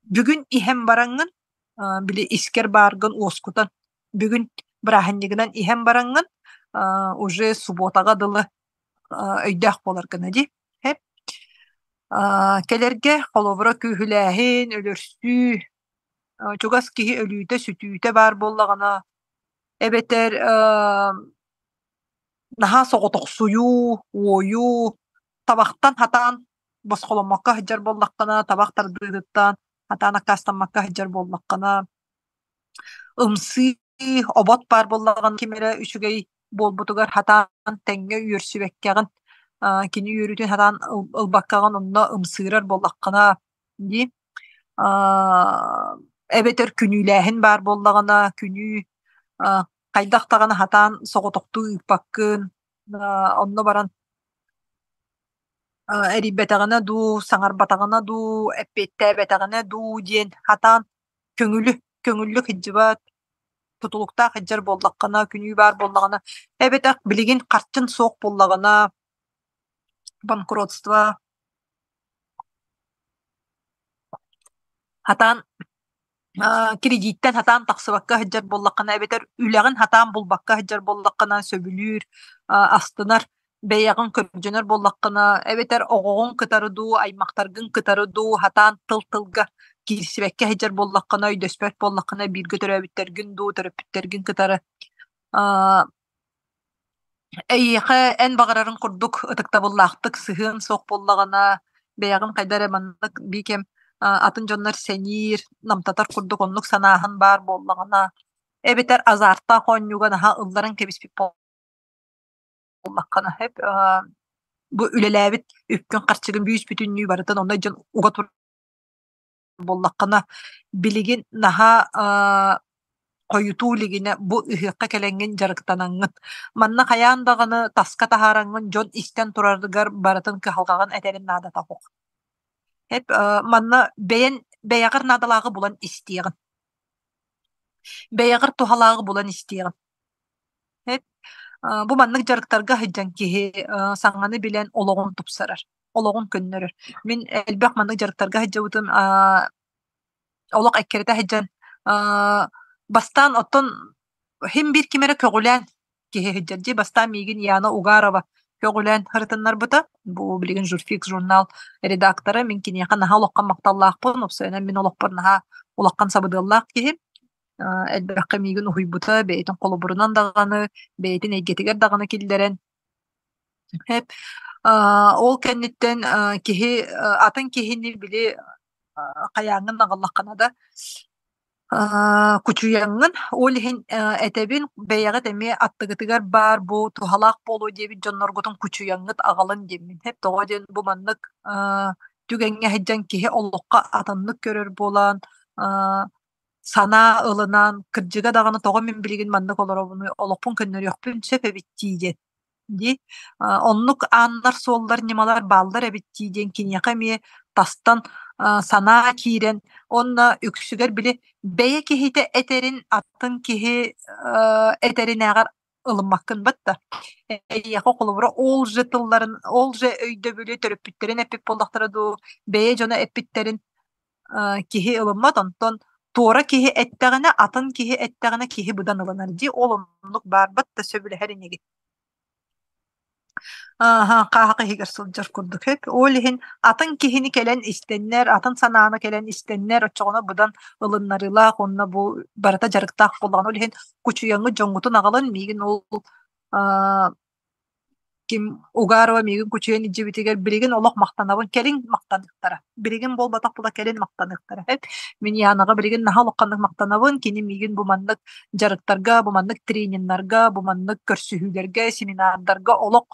бүгүн иһэн бараҥҥын били искэр бааргын уоскутан бүгүн бырааһынньыгынан иһэн бараҥҥын уже субуотаҕа дылы өйдөөх буолар гына дии. Кэлэргэ холобура күүһүлээһин, өлөрсүү, чугас киһи өлүүтэ-сүтүүтэ баар буоллаҕына, эбэтэр наһаа соҕотохсуйуу, уойуу, табахтан хатаан босхоломмокко сылдьар буоллаххына, табах тардыытыттан хатаан аккаастаммакка сылдьар буоллаххына, ымсыы, обот баар буоллаҕына ким эрэ үчүгэй буолбутугар хатаан тэҥҥэ үөрсүбэккэҕин, кини үөрүүтүн хатаан ылбаккаҕын онно ымсыырар буоллаххына дии. Эбэтэр күнүүлээһин баар буоллаҕына, күнүү хайдах даҕаны хатаан соҕотохтуу ыыппаккын, онно баран эрийбэтэҕинэ дуу, саҥарбатаҕына дуу, эппиэттээбэтэҕинэ дуу диэн хатаан көҥүлү, көҥүллүк сылдьыбат, тутулуктаах сылдьар буоллаххына, күнүү баар буоллаҕына, эбэтэр билигин харчын суох буоллаҕына, банкротство хатаан кредиттэн сатаан тахсыбакка сылдьар буоллаххына эбэтэр үлэҕин сатаан булбакка сылдьар буоллаххына сөбүлүүр, астынар, бэйэҕин көрдьөнөр буоллаххына эбэтэр оҕоҕун кытары дуу, аймахтаргын кытары дуу сатаан тыл-тылга киирсибэккэ сылдьар буоллаххына, өйдөспөт буоллаххына бииргэ төрөөбүттэргин дуу, төрөппүттэргин кытары Эйиэхэ эн баҕарарыҥ курдук ытыктабыллаахтык сыһыан суох буоллаҕына, бэйэҕин хайда эрэ маннык биир кэм атын дьоннор сэниир, намтатар курдук оннук санааһын баар буоллаҕына, эбэтэр азартаах оонньууга наһаа ылларан кэбиспит буоллаххына, бу үлэлээбит үпкүн-харчыгын бүүс-бүтүннүү барытын онно дьон уга тур буоллаххына, билигин наһаа хойутуу илигинэ бу ыһыахха кэлэҥҥин дьарыктанаҥҥын, манна хайаан даҕаны таска таһаараҥҥын дьон истэн турарыгар барытын кыһалҕаҕын этэрин наадата суох. Эп манна бэйэн бэйэҕэр наадалааҕы булан истиэҕин. Бэйэҕэр туһалааҕы булан истиэҕин. Эп бу маннык дьарыктарга сылдьан киһи саҥаны билэн олоҕун тупсарар. олоҕун көннөрөр. Мин элбэх маннык дьарыктарга сылдьыбытым олох эккирэтэ сылдьан бастаан оттон син биир ким эрэ көҕүлээн киһи сылдьар дии. Бастаан миигин Яна Угарова көҕүлээн ырытыннарбыта. Бу билигин Журфикс журнал редактора. Мин киниэхэ наһаа улахан махталлаахпын. Уопсайынан мин олохпор наһаа улахан сабыдыаллаах киһи. Элбэххэ миигин уһуйбута, бэйэтин холобурунан даҕаны, бэйэтин эйгэтигэр даҕаны киллэрэн. Эп ол кэнниттэн киһи атын киһини били хайааҥҥын аҕаллаххына да кучуйаҥҥын, ол иһин этэбин бэйэҕит эмиэ аттыгытыгар баар бу туһалаах буолуо диэбит дьонноргутун кучуйаҥҥыт аҕалын диэммин. Эп тоҕо диэн бу маннык түгэҥҥэ сылдьан киһи олоххо атыннык көрөр буолан санаа ылынан, кырдьыга даҕаны тоҕо мин билигин маннык олоробунуй, олохпун көннөрүөхпүн сөп эбит дии диэн дии. Оннук ааннар, суоллар, ньымалар бааллар эбит дии диэн киниэхэ эмиэ тастан санаа киирэн уонна үксүгэр били бэйэ киһитэ этэрин атын киһи этэринээҕэр ылыммаккын батта. Эйиэхэ холобура ол же тылларын, ол же өйдөбүлү төрөппүттэрин эппит буоллахтара дуу, бэйэ дьоно эппиттэрин киһи ылыммат, онтон туора киһи эттэҕинэ, атын киһи эттэҕинэ киһи быдан ылынар дии, ол оннук баарбат да сөбүлэһэр инигин. Ааһа, хааһах иһигэр сылдьар курдук сөп. Ол иһин атын киһини кэлэн истэннэр, атын санааны кэлэн истэннэр, оччоҕуна быдан ылыннарыылаах уонна бу барыта дьарыктаах буоллаҕына, ол иһин кучуйаҥҥыт дьоҥҥутун аҕалан миигин ол ким Угарова миигин кучуйан илдьибитигэр билигин олох махтанабын, кэлин махтаныахтара. Билигин буолбатах була кэлин махтаныахтара. Мин Янаҕа билигин наһаа улаханнык махтанабын. Кини миигин бу маннык дьарыктарга, бу маннык трениннарга, бу маннык көрсүһүүлэргэ, семинардарга олох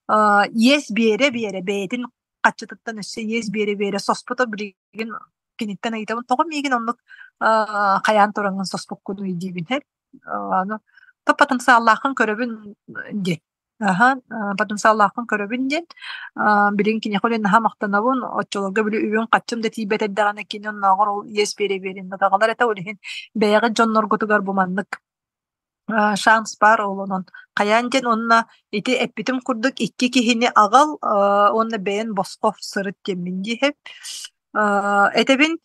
иэс биэрэ-биэрэ бэйэтин хаччытыттан өссө иэс биэрэ-биэрэ соспута билигин киниттэн ыйытабын тоҕо миигин оннук хайаан тураҥҥын соспуккунуй диибин аны то потенциаллааххын көрөбүн диэн аха потенциаллааххын көрөбүн диэн билигин киниэхэ үлэн наһаа махтанабын оччолорго били үбүн хаччым да тиийбэт эрдэҕинэ кини оннооҕор ол иэс биэрэ биэрин даҕалар этэ ол иһин бэйэҕит дьонноргутугар бу маннык шанс баар ол онон хайаан диэн уонна ити эппитим курдук икки киһини аҕал уонна бэйэн босхо сырыт диэммин диэһэп этэбин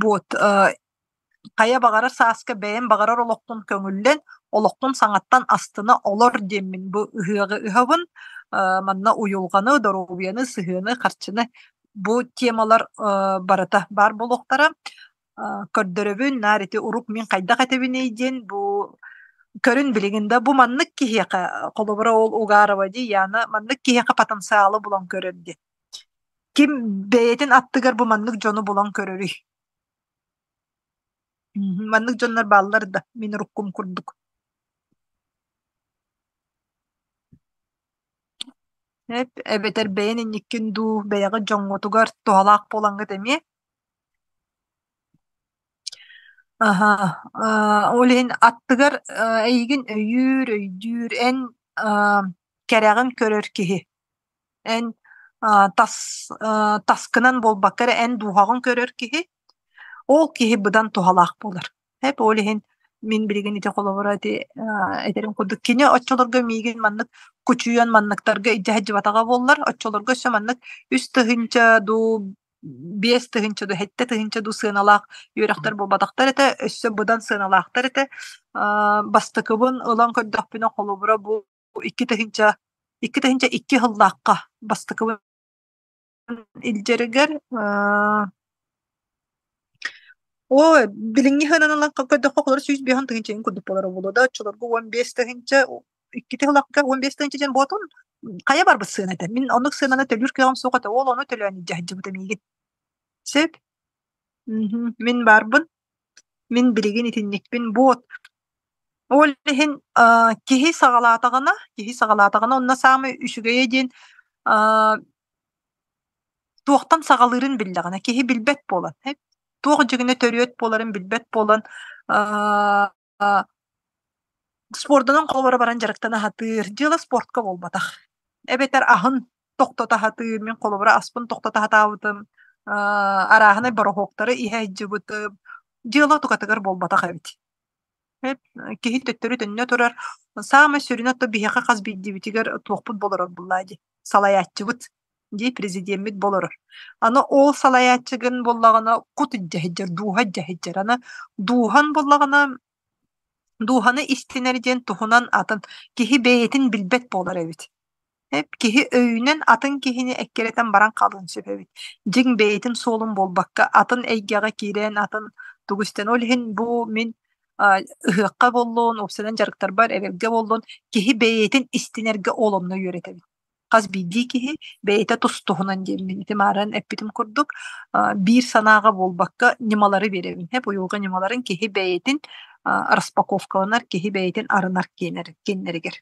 Вот, хайа баҕарар сааска бэйэм баҕарар олохпун көҥүллэн, олохпун саҥаттан астына олор диэммин бу ыһыаҕы ыһабын. Манна уйулҕаны, доруобуйаны, сыһыаны, харчыны бу темалар барыта баар буолуохтара. Көрдөрөбүн, наар ити урук мин хайдах этэбиний диэн бу көрүн билигин да бу маннык киһиэхэ, холобура ол Угарова дии Яна маннык киһиэхэ потенциалы булан көрөр диэн. Ким бэйэтин аттыгар бу маннык дьону булан көрөрүй? Маннык дьоннор бааллар да, мин уруккум курдук. Эп, эбэтэр бэйэн инниккин дуу, бэйэҕит дьоҥҥутугар туһалаах буолаҥҥыт эмиэ. Аһа, ол иһин аттыгар эйигин өйүүр, өйдүүр, эн кэрэҕин көрөр киһи Эн тас таскынан буолбакка эрэ эн дууһаҕын көрөр киһи, ол киһи быдан туһалаах буолар. Эп ол иһин мин билигин ити холобура ити этэрим курдук кини оччолорго миигин маннык кучуйан манныктарга илдьэ сылдьыбатаҕа буоллар, оччолорго өссө маннык 3 тыһыынча дуу, 5 тыһыынча дуу, 7 тыһыынча дуу сыаналаах үөрэхтэр буолбатахтар этэ, өссө быдан сыаналаахтар этэ. Бастакыбын ылан көрдөхпүнэ, холобура бу 2002 сыллаахха бастакыбын илдьэригэр оо билиҥҥи сыанан ылан көрдөххө холобур 150 тыһыынча курдук буолара буолуо да оччолорго 15 тыһыынча иккити сыллаахха 15 тыһыынча диэн буотун хайа барбыт сыана этэ мин оннук сыананы төлүүр кыаҕым суох этэ ол ону төлөөн илдьэ сылдьыбыта миигин сөп мин баарбын мин билигин итинникпин буот Ол иһин киһи саҕалаатаҕына, онно саамай үчүгэйэ диэн туохтан саҕалыырын биллэҕинэ, киһи билбэт буолан, туох дьиҥинэ төрүөт буоларын билбэт буолан спордунан холобура баран дьарыктана сатыыр, дьыала спортка буолбатах. Эбэтэр аһын тохтото сатыыр, мин холобура аспын тохтото сатаабытым, арааһынай бороһуоктары иһэ сылдьыбытым, дьыала тукатыгар буолбатах эбит. Киһи төттөрү төннө турар. Саамай сүрүнэ то биһиэхэ хас биирдиибитигэр туохпут болорор буллаа дии. Салайааччыбыт дии президеммит болорор. Аны ол салайааччыгын буоллаҕына кут илдьэ сылдьар, дууһа илдьэ сылдьар. Аны дууһан буоллаҕына дууһаны истинэр диэн туһунан атын киһи бэйэтин билбэт буолар эбит. Киһи өйүнэн атын киһини эккирэтэн баран хаалыан сөп эбит. Дьиҥ бэйэтин суолун буолбакка, атын эйгэҕэ киирэн, атын тугу истэн. Ол иһин бу мин ыһыахха буоллун, уопсайынан дьарыктарбар, эрэлгэ буоллун, киһи бэйэтин истинэргэ ол онно үөрэтэбин. Хас биирдии киһи бэйэтэ тус-туһунан диэммин ити мааран эппитим курдук, биир санааҕа буолбакка ньымалары биэрэбин. Уйулҕа ньымаларын киһи бэйэтин распаковкаланар, киһи бэйэтин арынар киэннэригэр.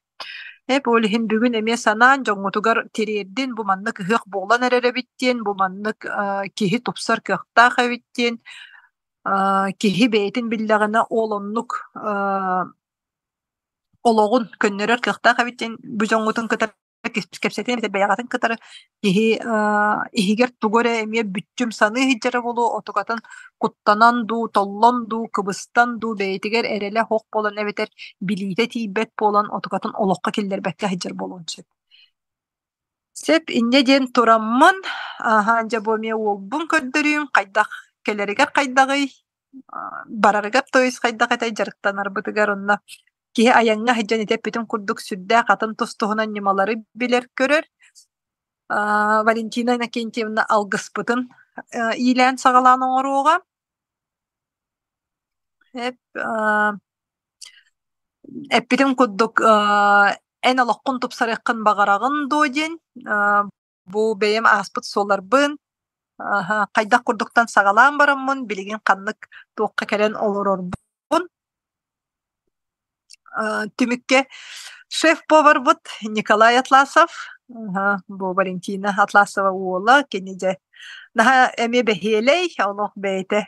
Эп ол иһин бүгүн эмиэ санаан дьоҥҥутугар тириэрдин, бу маннык ыһыах буолан эрэр эбит диэн, бу маннык киһи тупсар кыахтаах эбит диэн, киһи бэйэтин биллэҕинэ ол оннук олоҕун көннөрөр кыахтаах эбит диэн бу дьоҥҥутун кытары кэпсэтин эбэтэр бэйэҕитин кытары киһи иһигэр тугу эрэ эмиэ бүччүм саныы сылдьара буолуо, отукатын куттанан дуу, толлон дуу, кыбыстан дуу, бэйэтигэр эрэлэ суох буолан эбэтэр билиитэ тиийбэт буолан отукатын олоххо киллэрбэккэ сылдьар буолуон сөп. Сөп, инньэ диэн тураммын, аһаа дьэ бу эмиэ уолбун көрдөрүүм, хайдах кэлэригэр хайдаҕый, барарыгар то есть хайдах этэй дьарыктанарбытыгар онно киһи айаҥҥа сылдьан ити эппитим курдук сүрдээх атын тус-туһунан ньымалары билэр-көрөр. Валентина Иннокентьевна алгыспытын иилээн-саҕалаан оҥоруоҕа. Эп, эппитим курдук эн олоххун тупсарыаххын баҕараҕын дуо диэн бу бэйэм ааспыт суолларбын хайдах курдуктан саҕалаан бараммын билигин ханнык туохха кэлэн олорорбун түмүккэ шеф-поварбыт Николай Атласов бу Валентина Атласова уола кини дьэ наһаа эмиэ бэһиэлэй олох бэйэтэ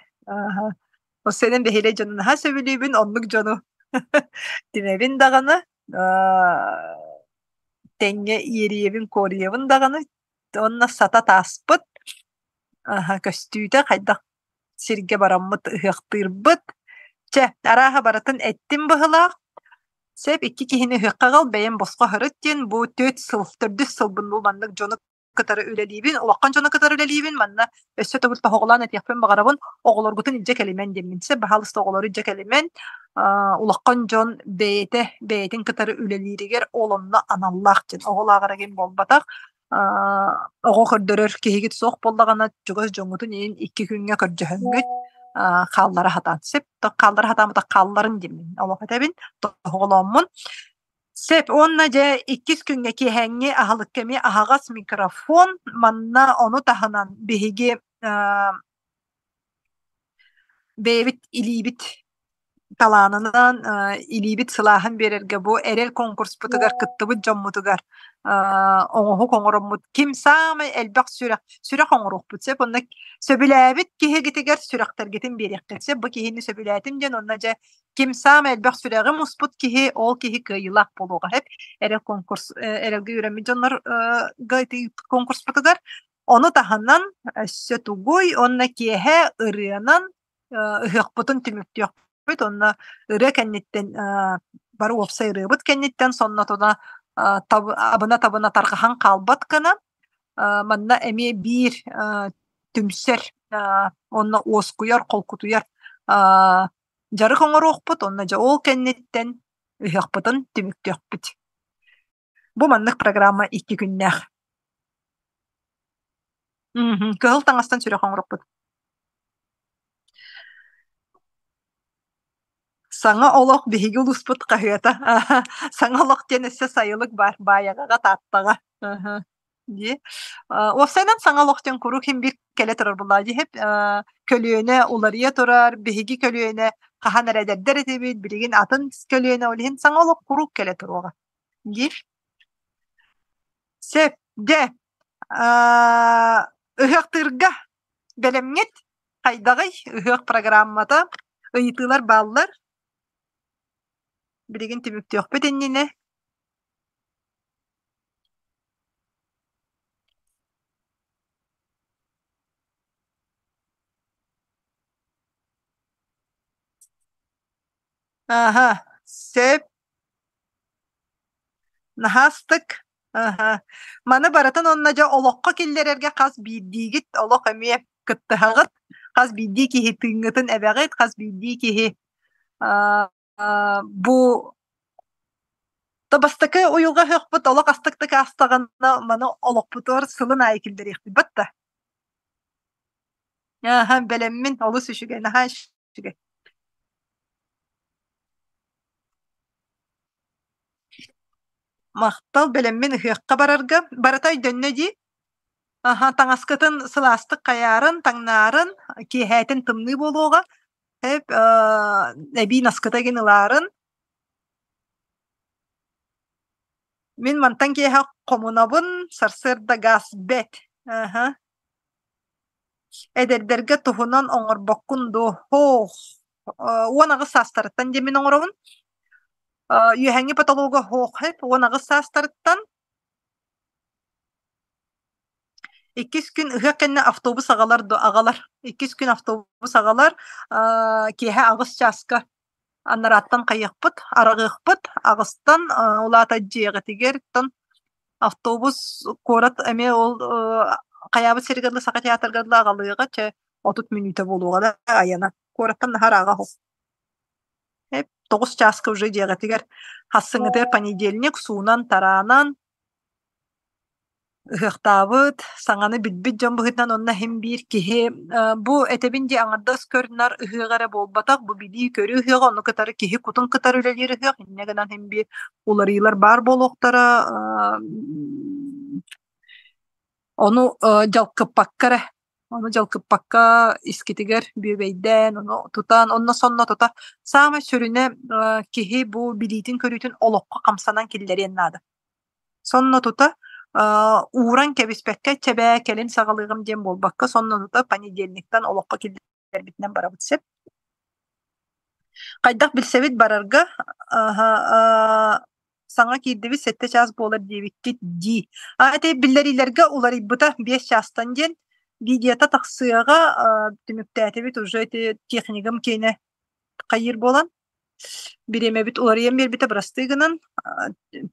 Сенен бэһиэлэй дьону наһаа сөбүлүүбүн оннук дьону түмэбин даҕаны тэҥҥэ иэрийэбин куоруйабын даҕаны уонна сата тааспыт көстүүтэ хайдах сиргэ бараммыт ыһыахтыырбыт. Чэ, арааһа барытын эттим быһыылаах. Сөп икки киһини ыһыахха аҕал, бэйэм босхо аһарыт диэн бу түөрт сыл, төрдүс сылбын бу маннык дьону кытары үлэлиибин, улахан дьону кытары үлэлиибин. Манна өссө төгүл тоһоҕолоон этиэхпин баҕарабын, оҕолоргутун илдьэ кэлимэн диэммин. Сөп, баһаалыста оҕолору илдьэ кэлимэн, улахан дьон бэйэтэ бэйэтин кытары үлэлииригэр ол онно аналлаах диэн. Оҕо лааҕыра ким буолбатах, оҕо көрдөрөр киһигит суох буоллаҕына, чугас дьоҥҥутун иһин икки күҥҥэ көрдөһөҥҥүт хааллара сатаан. Сөп, хааллара сатаабатах хаалларын диэммин олох этэбин, тоһоҕолооммун. Сөп уонна дьэ иккис күҥҥэ киэһээҥҥи аһылыкка эмиэ аһаҕас микрофон. Манна ону таһынан биһиги бэйэбит илиибит талаанынан, илиибит сылааһын биэрэргэ бу эрэл конкурспутугар кыттыбыт дьоммутугар оҥоһук оҥороммут ким саамай элбэх сүрэх сүрэх оҥоруохпут сөп онно сөбүлээбит киһигитигэр сүрэхтэргитин биэриэххит сөп бу киһини сөбүлээтим диэн онно дьэ ким саамай элбэх сүрэҕи муспут киһи ол киһи кыайыылаах буолуоҕа сөп эрэл конкурс эрэлгэ үөрэммит дьоннорго ити конкурспутугар ону таһынан өссө тугуй уонна киэһэ ырыанан ыһыахпытын түмүктүөхпүт уонна ырыа кэнниттэн бары уопсай ырыабыт кэнниттэн соннотуна абына-табына тарҕаһан хаалбат гына манна эмиэ биир түмсэр уонна уоскуйар, холкутуйар дьарык оҥоруохпут уонна дьэ ол кэнниттэн ыһыахпытын түмүктүөхпүт. Бу маннык программа икки күннээх. Кыһыл таҥастан сүрэх оҥоруохпут. Саҥа олох биһиги улууспут хаһыата. Саҥа олох диэн өссө сайылык баар Баайаҕаҕа, Тааттаҕа. Дии. Уопсайынан саҥа олох диэн куруук иһин биир кэлэ турар буоллаҕа дии. Көлүөнэ уларыйа турар, биһиги көлүөнэ хаһан эрэ эдэрдэр этибит, билигин атын көлүөнэ ол иһин саҥа олох куруук кэлэ туруоҕа. Дии. Сөп, дьэ, ыһыахтыырга бэлэмҥит хайдаҕый? Ыһыах программата, ыйытыылар бааллар. Билигин түмүктүөхпүт иннинэ. Аха, сөп. Наһаа астык. Аха. Маны барытын онно дьэ олоххо киллэрэргэ хас биирдиигит олох эмиэ кыттыһаҕыт. Хас биирдии киһи тыыҥҥытын эбэҕит, хас биирдии киһи аа, бу то бастакы уйулҕа ыһыахпыт олох астыктык аастаҕына маны олохпутугар сылын аайы киллэриэхпит батта. Аха, бэлэммин олус үчүгэй, наһаа үчүгэй. Махтал бэлэммин ыһыахха барарга. Барыта өйдөннө дии. Аха, таҥаскытын сылаастык хайаарын, таҥнаарын, киэһээтин тымныы буолуоҕа. Эп, эбии наскыта гин ылаарын. Мин мантан киэһэ хомунабын, сарсыарда газ бэт. Аха. Эдэрдэргэ туһунан оҥорбоккун дуо? Һоох. 18 саастарыттан диэн мин оҥоробун. Үөһэҥҥи потолога һоох 18 саастарыттан. Иккис күн ыһыах кэннэ автобус аҕалар дуо? Аҕалар. Иккис күн автобус аҕалар. Киэһэ 8 чааска анарааттан хайыахпыт, араҕыахпыт. Аҕыстан улаата дьиэҕитигэр тон автобус куорат эмиэ ол хайаабыт сиригэр дылы Саха театрыгар дылы аҕалыаҕа чэ 30 мүнүүтэ буолуоҕа да айана. Куораттан наһаа ырааҕа оһох. 9 чааска уже дьиэҕитигэр хассыҥҥытыгар понедельник суунан-тараанан ыһыахтаабыт, саҥаны билбит дьон быһыытынан онно иһин биир киһи бу этэбин дии аҥардас көр-нар ыһыаҕа эрэ буолбатах, бу билии-көрүү ыһыаҕа, ону кытары киһи кутун кытары үлэлиир ыһыах, инньэ гынан иһин биир уларыйыылар баар буолуохтара ону дьалкыппакка эрэ ону дьалкыппакка искитигэр бүөбэйдээн, ону тутан, онно сонно тута саамай сүрүнэ киһи бу билиитин-көрүүтүн олоххо хамсанан киллэриэн наада. Сонно тута ууран кэбиспэккэ, чэбээ, кэлин саҕалыаҕым диэн буолбакка, сонно тута понедельниктан олоххо киллэрбитинэн барабыт сөп. Хайдах билсэбит барарга саҥа киирдибит 7 чаас буолар диэбиккит дии. А ити биллэриилэргэ уларыйбыта 5 чаастан диэн видеота тахсыаҕа түмүктээтибит уже ити техникум киэнэ хайыыр буолан Бириэмэбит уларыйан биэрбитэ бырастыы гынан,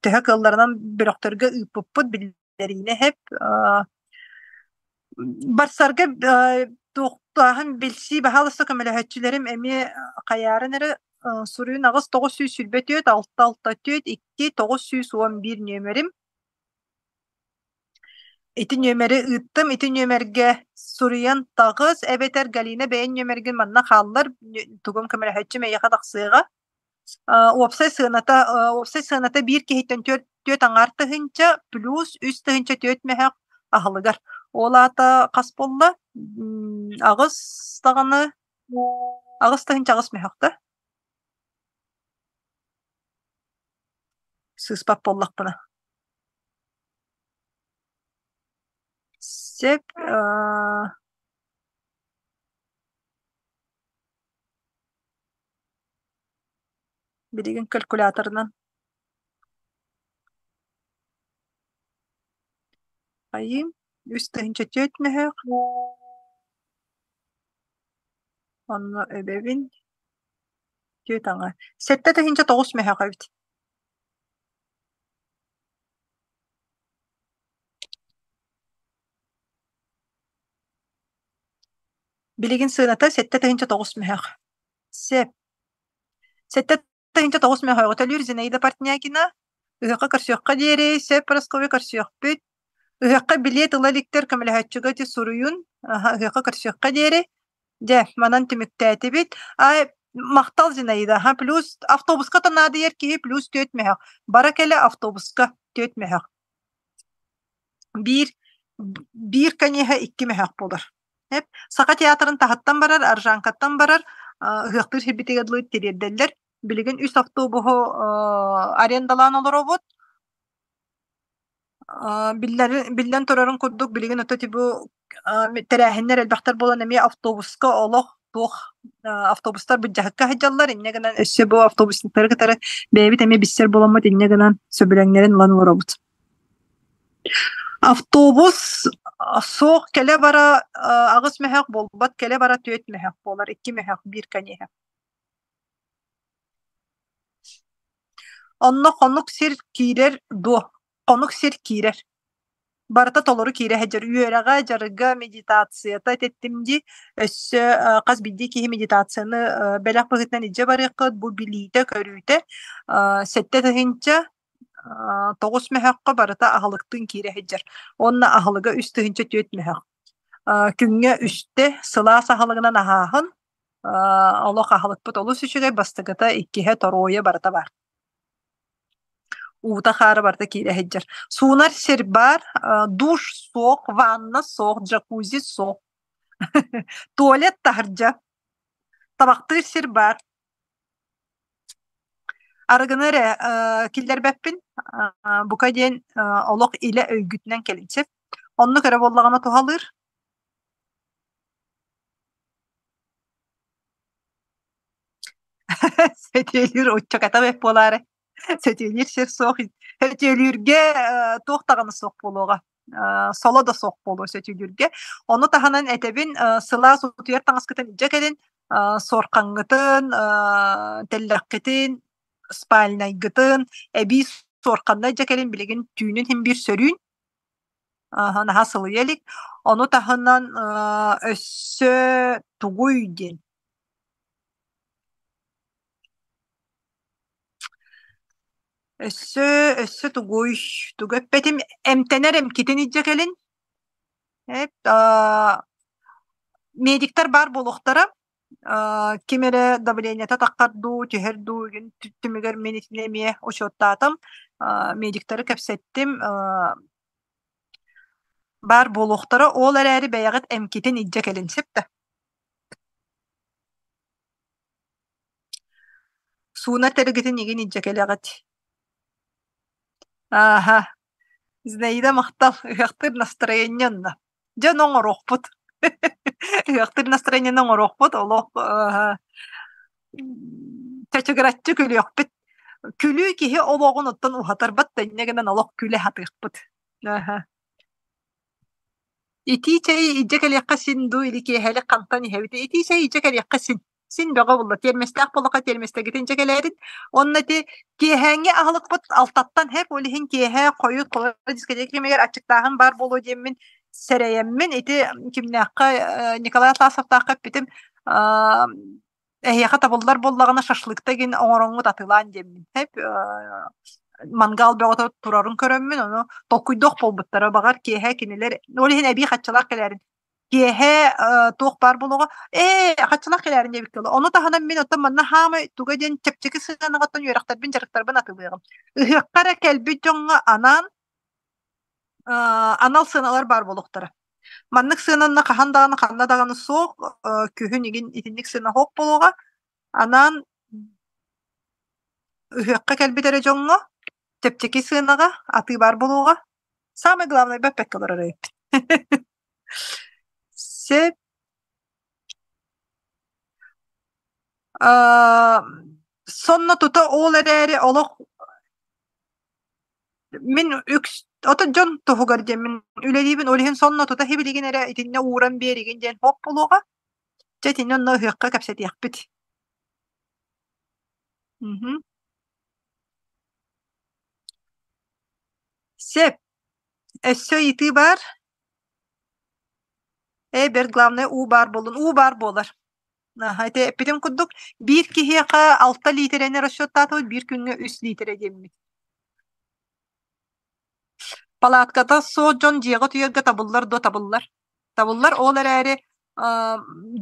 төһө кыалларынан бөлөхтөргө ыыппыппыт биллэриини эһэп. Барсарга туохтааһын билсии баһаалыста көмөлөһөөччүлэрим эмиэ хайаарын эрэ суруйун 8 924 6 6 4 2 911 нүөмэрим. Ити нүөмэри ыыттым, ити нүөмэргэ суруйан таҕыс, эбэтэр Галина бэйэҥ нүөмэргин манна хааллар, тугум көмөлөһөөччүм эйиэхэ тахсыаҕа. Уопсай сыаната уопсай сыаната биир киһиттэн түөрт аҥаар тыһыынча плюс 3 400 мөһөх аһылыгар. Ол аата хас буолла? Аҕыс даҕаны 8 008 мөһөх да? Сыыспат буоллахпына. Сөп, билигин калькуляторынан хайыым 3 400 мөһөөх онно эбэбин түөрт аҥа 7 009 мөһөөх эбит Билигин сыаната 7 009 мөһөөх. Сөп. 7 009 мөһөөҕү төлүүр Зинаида Портнягина. Ыһыахха көрсүөххэ диэри, сөп Парасковья көрсүөхпүт. Ыһыахха билиэт ыла иликтэр көмөлөһөөччүгэ ити суруйун. Ыһыахха көрсүөххэ диэри. Дьэ, манан түмүктээтибит. Ай, махтал Зинаида. Аха, плюс автобуска да наадыйар киһи плюс 4 мөһөх. Бара кэлэ автобуска 4 мөһөх. Биир биир конеһа 2 мөһөх буолар. Эп, Саха театрын таһыттан барар, Аржанкаттан барар, ыһыахтыыр сирбитигэр дылы тириэрдэллэр. Билигин үс автобуһу арендалаан олоробут. Биллэн турарын курдук, билигин ото бу тэрээһиннэр элбэхтэр буолан эмиэ автобуска олох туох автобустар былдьаһыкка сылдьаллар. Инньэ гынан өссө бу автобусниктары кытары бэйэбит эмиэ билсэр буоламмыт инньэ гынан сөбүлэҥнэрин ылан олоробут. Автобус суох кэлэ-бара 8 мөһөөх буолбат, кэлэ-бара 4 мөһөөх буолар, 2 мөһөөх биир конеһа. Онно хонук сир киирэр дуо? Хонук сир киирэр. Барыта толору киирэ сылдьар. Үөрэҕэ, дьарыга, медитацията этэттим дии. Өссө хас биирдии киһи медитацияны бэлэх быһыытынан илдьэ барыаххыт. Бу билиитэ-көрүүтэ 7000 9 мөһөххө барыта аһылыктыын киирэ сылдьар. Уонна аһылыга 3004 мөһөх. Күҥҥэ үстэ сылаас аһылыгынан аһааһын. Олох аһылыкпыт олус үчүгэй. Бастакыта, иккиһэ, торуойа барыта баар. Уута хаара барыта киирэ сылдьар. Суунар сир баар, душ суох, ванна суох, джакузи суох. Туалет таһырдьа. Табахтыыр сир баар. Арыгыны эрэ киллэрбэппин, бука диэн олох илэ өйгүтүнэн кэлин сөп. Оннук эрэ буоллаҕына туһалыыр. Сөтүөлүүр оччоката бэрт буолаары. Сөтүөлүүр сир суох. Сөтүөлүүргэ туох даҕаны суох буолуоҕа. Соло да суох буолуо сөтүөлүүргэ. Ону таһынан этэбин, сылаас утуйар таҥаскытын илдьэ кэлин, суорхаҥҥытын, тэллэххитин, спальнайгытын, эбии суорханна илдьэ кэлин билигин түүнүн иһин биир сөрүүн наһаа сылыйа илик. Ону таһынан өссө тугуй диэн Өссө, өссө тугуй, тугу эппэтим, эмтэнэр эмкитин илдьэ кэлин. Эп, медиктэр баар буолуохтара. Ким эрэ давлениета таххар дуу, түһэр дуу игин түмүгэр мин итини эмиэ учуоттаатым. Медиктары кэпсэттим. Баар буолуохтара. Ол эрээри бэйэҕит эмкитин илдьэ кэлин сөп да? Суунар тэрилгитин игин илдьэ кэлэҕит. Ааһа, Зинаида махтал, ыһыахтыыр настроение онно. Дьэ ону оҥоруохпут. Ыһыахтыыр настроениены оҥоруохпут, олох чачыгыраччы күлүөхпүт. Күлүү киһи олоҕун оттон уһатарбат да инньэ гынан олох күлэ сатыахпыт. Ааһа. Итии чэйи илдьэ кэлиэххэ син дуу или киэһэлик хантан иһэбит? Итии чэйи илдьэ кэлиэххэ син. Син бөҕө буолла. Тиэрмэстээх буоллахха тиэрмэстэгитин илдьэ кэлээрин. Уонна ити киэһээҥҥи аһылыкпыт алтаттан һэп, ол иһин киэһэ хойут холобура дискотека кэмигэр аччыктааһын баар буолуо диэммин сэрэйэммин ити кимнээххэ Николай Атласовтаахха эппитим эһиэхэ табыллар буоллаҕына шашлыкта игин оҥороҥҥут атыылаан диэммин хэп мангал бөҕөтө турарын көрөммүн ону толкуйдуох буолбуттара баҕар киэһэ кинилэр ол иһин эбии хаччылаах кэлээрин киэһэ туох баар буолуоҕа ээ хаччылаах кэлээрин диэбиккэ ону таһынан мин оттон манна хаамай туга диэн чэпчэки сыанаҕыттан үөрэхтэрбин дьарыктарбын атыылыаҕым ыһыахха эрэ кэлбит дьоҥҥо анаан анал сыаналар баар буолуохтара. Маннык сыананна хаһан даҕаны ханна даҕаны суох, күһүн игин итинник сыана суох буолуоҕа. Анаан ыһыахха кэлбит эрэ дьоҥҥо чэпчэки сыанаҕа атыы баар буолуоҕа. Самое главное бэппэккэ олорор эбиппит. Сөп. Сонно тута ол эрээри олох Мин үкс ото дьон туһугар диэммин үлэлиибин, ол иһин сонно тута сибилигин эрэ итиннэ ууран биэригин диэн суох буолуоҕа. Дьэ итиннэ онно ыһыахха кэпсэтиэхпит. Мгм. Сөп. Өссө ыйытыы баар? Ээ, бэрт главное уу баар буоллун. Уу баар буолар. Аха, ити эппитим курдук, биир киһиэхэ 6 лиитэрэни расчеттаатыбыт, биир күҥҥэ 3 лиитэрэ диэммит. Палатката суох дьон дьиэҕэ утуйарга табыллар дуо? Табыллар. Табыллар, ол эрээри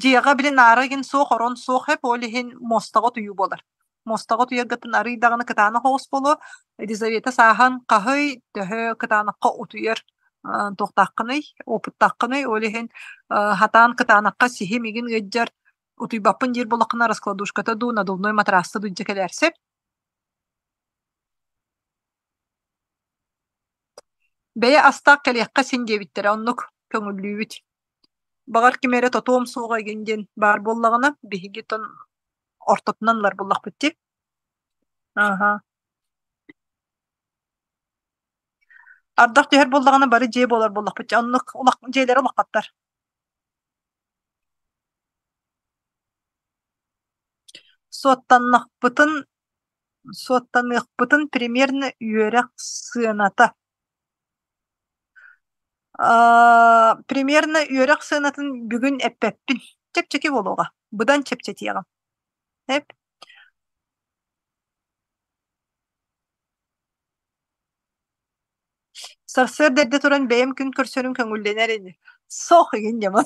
дьиэҕэ били наара игин суох, орон суох эп, ол иһин муостаҕа утуйуу буолар. Муостаҕа утуйаргытын арыый даҕаны кытаанах оҕус буолуо. Елизавета сааһан хаһый, төһө кытаанахха утуйар туохтааххыный, опыттааххыный, ол иһин хатаан кытаанахха сиһим игин ыалдьар, утуйбаппын диир буоллаххына раскладушката дуу, надувной матраста дуу илдьэ кэлээр сөп. Бэйэ астаах кэлиэххэ син диэбиттэрэ, оннук көҥүллүүбүт. Баҕар ким эрэ тотуом суоҕа игин диэн баар буоллаҕына, биһиги тон ортотунан ылар буоллахпыт дии. Аһа. Ардах түһэр буоллаҕына бары дьиэ буолар буоллахпыт дии. Оннук дьиэлэрэ улахаттар. Суоттаннахпытын Суоттаныахпытын примерно үөрэх сыаната. Примерно үөрэх сыанатын бүгүн эппэппин. Чэпчэки буолуоҕа. Быдан чэпчэтиэҕим. Эп. Сарсыарда эрдэ туран бэйэм күн көрсөрүм көҥүллэнэр ини. Суох игин ньыма.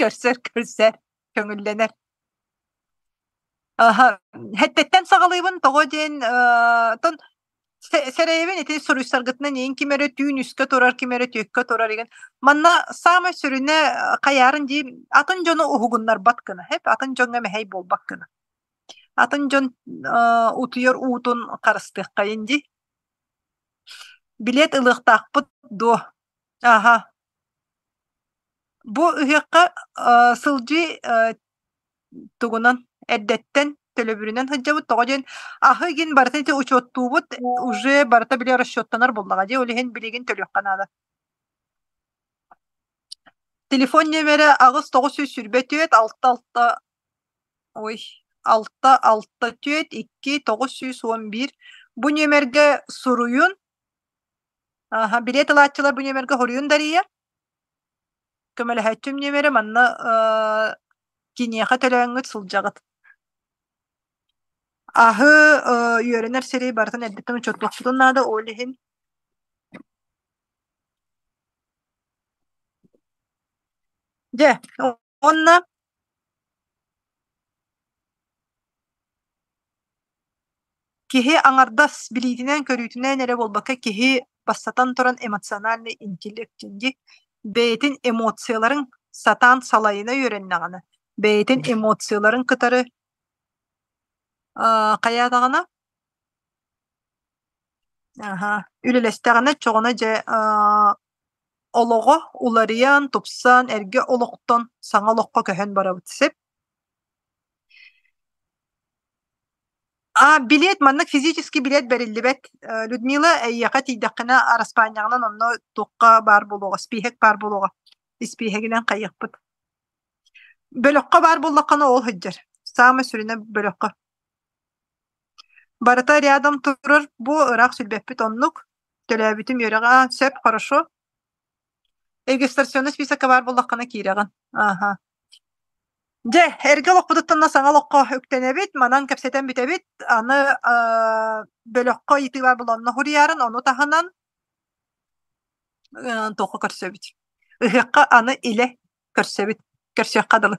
Көрсөр көрсөр. Көҥүллэнэр. Аха, Һэттэттэн саҕалыыбын тоҕо диэн тон сэрэйэбин ити суруйсаргытынан иин ким эрэ түүн үскэ турар, ким эрэ түөккэ турар игин. Манна саамай сүрүнэ хайаарын дии атын дьону уһугуннарбат гына, хэп атын дьоҥҥо мэһэй буолбат гына. Атын дьон утуйар уутун харыстыаххайын дии. Билиэт ылыахтаахпыт дуо? Аха. Бу ыһыахха сылдьыы тугунан эрдэттэн төлөбүрүнэн сылдьабыт. Тоҕо диэн аһы игин барытын ити учуоттуубут уже барыта били расчеттанар буоллаҕа дии. Ол иһин билигин төлүөххэ наада. Телефон нүөмэрэ 8 924 6 6 ой 6 6 4 2 911 бу нүөмэргэ суруйун. Аха, билиэт ылааччылар бу нүөмэргэ хоруйун дарыйар. Көмөлөһөөччүм нүөмэрэ манна киниэхэ төлөөҥҥүт сылдьаҕыт. Аһы үөрэнэр сири барытын эрдэттэн учуоттуохпутун наада, ол иһин Дьэ, уонна Киһи аҥардас билиитинэн-көрүүтүнэн эрэ буолбакка, киһи бастатан туран эмоциональный интеллект дии, бэйэтин эмоцияларын сатаан салайына үөрэннэҕинэ, бэйэтин эмоцияларын кытары хайаатаҕына аһа үлэлэстэҕинэ оччоҕуна дьэ олоҕо уларыйан, тупсан, эргэ олохтон саҥа олоххо көһөн барабыт сөп. А билиэт маннык физически билиэт бэриллибэт. Людмила эйиэхэ тиийдэххинэ араспаанньаҕынан онно туохха баар буолуоҕа, испииһэк баар буолуоҕа. Испииһэгинэн хайыахпыт. Бөлөххө баар буоллаххына ол сылдьар. Саамай сүрүнэ бөлөххө. Барыта рядом турар бу ыраах сүлбэппит оннук. Төлөөбүтүм үөрэҕэ сөп, хорошо. Регистрационный списокка баар буоллаххына киирэҕин. Аха. Дьэ, эргэ олохпутуттан саҥа олоххо үктэнэбит, манан кэпсэтэн бүтэбит. Аны бөлөххө ыйытыы баар буолла суруйарын, ону таһынан туохха көрсөбүт. Ыһыахха аны илэ көрсөбүт. Көрсүөххэ дылы.